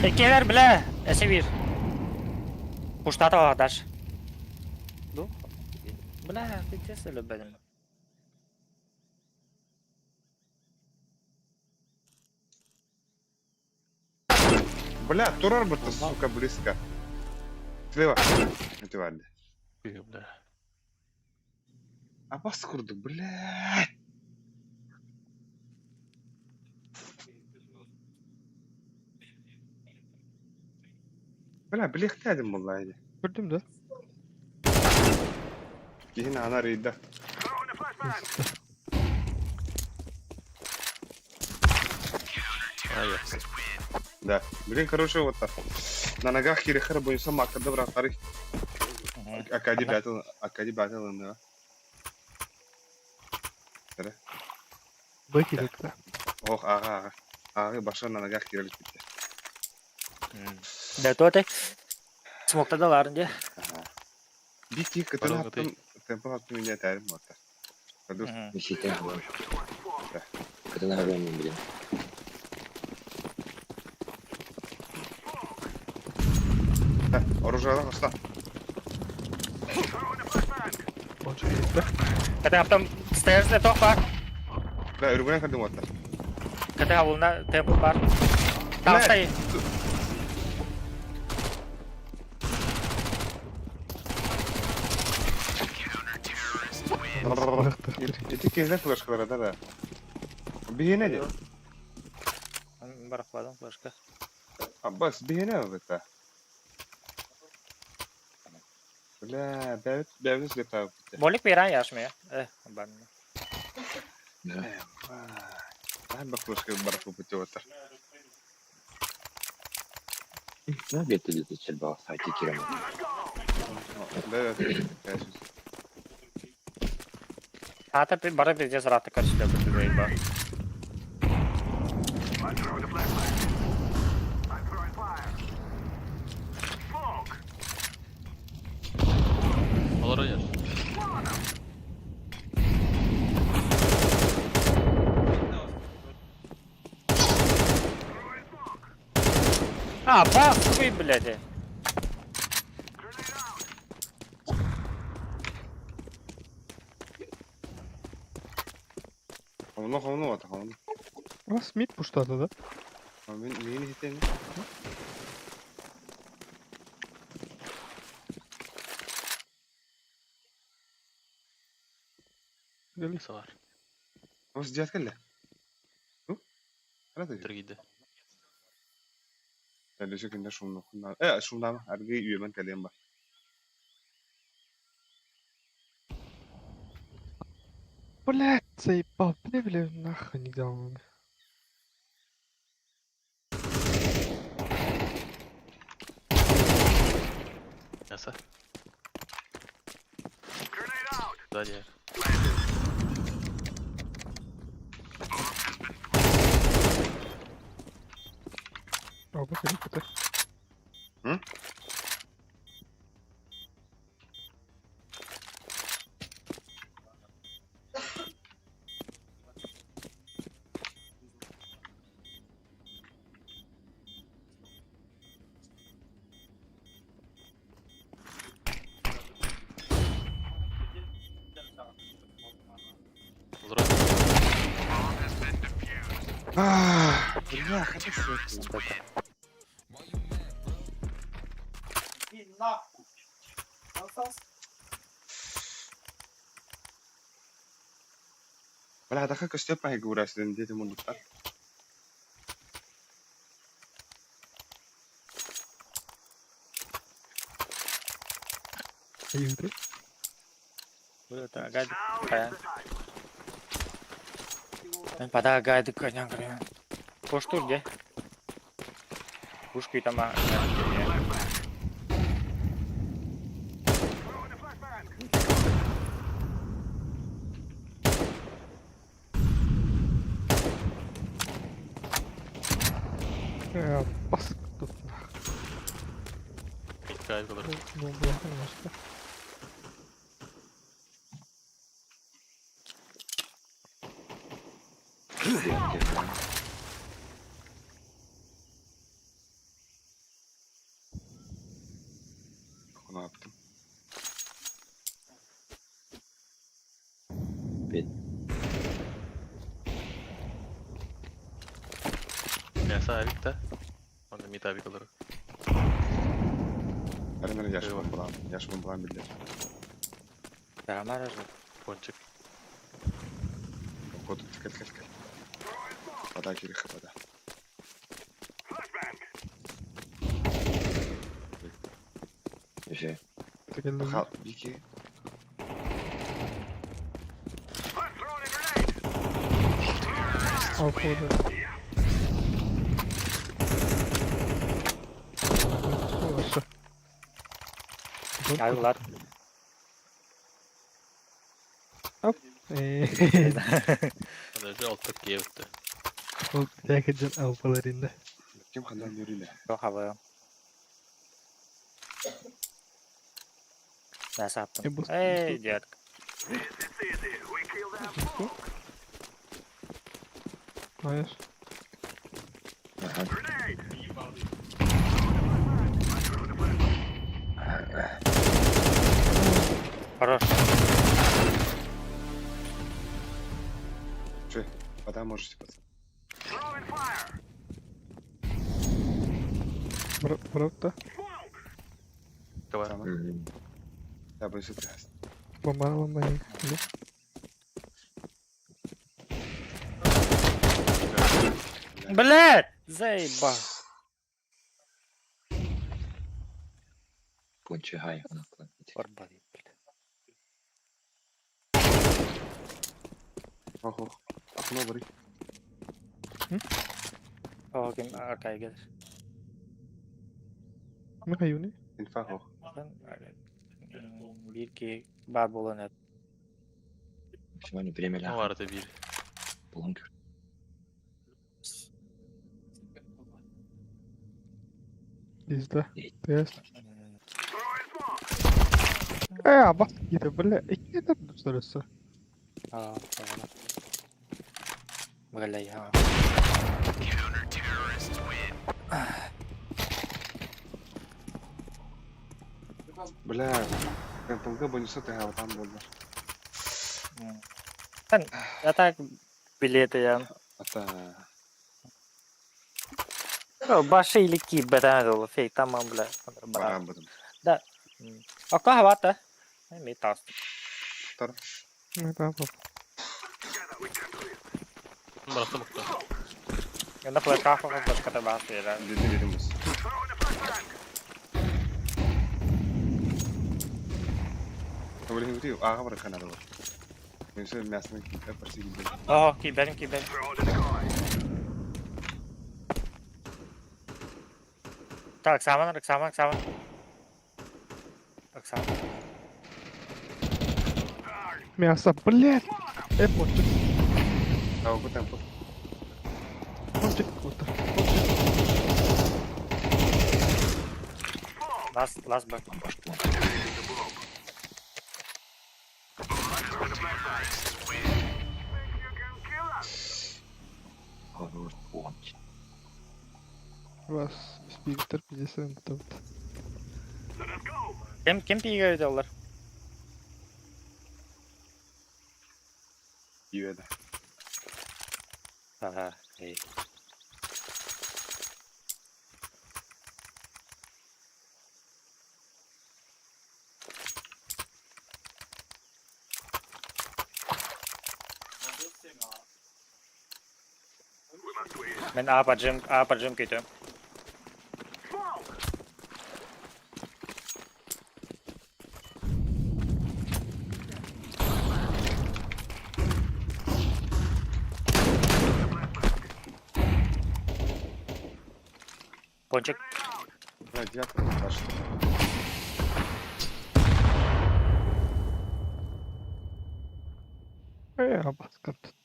Speaker 1: Экелер, бля, эсебир. Пуштата даш. Ну, бля, пиздец любим.
Speaker 2: Бля, турар бы сука, близко. Слева. Это варди.
Speaker 5: Бля.
Speaker 2: А бас курду, блядь. Бля, блехтядем булла
Speaker 13: Көрдүм да.
Speaker 2: Кихин ана рейда. Да. Блин, короче, вот так. На ногах кирехер бойынша макырды бірақ тарих. Акади бәтіл, Акади бәтіл да.
Speaker 13: Б керек да.
Speaker 2: Ох, ага, ага. Ага, баша на ногах кирелик битти.
Speaker 1: Да, то ты. Смокта да ларын де.
Speaker 2: Бик ик кытын аттым, темпо аттым меня тәрім ота. Каду.
Speaker 9: Несите. Кытын арыган блин.
Speaker 2: Оружие оста.
Speaker 1: Ката аптам стерсне тох бар.
Speaker 2: Да, үргүнен кырдым ота.
Speaker 1: Ката авылна темпо бар. Там стай.
Speaker 2: Эти кездер флешкалар да да. Бихине де.
Speaker 1: Барахладым флешка.
Speaker 2: Аббас, бихине бит. Бля, бәбит, бәбит гата.
Speaker 1: Молик биран яшмы? Э, бар.
Speaker 9: Да.
Speaker 2: Бак флешка бараху бит ота.
Speaker 9: Ну, где-то где-то чельба сайты кирем.
Speaker 2: Да, да.
Speaker 1: Ата бара пиздец раты короче бит ба.
Speaker 5: Олар яш.
Speaker 1: А, бас вы, блядь.
Speaker 2: Хомуну хомуну ата хомуну.
Speaker 13: А Смит пуштата да?
Speaker 2: Мен мени хитен.
Speaker 13: Gel.
Speaker 5: Var.
Speaker 2: Ос дият келле. Ну? Арада.
Speaker 5: Түргиде.
Speaker 2: Әле кинде шумны хунна. Э, шумнама, аргы үйемен калем бар.
Speaker 13: Блять, заебал, бля, бля, нахуй не дал мне.
Speaker 5: Nasıl? Сзади.
Speaker 13: Оба кэлбитэ.
Speaker 2: М? Бля, хорошо. Бля, да как Степа говорят, где ты мундуктар?
Speaker 13: Ayıntı.
Speaker 1: Мен падаа гайды көнян көрөн. Поштур де. Пушку там.
Speaker 13: Ya bas tut.
Speaker 5: Gayet olur.
Speaker 13: Bu başka.
Speaker 2: Ne yaptım?
Speaker 9: Бет.
Speaker 5: Мясо авик да? Онда мид авик olur.
Speaker 2: Арена яшмын булам, яшмын булам билер.
Speaker 1: Камера же.
Speaker 5: Пончик.
Speaker 2: Код кел кел кел. Вода кириха вода.
Speaker 9: Же.
Speaker 2: Ха, Вики.
Speaker 13: Алкоголь.
Speaker 1: Айгылар.
Speaker 13: Оп.
Speaker 5: Даже altta киевті.
Speaker 13: Ол тәкеджен алпалар инде.
Speaker 2: Ким хандан yürüyle?
Speaker 1: Yok abi. Nasıl yaptım?
Speaker 13: E, bu-
Speaker 1: Ey детка.
Speaker 13: Hayır.
Speaker 9: Ага.
Speaker 1: Хорош.
Speaker 2: Че, вода можете пацан.
Speaker 13: Правда?
Speaker 5: Кабар.
Speaker 2: Да, бойся тряс.
Speaker 13: Бомба ломай.
Speaker 1: Блядь! Заебал.
Speaker 9: Пончик гай на планете.
Speaker 1: Барбари, блядь.
Speaker 2: Ох, ох. Окно бери.
Speaker 1: О, ким аркaya gelir.
Speaker 13: Ne hayuni?
Speaker 2: Инфа ох.
Speaker 1: Bir ki бар болан ет.
Speaker 9: Максимально время
Speaker 5: Ne vardı bir.
Speaker 9: Буланкер.
Speaker 13: İzle. Test. Э, бас киде, бля. Икки этап дустарысы.
Speaker 1: А, Бля, я.
Speaker 2: Бля, МПГ бонуса ты там болды.
Speaker 1: Sen ya так Билиэт ыйаан.
Speaker 2: Ата.
Speaker 1: Баша или киирбэтэ дылы фейк тамам бля.
Speaker 2: Бараабытым.
Speaker 1: Да. Окко хабата. Эми тас.
Speaker 2: Тар.
Speaker 5: Бырахтым укта.
Speaker 1: Анда флешка флешка бас бера.
Speaker 2: Деди берим бус. Öyle hüri ağa bırakan araba. Benim söyleyeyim мясо почти гибель.
Speaker 1: Ого, киберим, киберим. Так, Оксана, Оксана, Оксана. Оксана.
Speaker 13: Мясо, блядь! Пончик.
Speaker 2: А, по темпу.
Speaker 13: Пончик, круто.
Speaker 1: Last, last back.
Speaker 13: Вас спиктер 54.
Speaker 1: Кем пиге доллар?
Speaker 2: Юэда.
Speaker 1: Ага, эй. Мен А поджим китем. Пончик.
Speaker 2: Блядь, я просто
Speaker 13: Абаскат.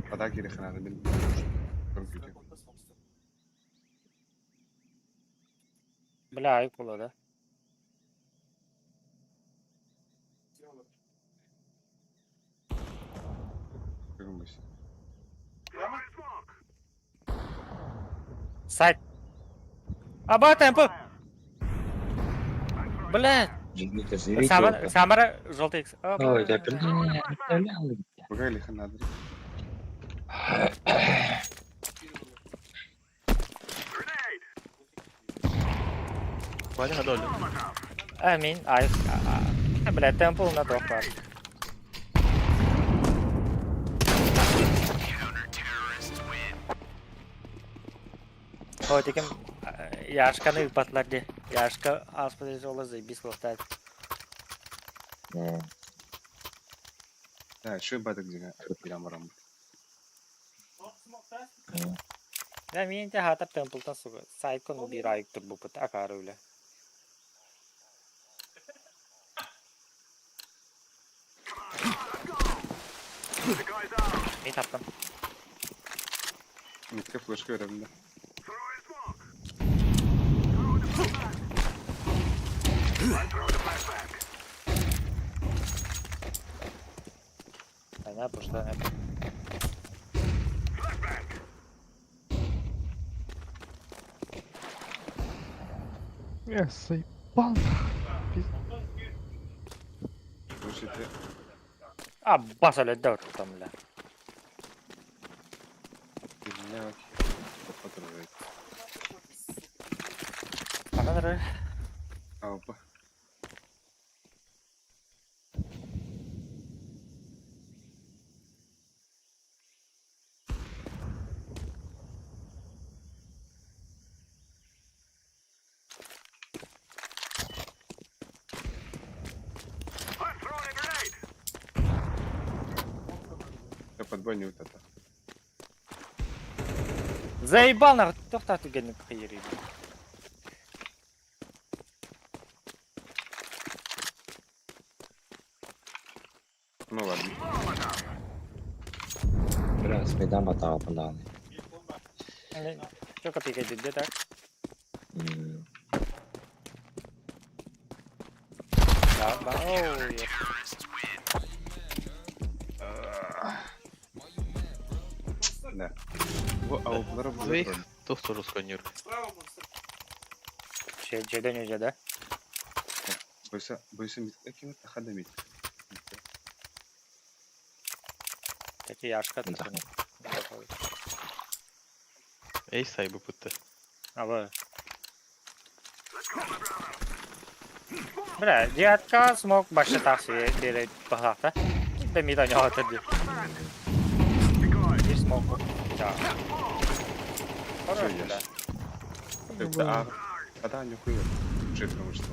Speaker 2: Вода кири ханада бин.
Speaker 1: Бля, айып була, да? Сайт. Аба, темпо! Бля! Самара, Самара, желтый икс.
Speaker 9: Ой, да, бля,
Speaker 2: Погали ханада.
Speaker 5: Ваня гадоль.
Speaker 1: Амин, ай, бля, темпо на тохтар. Ой, таким Яшканы ыпатлар де. Яшка аспа ола заебись хватает.
Speaker 2: Да, что баток дига прям
Speaker 1: Да, мен те хатар темплтан суга. Сайкон бир айык тур бупыт акары үле. Не таптым.
Speaker 2: Митке флешка берем да.
Speaker 1: Она пошла, она.
Speaker 13: Я заебал.
Speaker 2: Слушайте.
Speaker 1: А, баса да там, бля.
Speaker 2: Бля,
Speaker 1: Ага,
Speaker 2: Опа. Я подбой вот это.
Speaker 1: Заебал нахуй, тохтату генник хайри.
Speaker 2: Ну ладно.
Speaker 9: Раз, медам батава панданы.
Speaker 1: Чё копейка где так? Да, да, оу,
Speaker 2: Да. Бу ауплара була
Speaker 5: Твоих
Speaker 2: турар.
Speaker 5: тоже сканер.
Speaker 1: Дьэдэн үдьэдэ.
Speaker 2: Бойса, бойса мит, ким тахада мит.
Speaker 1: Таки яшка
Speaker 9: Да.
Speaker 5: Эй, сайбы пытты.
Speaker 1: Абы. Бля, диатка смог башы тахсы бере бахакта. Да ми да нього тоді. И смог. Да. Хорош,
Speaker 2: Всё,
Speaker 1: бля.
Speaker 2: есть. Это а, а да, нихуя. Шифром что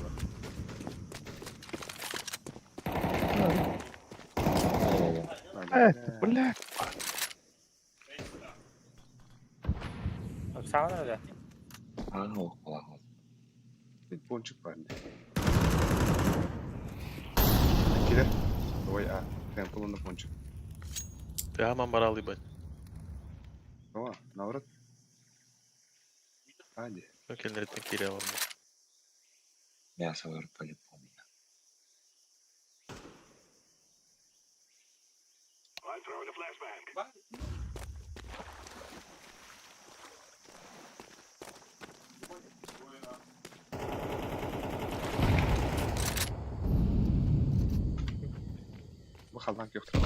Speaker 13: Это, блядь.
Speaker 1: Оксана, да?
Speaker 9: Аан олох балаҕан.
Speaker 2: Пончик парни. Киллер. Ой, а, темпл на пончик.
Speaker 5: Ты аман барал ебать.
Speaker 2: О, наоборот. Ади.
Speaker 5: Ну, келлереттен кире алам.
Speaker 9: Мясо бар по-любому.
Speaker 2: Бу халбан көхтөр.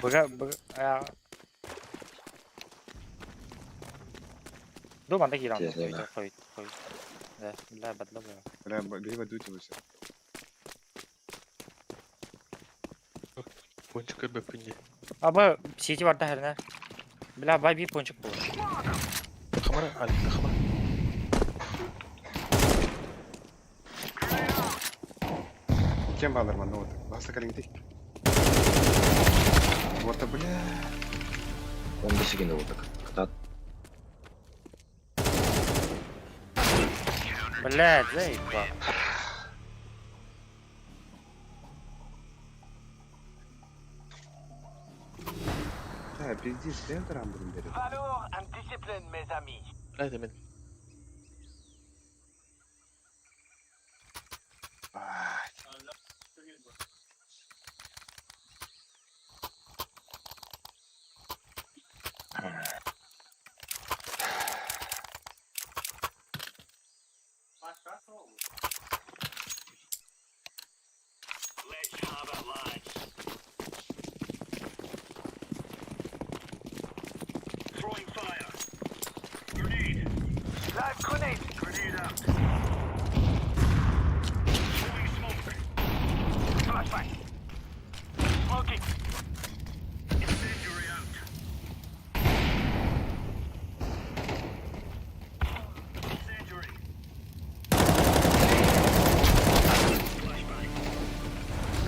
Speaker 1: Быга, быга, а. Ду манда киран.
Speaker 9: Тезлеме.
Speaker 1: Қой, қой. Да, бля, бадлы бля.
Speaker 2: Бля, бейба дути все.
Speaker 5: Пончик көрбөппүн дии.
Speaker 1: Абы, сети бар да херне. Бля, бай би пончик был.
Speaker 5: Хамара, Алик, хамара.
Speaker 2: Кем балар манда вот. Баса калиңти. Вот, бля.
Speaker 9: Он бесеген болдuk. Кытат.
Speaker 1: Бля, заебал.
Speaker 2: Да, пиздец, центр амбрын берет.
Speaker 5: Бля, это мен.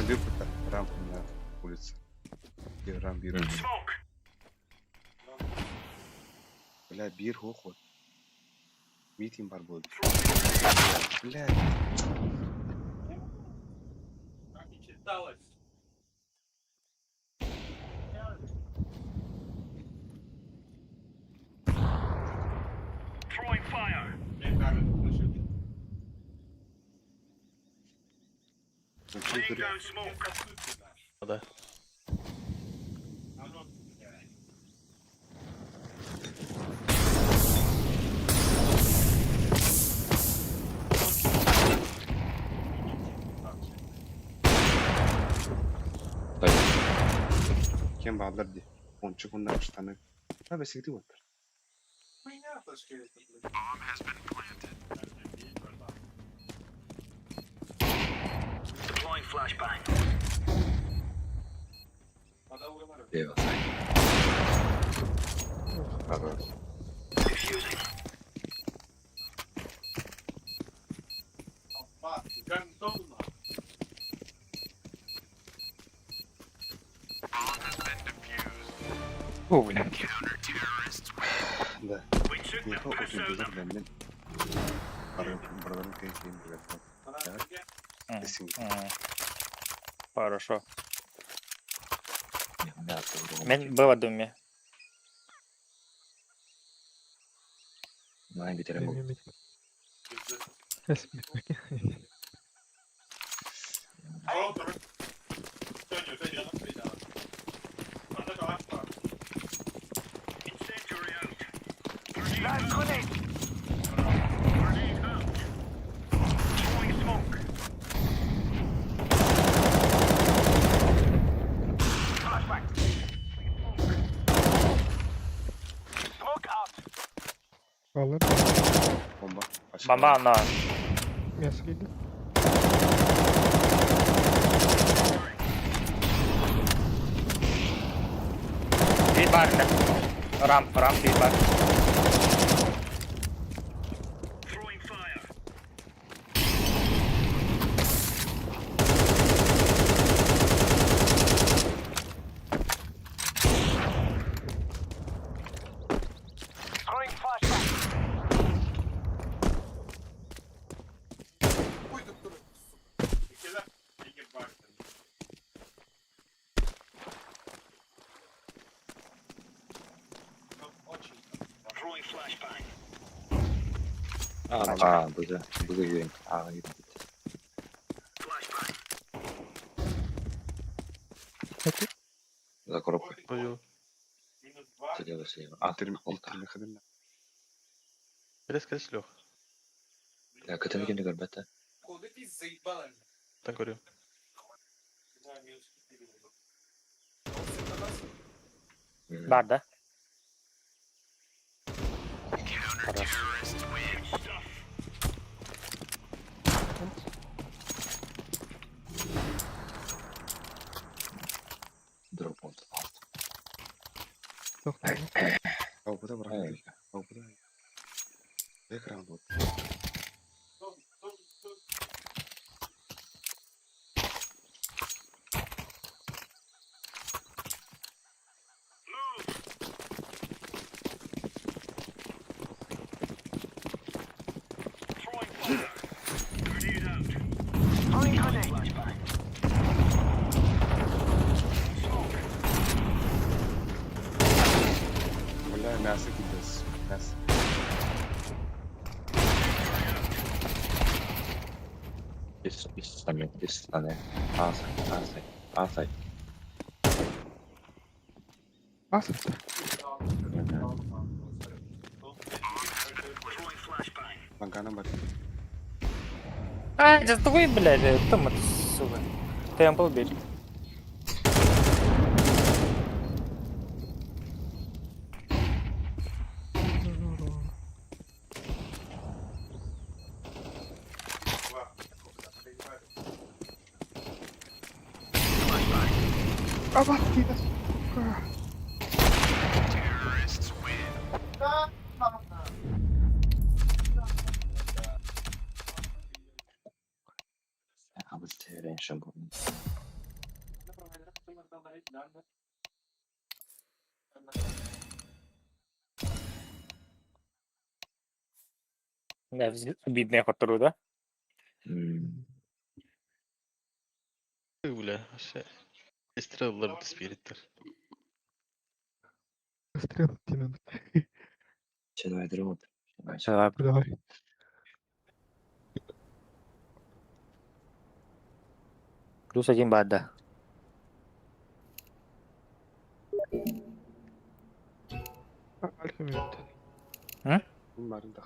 Speaker 2: Ходил пока рампу на улице. Где рам бир. Бля, бир хохот. Митинг бар будет. Бля.
Speaker 5: Да.
Speaker 2: Кем балар ди. Пончик ондан штаны. Ha, бесигди вот.
Speaker 9: Бейба сайт. Хорош.
Speaker 13: О, блядь.
Speaker 2: Да. Михо утуйдулар бәнден. Бараларын кайфин билет. Бесигди.
Speaker 1: Хорошо.
Speaker 9: Мясо вру.
Speaker 1: Мен было думе.
Speaker 9: Мына битерем бул.
Speaker 13: Балар.
Speaker 2: Бомба.
Speaker 1: Бомба она.
Speaker 13: Мясо киирдэ.
Speaker 1: Би бар. Рамп, рамп би бар.
Speaker 9: А, быга, быга юрин. А, юрин. За коробкой.
Speaker 5: Ой,
Speaker 9: Слева, слева. А,
Speaker 2: Интер
Speaker 9: полта.
Speaker 2: выходим.
Speaker 5: Кэлэс, кэлэс, Лех.
Speaker 9: Бля, кытын кимди көрбөтө.
Speaker 5: Тан көрүм.
Speaker 1: Бар да? Хорош.
Speaker 9: Дроп он.
Speaker 2: Албыда бırak. Албыда. Экран вот. Бля, мясо кидас. Мясо.
Speaker 9: Ис стане, ис стане. Асай, асай, асай.
Speaker 13: Асай.
Speaker 2: Мангана бар.
Speaker 1: А, это твой, блядь, там это, сука. Темпл бить.
Speaker 13: Абаттина, сука.
Speaker 9: А вот раньше был.
Speaker 1: Да, обидная хотуру, да?
Speaker 5: Бля, вообще. Стреллар спириттер.
Speaker 13: Стрел тянут.
Speaker 9: Че, давай, дроп. Давай.
Speaker 1: Давай.
Speaker 13: Давай.
Speaker 1: +1 бада.
Speaker 13: Альфа минут.
Speaker 1: М?
Speaker 2: Барын да.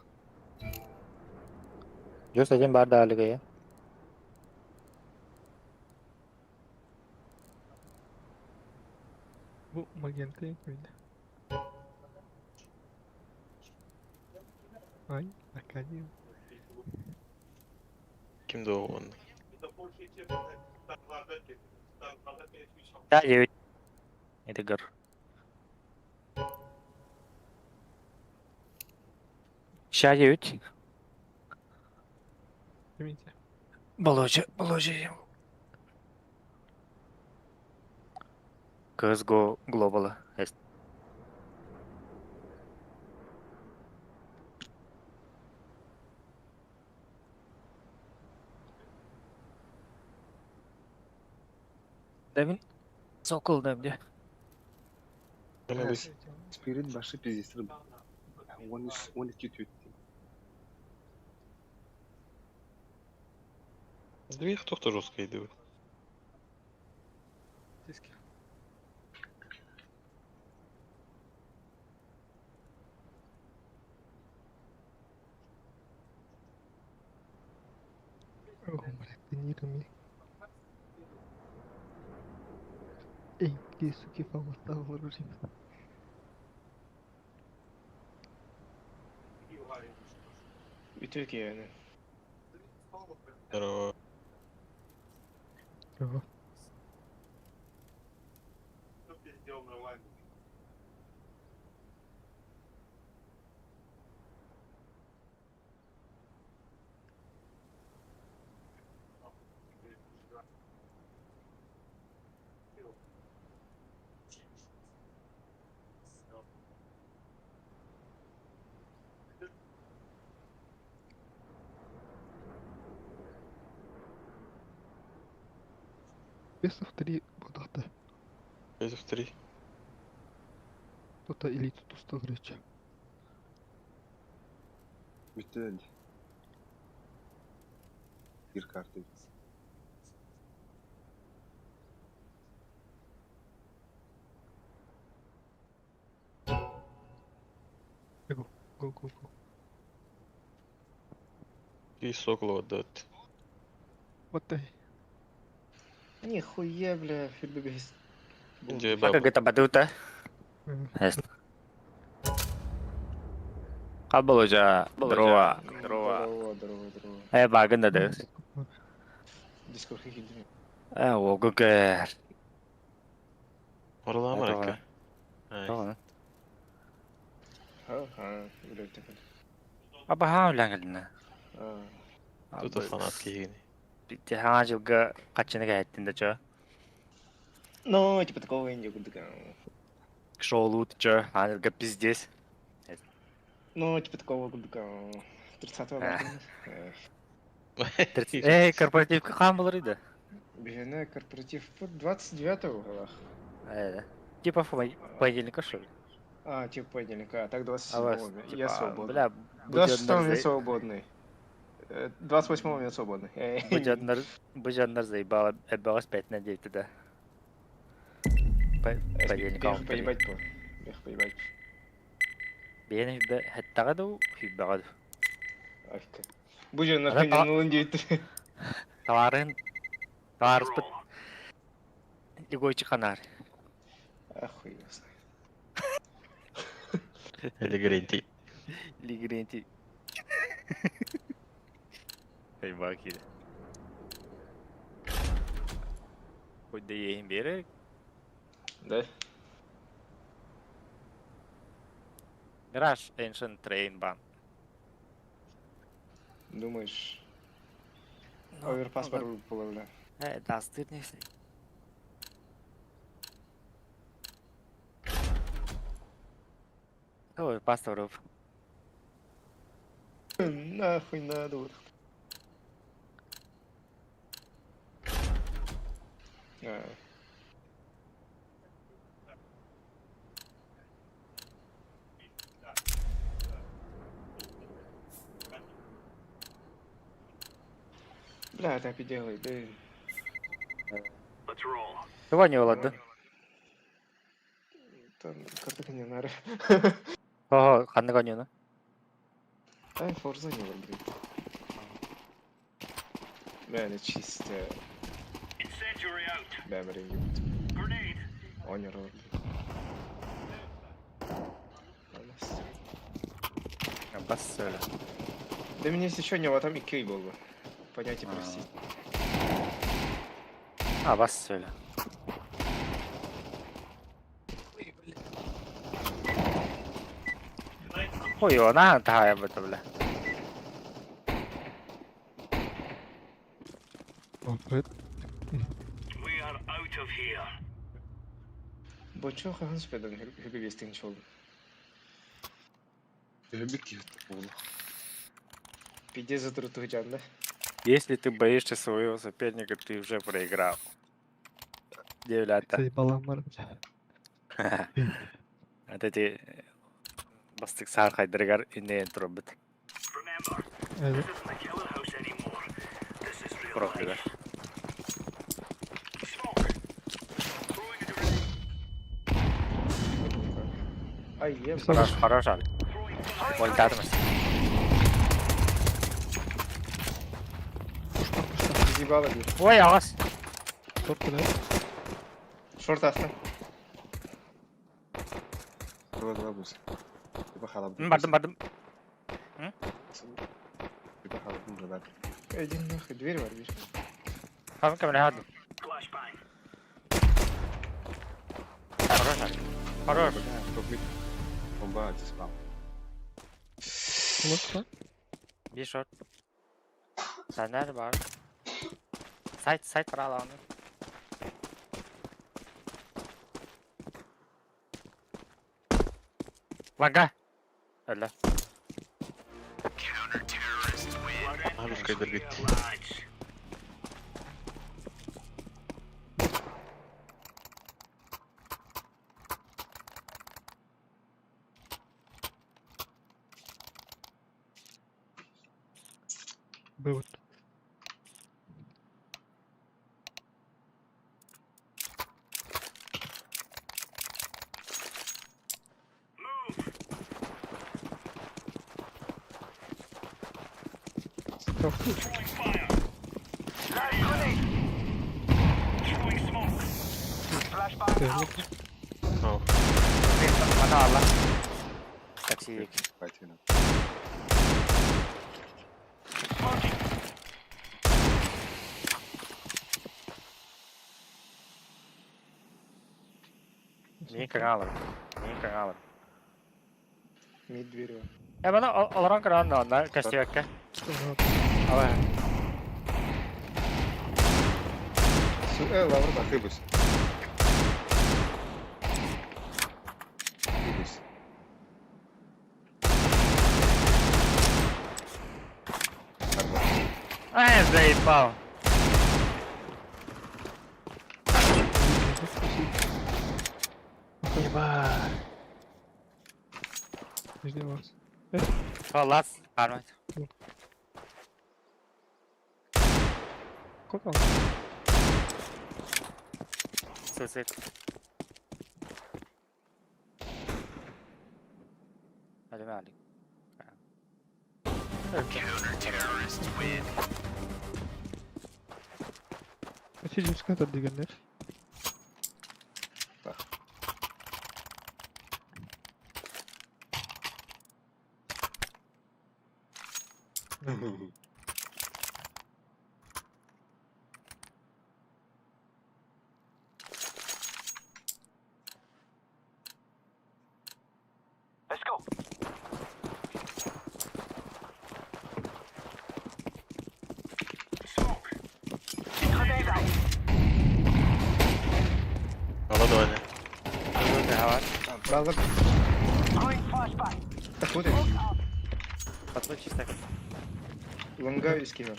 Speaker 1: +1 бада алыгая.
Speaker 13: Бу магенты видно. Ай, наконец.
Speaker 5: Ким да он?
Speaker 1: Да, 9. Эдгар. Ща 9.
Speaker 13: Примите.
Speaker 1: Болоча, болоча. CSGO Global. Devin Sokol demdi.
Speaker 2: Spirit башы пиздец. 13 12 түт.
Speaker 5: Две кто-то жестко идут.
Speaker 13: Диски. О, блядь, ты не ми. Эй, какие суки фамостал вооружены.
Speaker 14: Үтүө киэһэни.
Speaker 5: Здорово.
Speaker 13: Здорово. Best of 3 бодахта.
Speaker 5: Best of 3.
Speaker 13: Тута элиту туста короче.
Speaker 2: Бүттэ Bir карты.
Speaker 13: Go, go, go, go.
Speaker 5: И Соколова отдает.
Speaker 13: What the
Speaker 14: Нихуя, бля, фидбэк.
Speaker 5: Где
Speaker 1: Пока
Speaker 5: баба?
Speaker 1: гыта бадута. Кабылыжа, дрова.
Speaker 14: Здорово, здорово, здорово.
Speaker 1: Э, багын да.
Speaker 14: Дискорд хихидими.
Speaker 1: Э, огугер.
Speaker 5: Оралама
Speaker 1: Это
Speaker 5: ракка.
Speaker 1: Тоҕо.
Speaker 14: Ха, ха, блядь, так.
Speaker 1: Аба лаңылна.
Speaker 14: А,
Speaker 5: Тут фанат киһини.
Speaker 1: Бити хаҥа жылга каччыны кэһэттин да чо.
Speaker 14: Ну, типа такого инди кудыка.
Speaker 1: Шоулут чо, хаҥа пиздец.
Speaker 14: Ну, типа такого кудыка. 30-го
Speaker 1: А.
Speaker 14: марта.
Speaker 1: Эй, корпоративка хаан болар иде.
Speaker 14: Бежене корпоратив под 29-го в головах.
Speaker 1: Э, Типа в понедельника что ли?
Speaker 14: А, типа понедельника, а так
Speaker 1: А вас,
Speaker 14: 27-го.
Speaker 1: типа,
Speaker 14: Я свободный.
Speaker 1: бля,
Speaker 14: 26-го я
Speaker 1: будённар
Speaker 14: свободный. 28-го я свободный.
Speaker 1: Будённар, будённар заебала, эббэҕэс 5 на 9 да. Понедельника
Speaker 14: Бех поебать по. Бех поебать.
Speaker 1: Биэни хүббэ хэттаҕа дуу, хүббэҕэ дуу.
Speaker 14: Ах ты. Будем
Speaker 1: Ана
Speaker 14: нахуй
Speaker 1: та-
Speaker 14: не нулын
Speaker 1: Таварын, таварыспыт Лигойчи ханаар.
Speaker 14: Охуй его знает.
Speaker 5: Лигренти.
Speaker 1: Лигренти. Хайбаа киирэ. Хоть да иэһин биэрэр.
Speaker 14: Да?
Speaker 1: Garage Ancient Train Ban.
Speaker 14: Думаешь, оверпас бар буолла, бля.
Speaker 1: Э, дастыр несе. Ой, пасторов.
Speaker 14: Нахуй надо вот. А. Бля, так и делай, да.
Speaker 12: Let's roll.
Speaker 1: Туга не олорду?
Speaker 14: Там карта не надо.
Speaker 1: Ого, ханнык оонньууну?
Speaker 14: Ай, Forza не бар, блин. Бля, это чисто.
Speaker 12: Incendiary out.
Speaker 14: Бля, блин, ебать.
Speaker 12: Grenade.
Speaker 14: Онер, блин.
Speaker 1: Бассөлө.
Speaker 14: Да меня если еще не вот там и кей был бы. Понятие простить.
Speaker 1: А, бассөлө. Ой, она тахая быта, бля.
Speaker 13: Опыт.
Speaker 12: We are out of here.
Speaker 14: Бочо хахан спедан хүбе чол.
Speaker 2: Төбик киһи буолла.
Speaker 14: Пиздец за труту да?
Speaker 1: Если ты боишься своего соперника, ты уже проиграл. Девлята.
Speaker 13: Заебала мар, бля.
Speaker 1: Вот эти бастык саар хайдарыгар иннeen турбут.
Speaker 12: Remember,
Speaker 13: Э,
Speaker 12: this isn't a killer house anymore. This is real
Speaker 1: Профилер.
Speaker 12: life. Smoke. Throwing a grenade.
Speaker 14: Ай, ем.
Speaker 1: Хорош, хорош, Алик. Вольтатымыз.
Speaker 14: Заебало, блин.
Speaker 1: Ой, аҕас.
Speaker 13: Шорт, бля.
Speaker 14: Шорт аста.
Speaker 2: Два два бус. Типа халап.
Speaker 1: Бардым, бардым.
Speaker 2: Быһылаах.
Speaker 14: Один нахуй, дверь бар бир.
Speaker 1: Хам кэмнэ хадым. Хорош. Хорош.
Speaker 2: Бомба диспал.
Speaker 13: Вот
Speaker 1: Bir short. Sen nerede var? Site site var alanı. Langa. Öyle.
Speaker 5: Русская дергать.
Speaker 13: Бывает. Стоп.
Speaker 5: Oh.
Speaker 1: Bana al lan. Taksi.
Speaker 2: Пойти
Speaker 1: Niye kıralım? Niye kıralım?
Speaker 14: Мид дверь бар.
Speaker 1: Ya bana alaran kıran da onlar kaçtı Al.
Speaker 14: Лавр бар.
Speaker 2: Хыбыс. Хыбыс.
Speaker 1: Ай, заебал.
Speaker 5: Ебать.
Speaker 13: Нижний вас.
Speaker 1: Халас. Армат.
Speaker 13: Сколько?
Speaker 1: Суицид. Hadi be Ali.
Speaker 13: Сидим дегеннер.
Speaker 12: Let's go. Smoke. Grenade out.
Speaker 5: Ала давай.
Speaker 14: Лавр.
Speaker 12: Throwing flashbang.
Speaker 14: Так вот.
Speaker 1: Patlı чисто.
Speaker 14: Лонга и скивер.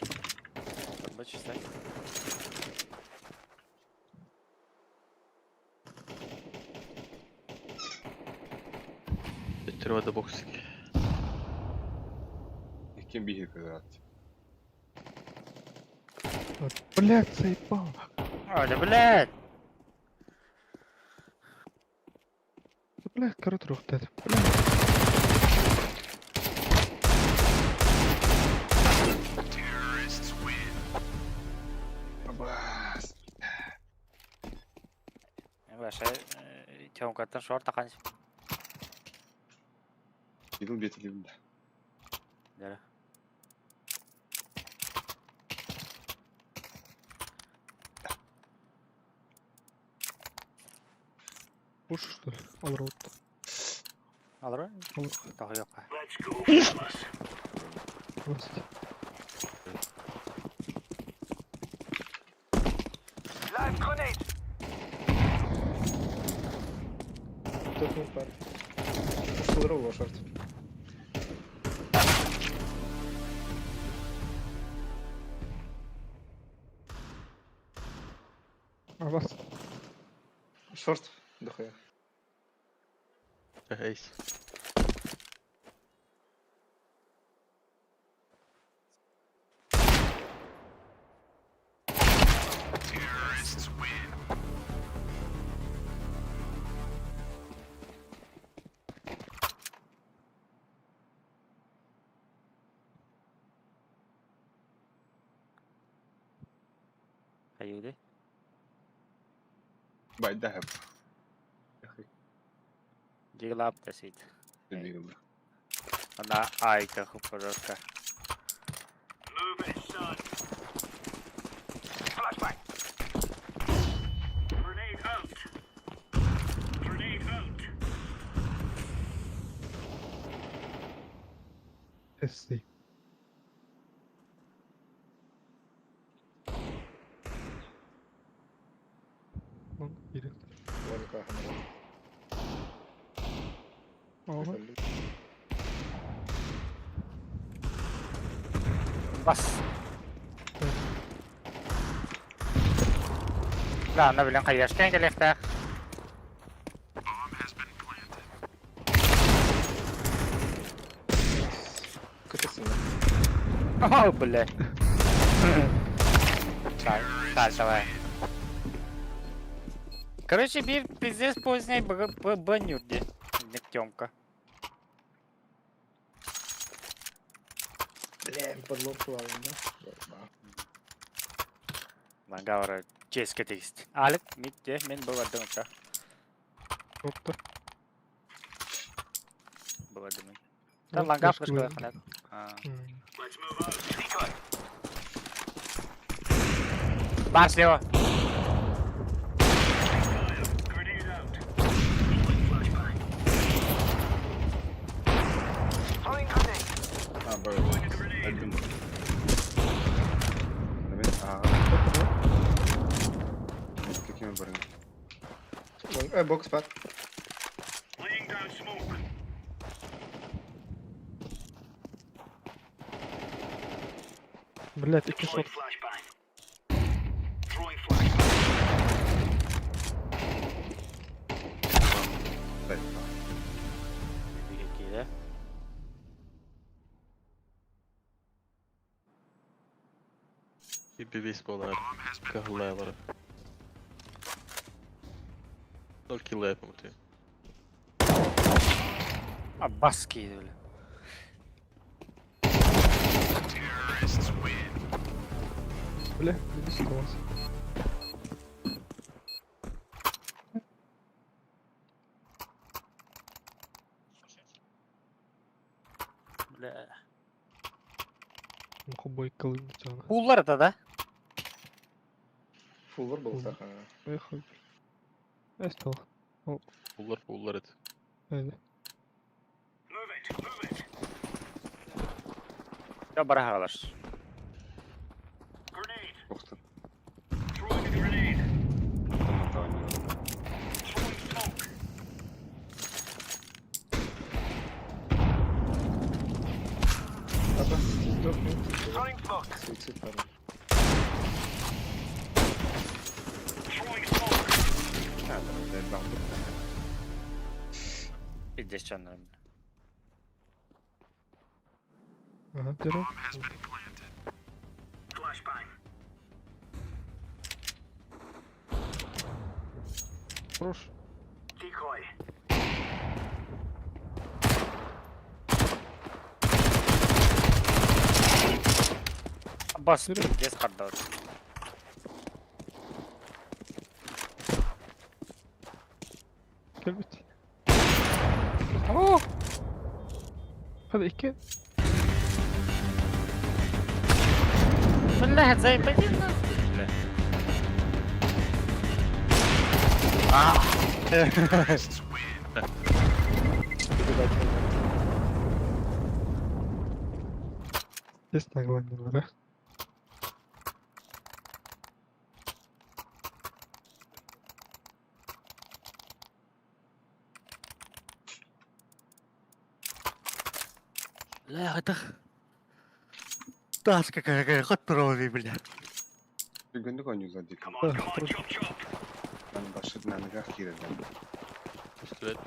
Speaker 1: Patlı чисто.
Speaker 5: Тревода боксик.
Speaker 2: Кем бихи кыгат.
Speaker 13: Блять, заебал.
Speaker 1: Öyle блядь.
Speaker 13: Блять, короче, рух дед. Блять.
Speaker 2: Абас.
Speaker 1: Başa Тёмкаттан шорт таққан.
Speaker 2: Идул бети да.
Speaker 1: Да.
Speaker 13: Пуш, что ли? Алрот.
Speaker 1: Алыр? Тағы yok.
Speaker 12: Let's go, fellas.
Speaker 13: Власть.
Speaker 12: Live grenade.
Speaker 14: Топ мид бар. Ушел ролл шорт.
Speaker 13: А вас?
Speaker 14: Шорт. Дохуя.
Speaker 5: Эйс.
Speaker 1: Haydi.
Speaker 2: Бай ذهب.
Speaker 1: Jiglap da sit.
Speaker 2: Дигл.
Speaker 1: Она айка хупорка.
Speaker 13: SC. Lan biri. Ага.
Speaker 1: Бас. Да, на билен хайяшкен келехтах. О, бля. Так, давай. Короче, бир пиздец поздний б банюрди. Тёмка.
Speaker 14: Бля, подлопала, да?
Speaker 1: Лангавра ческе текст. Алик, митте, мен бывадым та.
Speaker 13: Опта.
Speaker 1: Бывадым. Та лангав флешка ханат. Бар слева.
Speaker 2: А, бро. Öldüm. Evet, aa. Какими барыны?
Speaker 14: Бокс бар.
Speaker 13: Блять, iki short.
Speaker 1: Какие,
Speaker 5: Bir bir болар. Кахлая бар. 0 килл yapamadı.
Speaker 1: А баски, бля.
Speaker 13: Бля, иди сюда.
Speaker 1: Бля.
Speaker 13: Мухобой калын тяна.
Speaker 1: Пуллар это, да?
Speaker 14: Фуллар был так.
Speaker 13: Эх, Эстел.
Speaker 5: Пуллар пуллар это.
Speaker 13: Эйде.
Speaker 1: Я барахалаш.
Speaker 2: Охтан.
Speaker 14: Апа, сдохни. Суицид, парень.
Speaker 2: А, да, да,
Speaker 1: Пиздец, что надо.
Speaker 13: Ага, дерево. Хорош.
Speaker 1: Бас, пиздец, хардал.
Speaker 13: Келбит. Hadi iki.
Speaker 1: Бля, заебали нахуй, бля.
Speaker 13: Есть на главном, да?
Speaker 1: Бля, это... Таска какая, хотрови, бля.
Speaker 2: Бүгүндүк ойнуулар дейт.
Speaker 13: Да, хорош.
Speaker 2: Мен башыт наныга кирдим.
Speaker 5: Пистолет.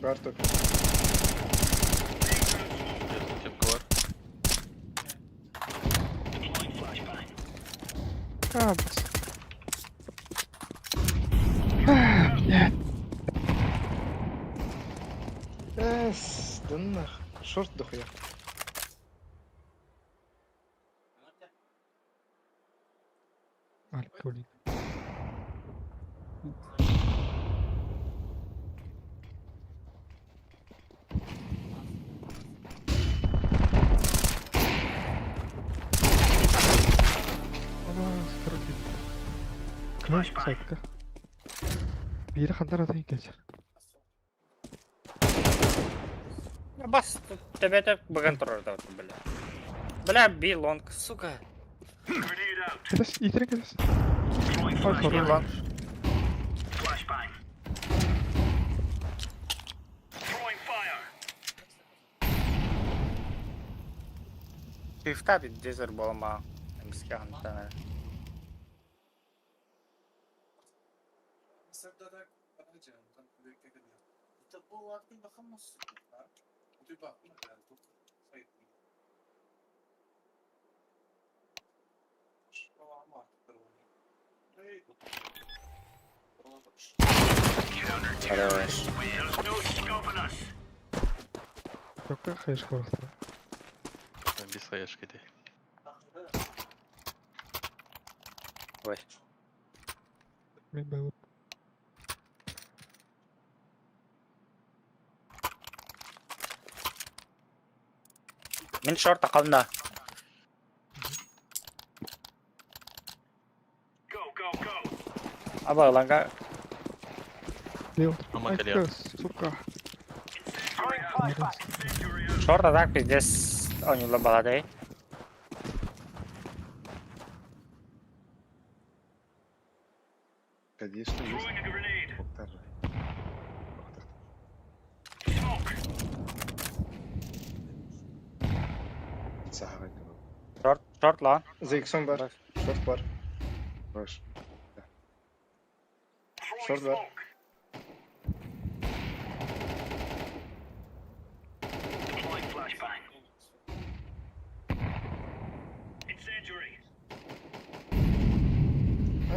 Speaker 14: Бар только.
Speaker 5: Кепка бар.
Speaker 13: А, бас. Блядь.
Speaker 14: Эс, да нах. Шорт дохуя.
Speaker 13: Алкоголик. Ну, сайтка. Биири ханна атын кэлэр.
Speaker 1: Бас төбөтө быган турар да бля. Бля, би лонг, сука.
Speaker 13: Кэлэс, иитэрин кэлэс. Ой,
Speaker 1: Би
Speaker 13: хорош.
Speaker 1: лонг. Шифта дезер болма. Эмске хантана. Хорош.
Speaker 13: Только хэш просто.
Speaker 5: Без хаешки ты.
Speaker 1: Ой.
Speaker 13: Мен был.
Speaker 1: Мин шорт акална. Аба ланга
Speaker 5: Ама кэлиэ.
Speaker 13: Сука.
Speaker 1: Шорт а так пиздец оонньуулар баладай.
Speaker 2: Конечно, есть. Октар. Сахар.
Speaker 1: Шорт, шорт лан.
Speaker 14: За иксом бар. Шорт бар.
Speaker 2: Хорош.
Speaker 14: Шорт бар.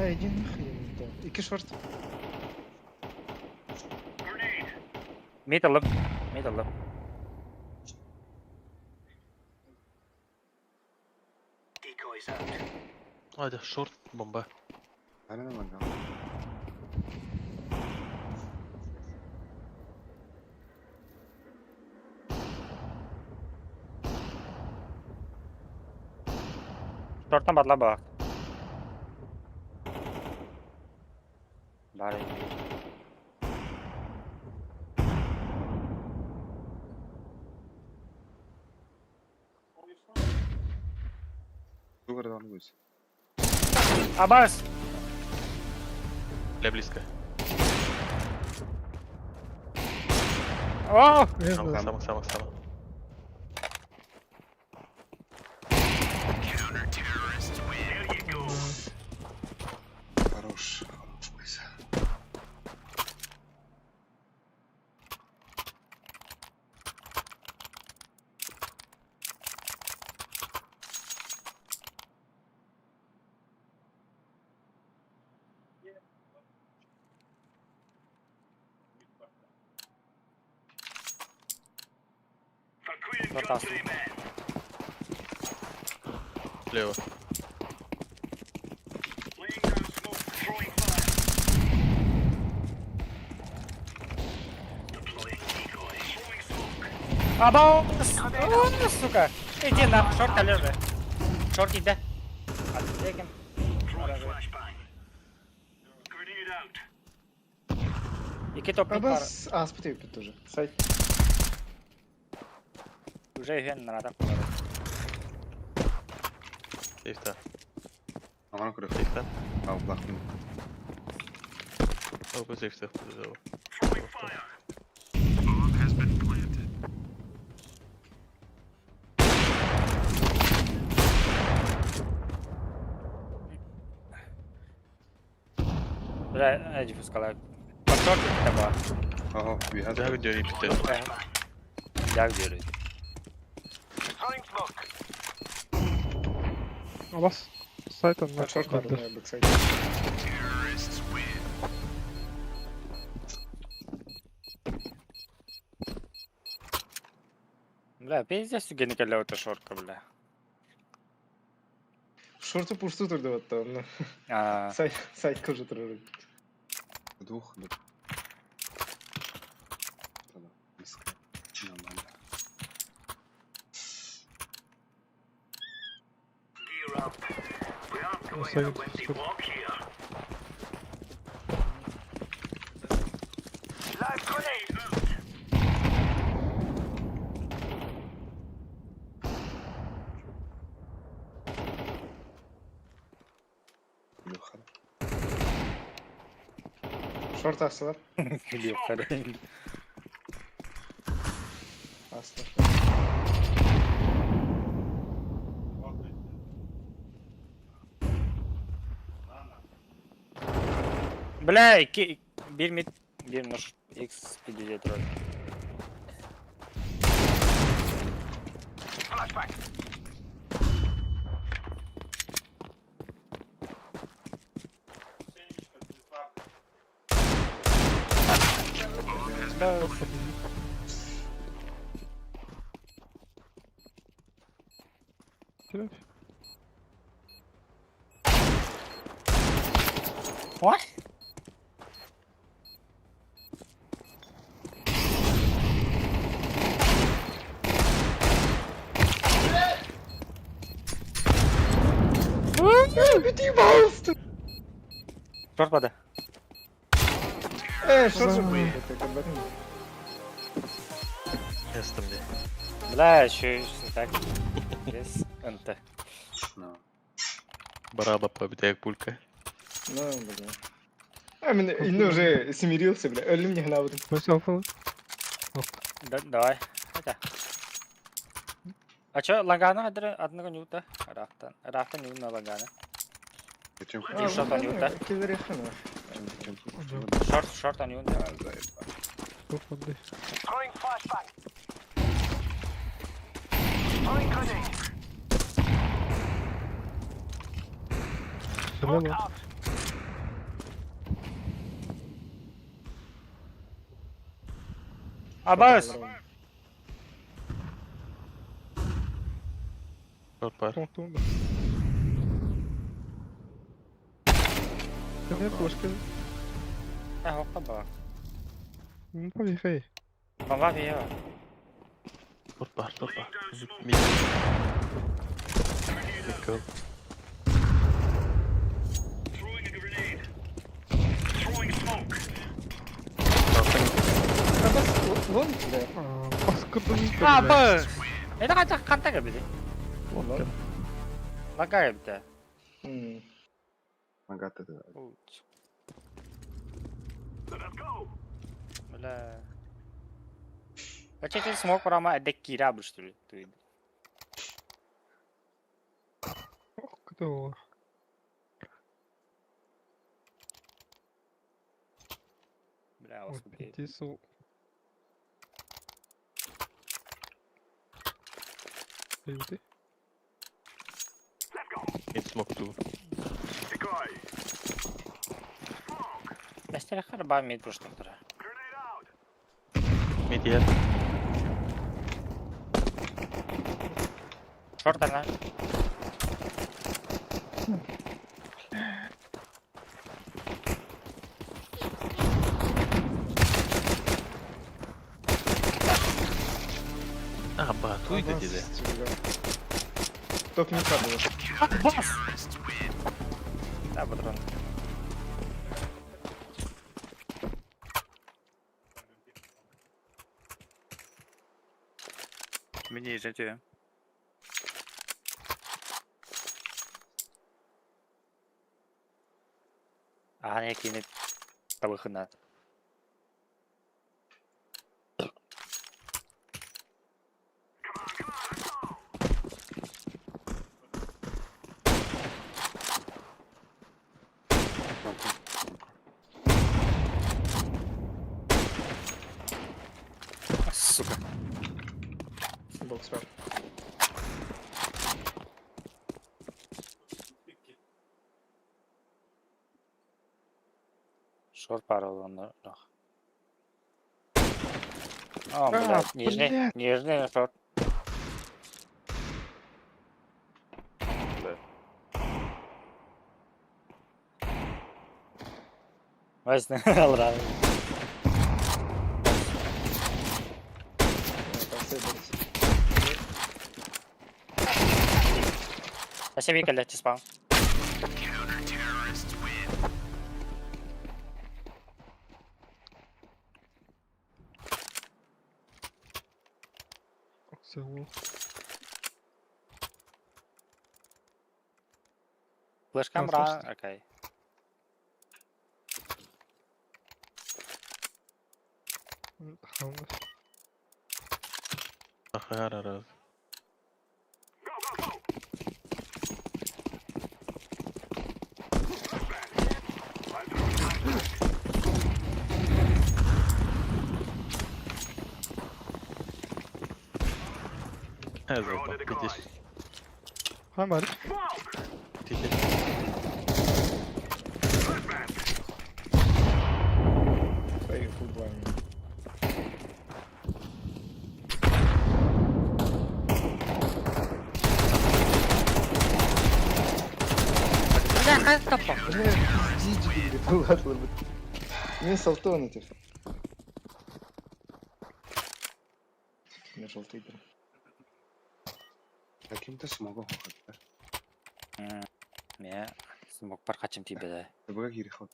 Speaker 14: А, иди нахрен, да. Ики шорт.
Speaker 1: Мид алып. Мид алып.
Speaker 5: Айда, шорт, бомба.
Speaker 2: Ана мангал.
Speaker 1: Шорттан батла бак. Бары.
Speaker 2: Дугар дан будет.
Speaker 1: Абас!
Speaker 5: Бля, близко.
Speaker 1: О!
Speaker 5: Сама, сама, сама, сама.
Speaker 2: Хорош. Хорош, Бойся.
Speaker 1: Шорт астым.
Speaker 5: Лево.
Speaker 1: Абас! О, сука! Иди нахуй, шорт лежи. Шорт иди. Отдеким. Ики топ мид бар.
Speaker 14: Абас. А, спитаю тоже. Сайт.
Speaker 1: Уже ген надо.
Speaker 5: Сейфта.
Speaker 2: Ана көрө.
Speaker 5: Сейфта.
Speaker 2: Ал бахын.
Speaker 5: Опа, сейфта.
Speaker 1: Бля, эди фускала. Под шорт таба.
Speaker 2: Ага, ви
Speaker 5: Да, видео пите.
Speaker 1: Я верю.
Speaker 13: Абас. Сайт он
Speaker 14: А шорт бар, на бэксайд.
Speaker 1: Бля, пиздец геникале это шорка, бля.
Speaker 14: Шорту пушту турду вот там.
Speaker 1: А,
Speaker 14: Сайт, сайт кожа турду.
Speaker 2: Двух. Да. Близко. Нормально.
Speaker 13: Сайт.
Speaker 14: Шорт астылар.
Speaker 1: Күлүөххэ.
Speaker 14: Астылар.
Speaker 1: Бля, икки, биир мид, биир нож, X 53. Да. What?
Speaker 14: Бүтүй бауысты.
Speaker 1: Шорт бада.
Speaker 14: Э, шорт же был. Это об этом.
Speaker 5: Ястым де.
Speaker 1: Бля, еще так. Без НТ.
Speaker 5: Бараба победяк пулька.
Speaker 14: Ну, бля. А, мен инне уже смирился, бля. Өлім не гнавдым.
Speaker 1: Да, давай. Это. А чё, лагана одного нюта? Рахтан. Рахтан нюта на лагана.
Speaker 2: Зачем
Speaker 1: И шорт нюта.
Speaker 14: Киллер хана.
Speaker 1: Шорт, шорт нюта. Абас!
Speaker 5: Шорт бар.
Speaker 1: А, хопа ба. Бомба бьё.
Speaker 5: Шорт бар, шорт бар. Мид. Мид кол.
Speaker 12: Throwing a grenade. Throwing smoke.
Speaker 14: Абас, лон, бля.
Speaker 1: Абас! Это хотя контакт били.
Speaker 14: Лон.
Speaker 1: Лагает, да.
Speaker 14: М.
Speaker 2: Ага, ты.
Speaker 1: Бля. А че ты смог прямо это кира бы, что ли? Ты. Бля, вас убей.
Speaker 5: Мид смок ту.
Speaker 1: Бәстер харба мид проштықтыра.
Speaker 5: Мид ер.
Speaker 1: Шорт ана.
Speaker 5: А, ба, туйда
Speaker 14: Абас,
Speaker 5: деди.
Speaker 14: бля. Топ не было.
Speaker 1: Бас! Да, патрон. Мені життя. Ага, який не табыхына. Сука.
Speaker 14: Бокс бар.
Speaker 1: Шорт парол он нах. А, блядь, нижний, нижний шорт. Возьми, алра. Спасибо, когда ты спал. Флешкам бра, окей.
Speaker 5: Хаһар Видишь.
Speaker 13: Хамар.
Speaker 14: Не салтон этих. У меня желтый был.
Speaker 2: Каким-то смогом уходит.
Speaker 1: Мэ смок пар хачым тибеде.
Speaker 2: Быга кири ход.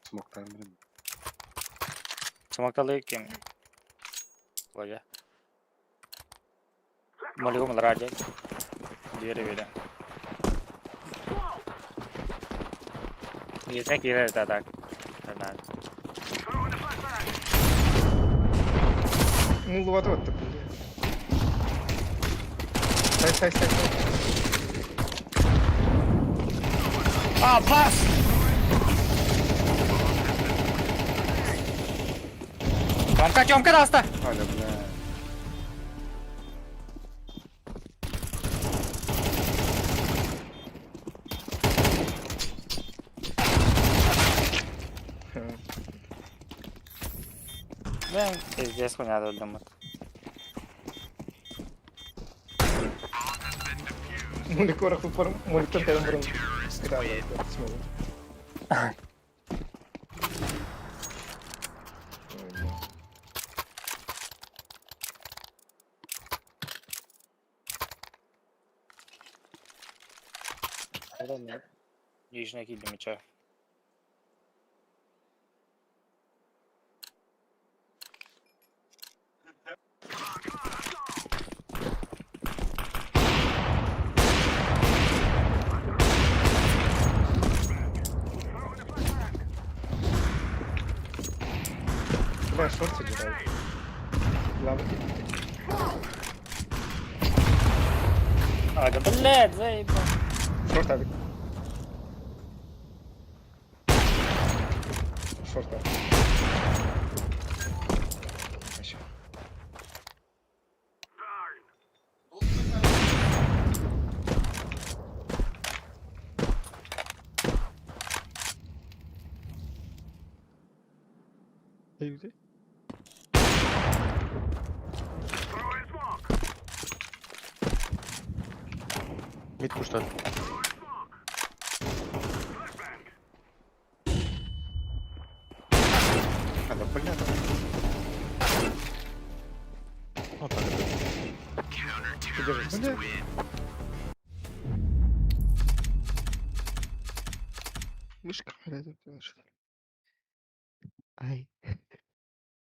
Speaker 2: Смоктарым блин.
Speaker 1: Смокталы ким? Боже. Молигум раджа. Диэри бире. Иесен киирэр да так.
Speaker 14: Ну, ловатот-то, блин. Стай, стай, стай, стай.
Speaker 1: А, пас! Тёмка, Тёмка даста!
Speaker 2: Аля, бля.
Speaker 1: Ben пиздец хуйня өлдüm.
Speaker 14: Молекорах упор, молитор кайдан бұрын. Да, да, смогу. Ой, бля.
Speaker 1: Нижний кидем мяча.
Speaker 14: Бля, шорт сидит. Лава.
Speaker 1: А, да блядь, заебал.
Speaker 14: Шорт авик. Шорт авик. Еще.
Speaker 13: Эйди.
Speaker 5: Мид куштан.
Speaker 2: А, да, бля.
Speaker 5: Вот так.
Speaker 14: Держись.
Speaker 13: Мышка, блядь, Ай.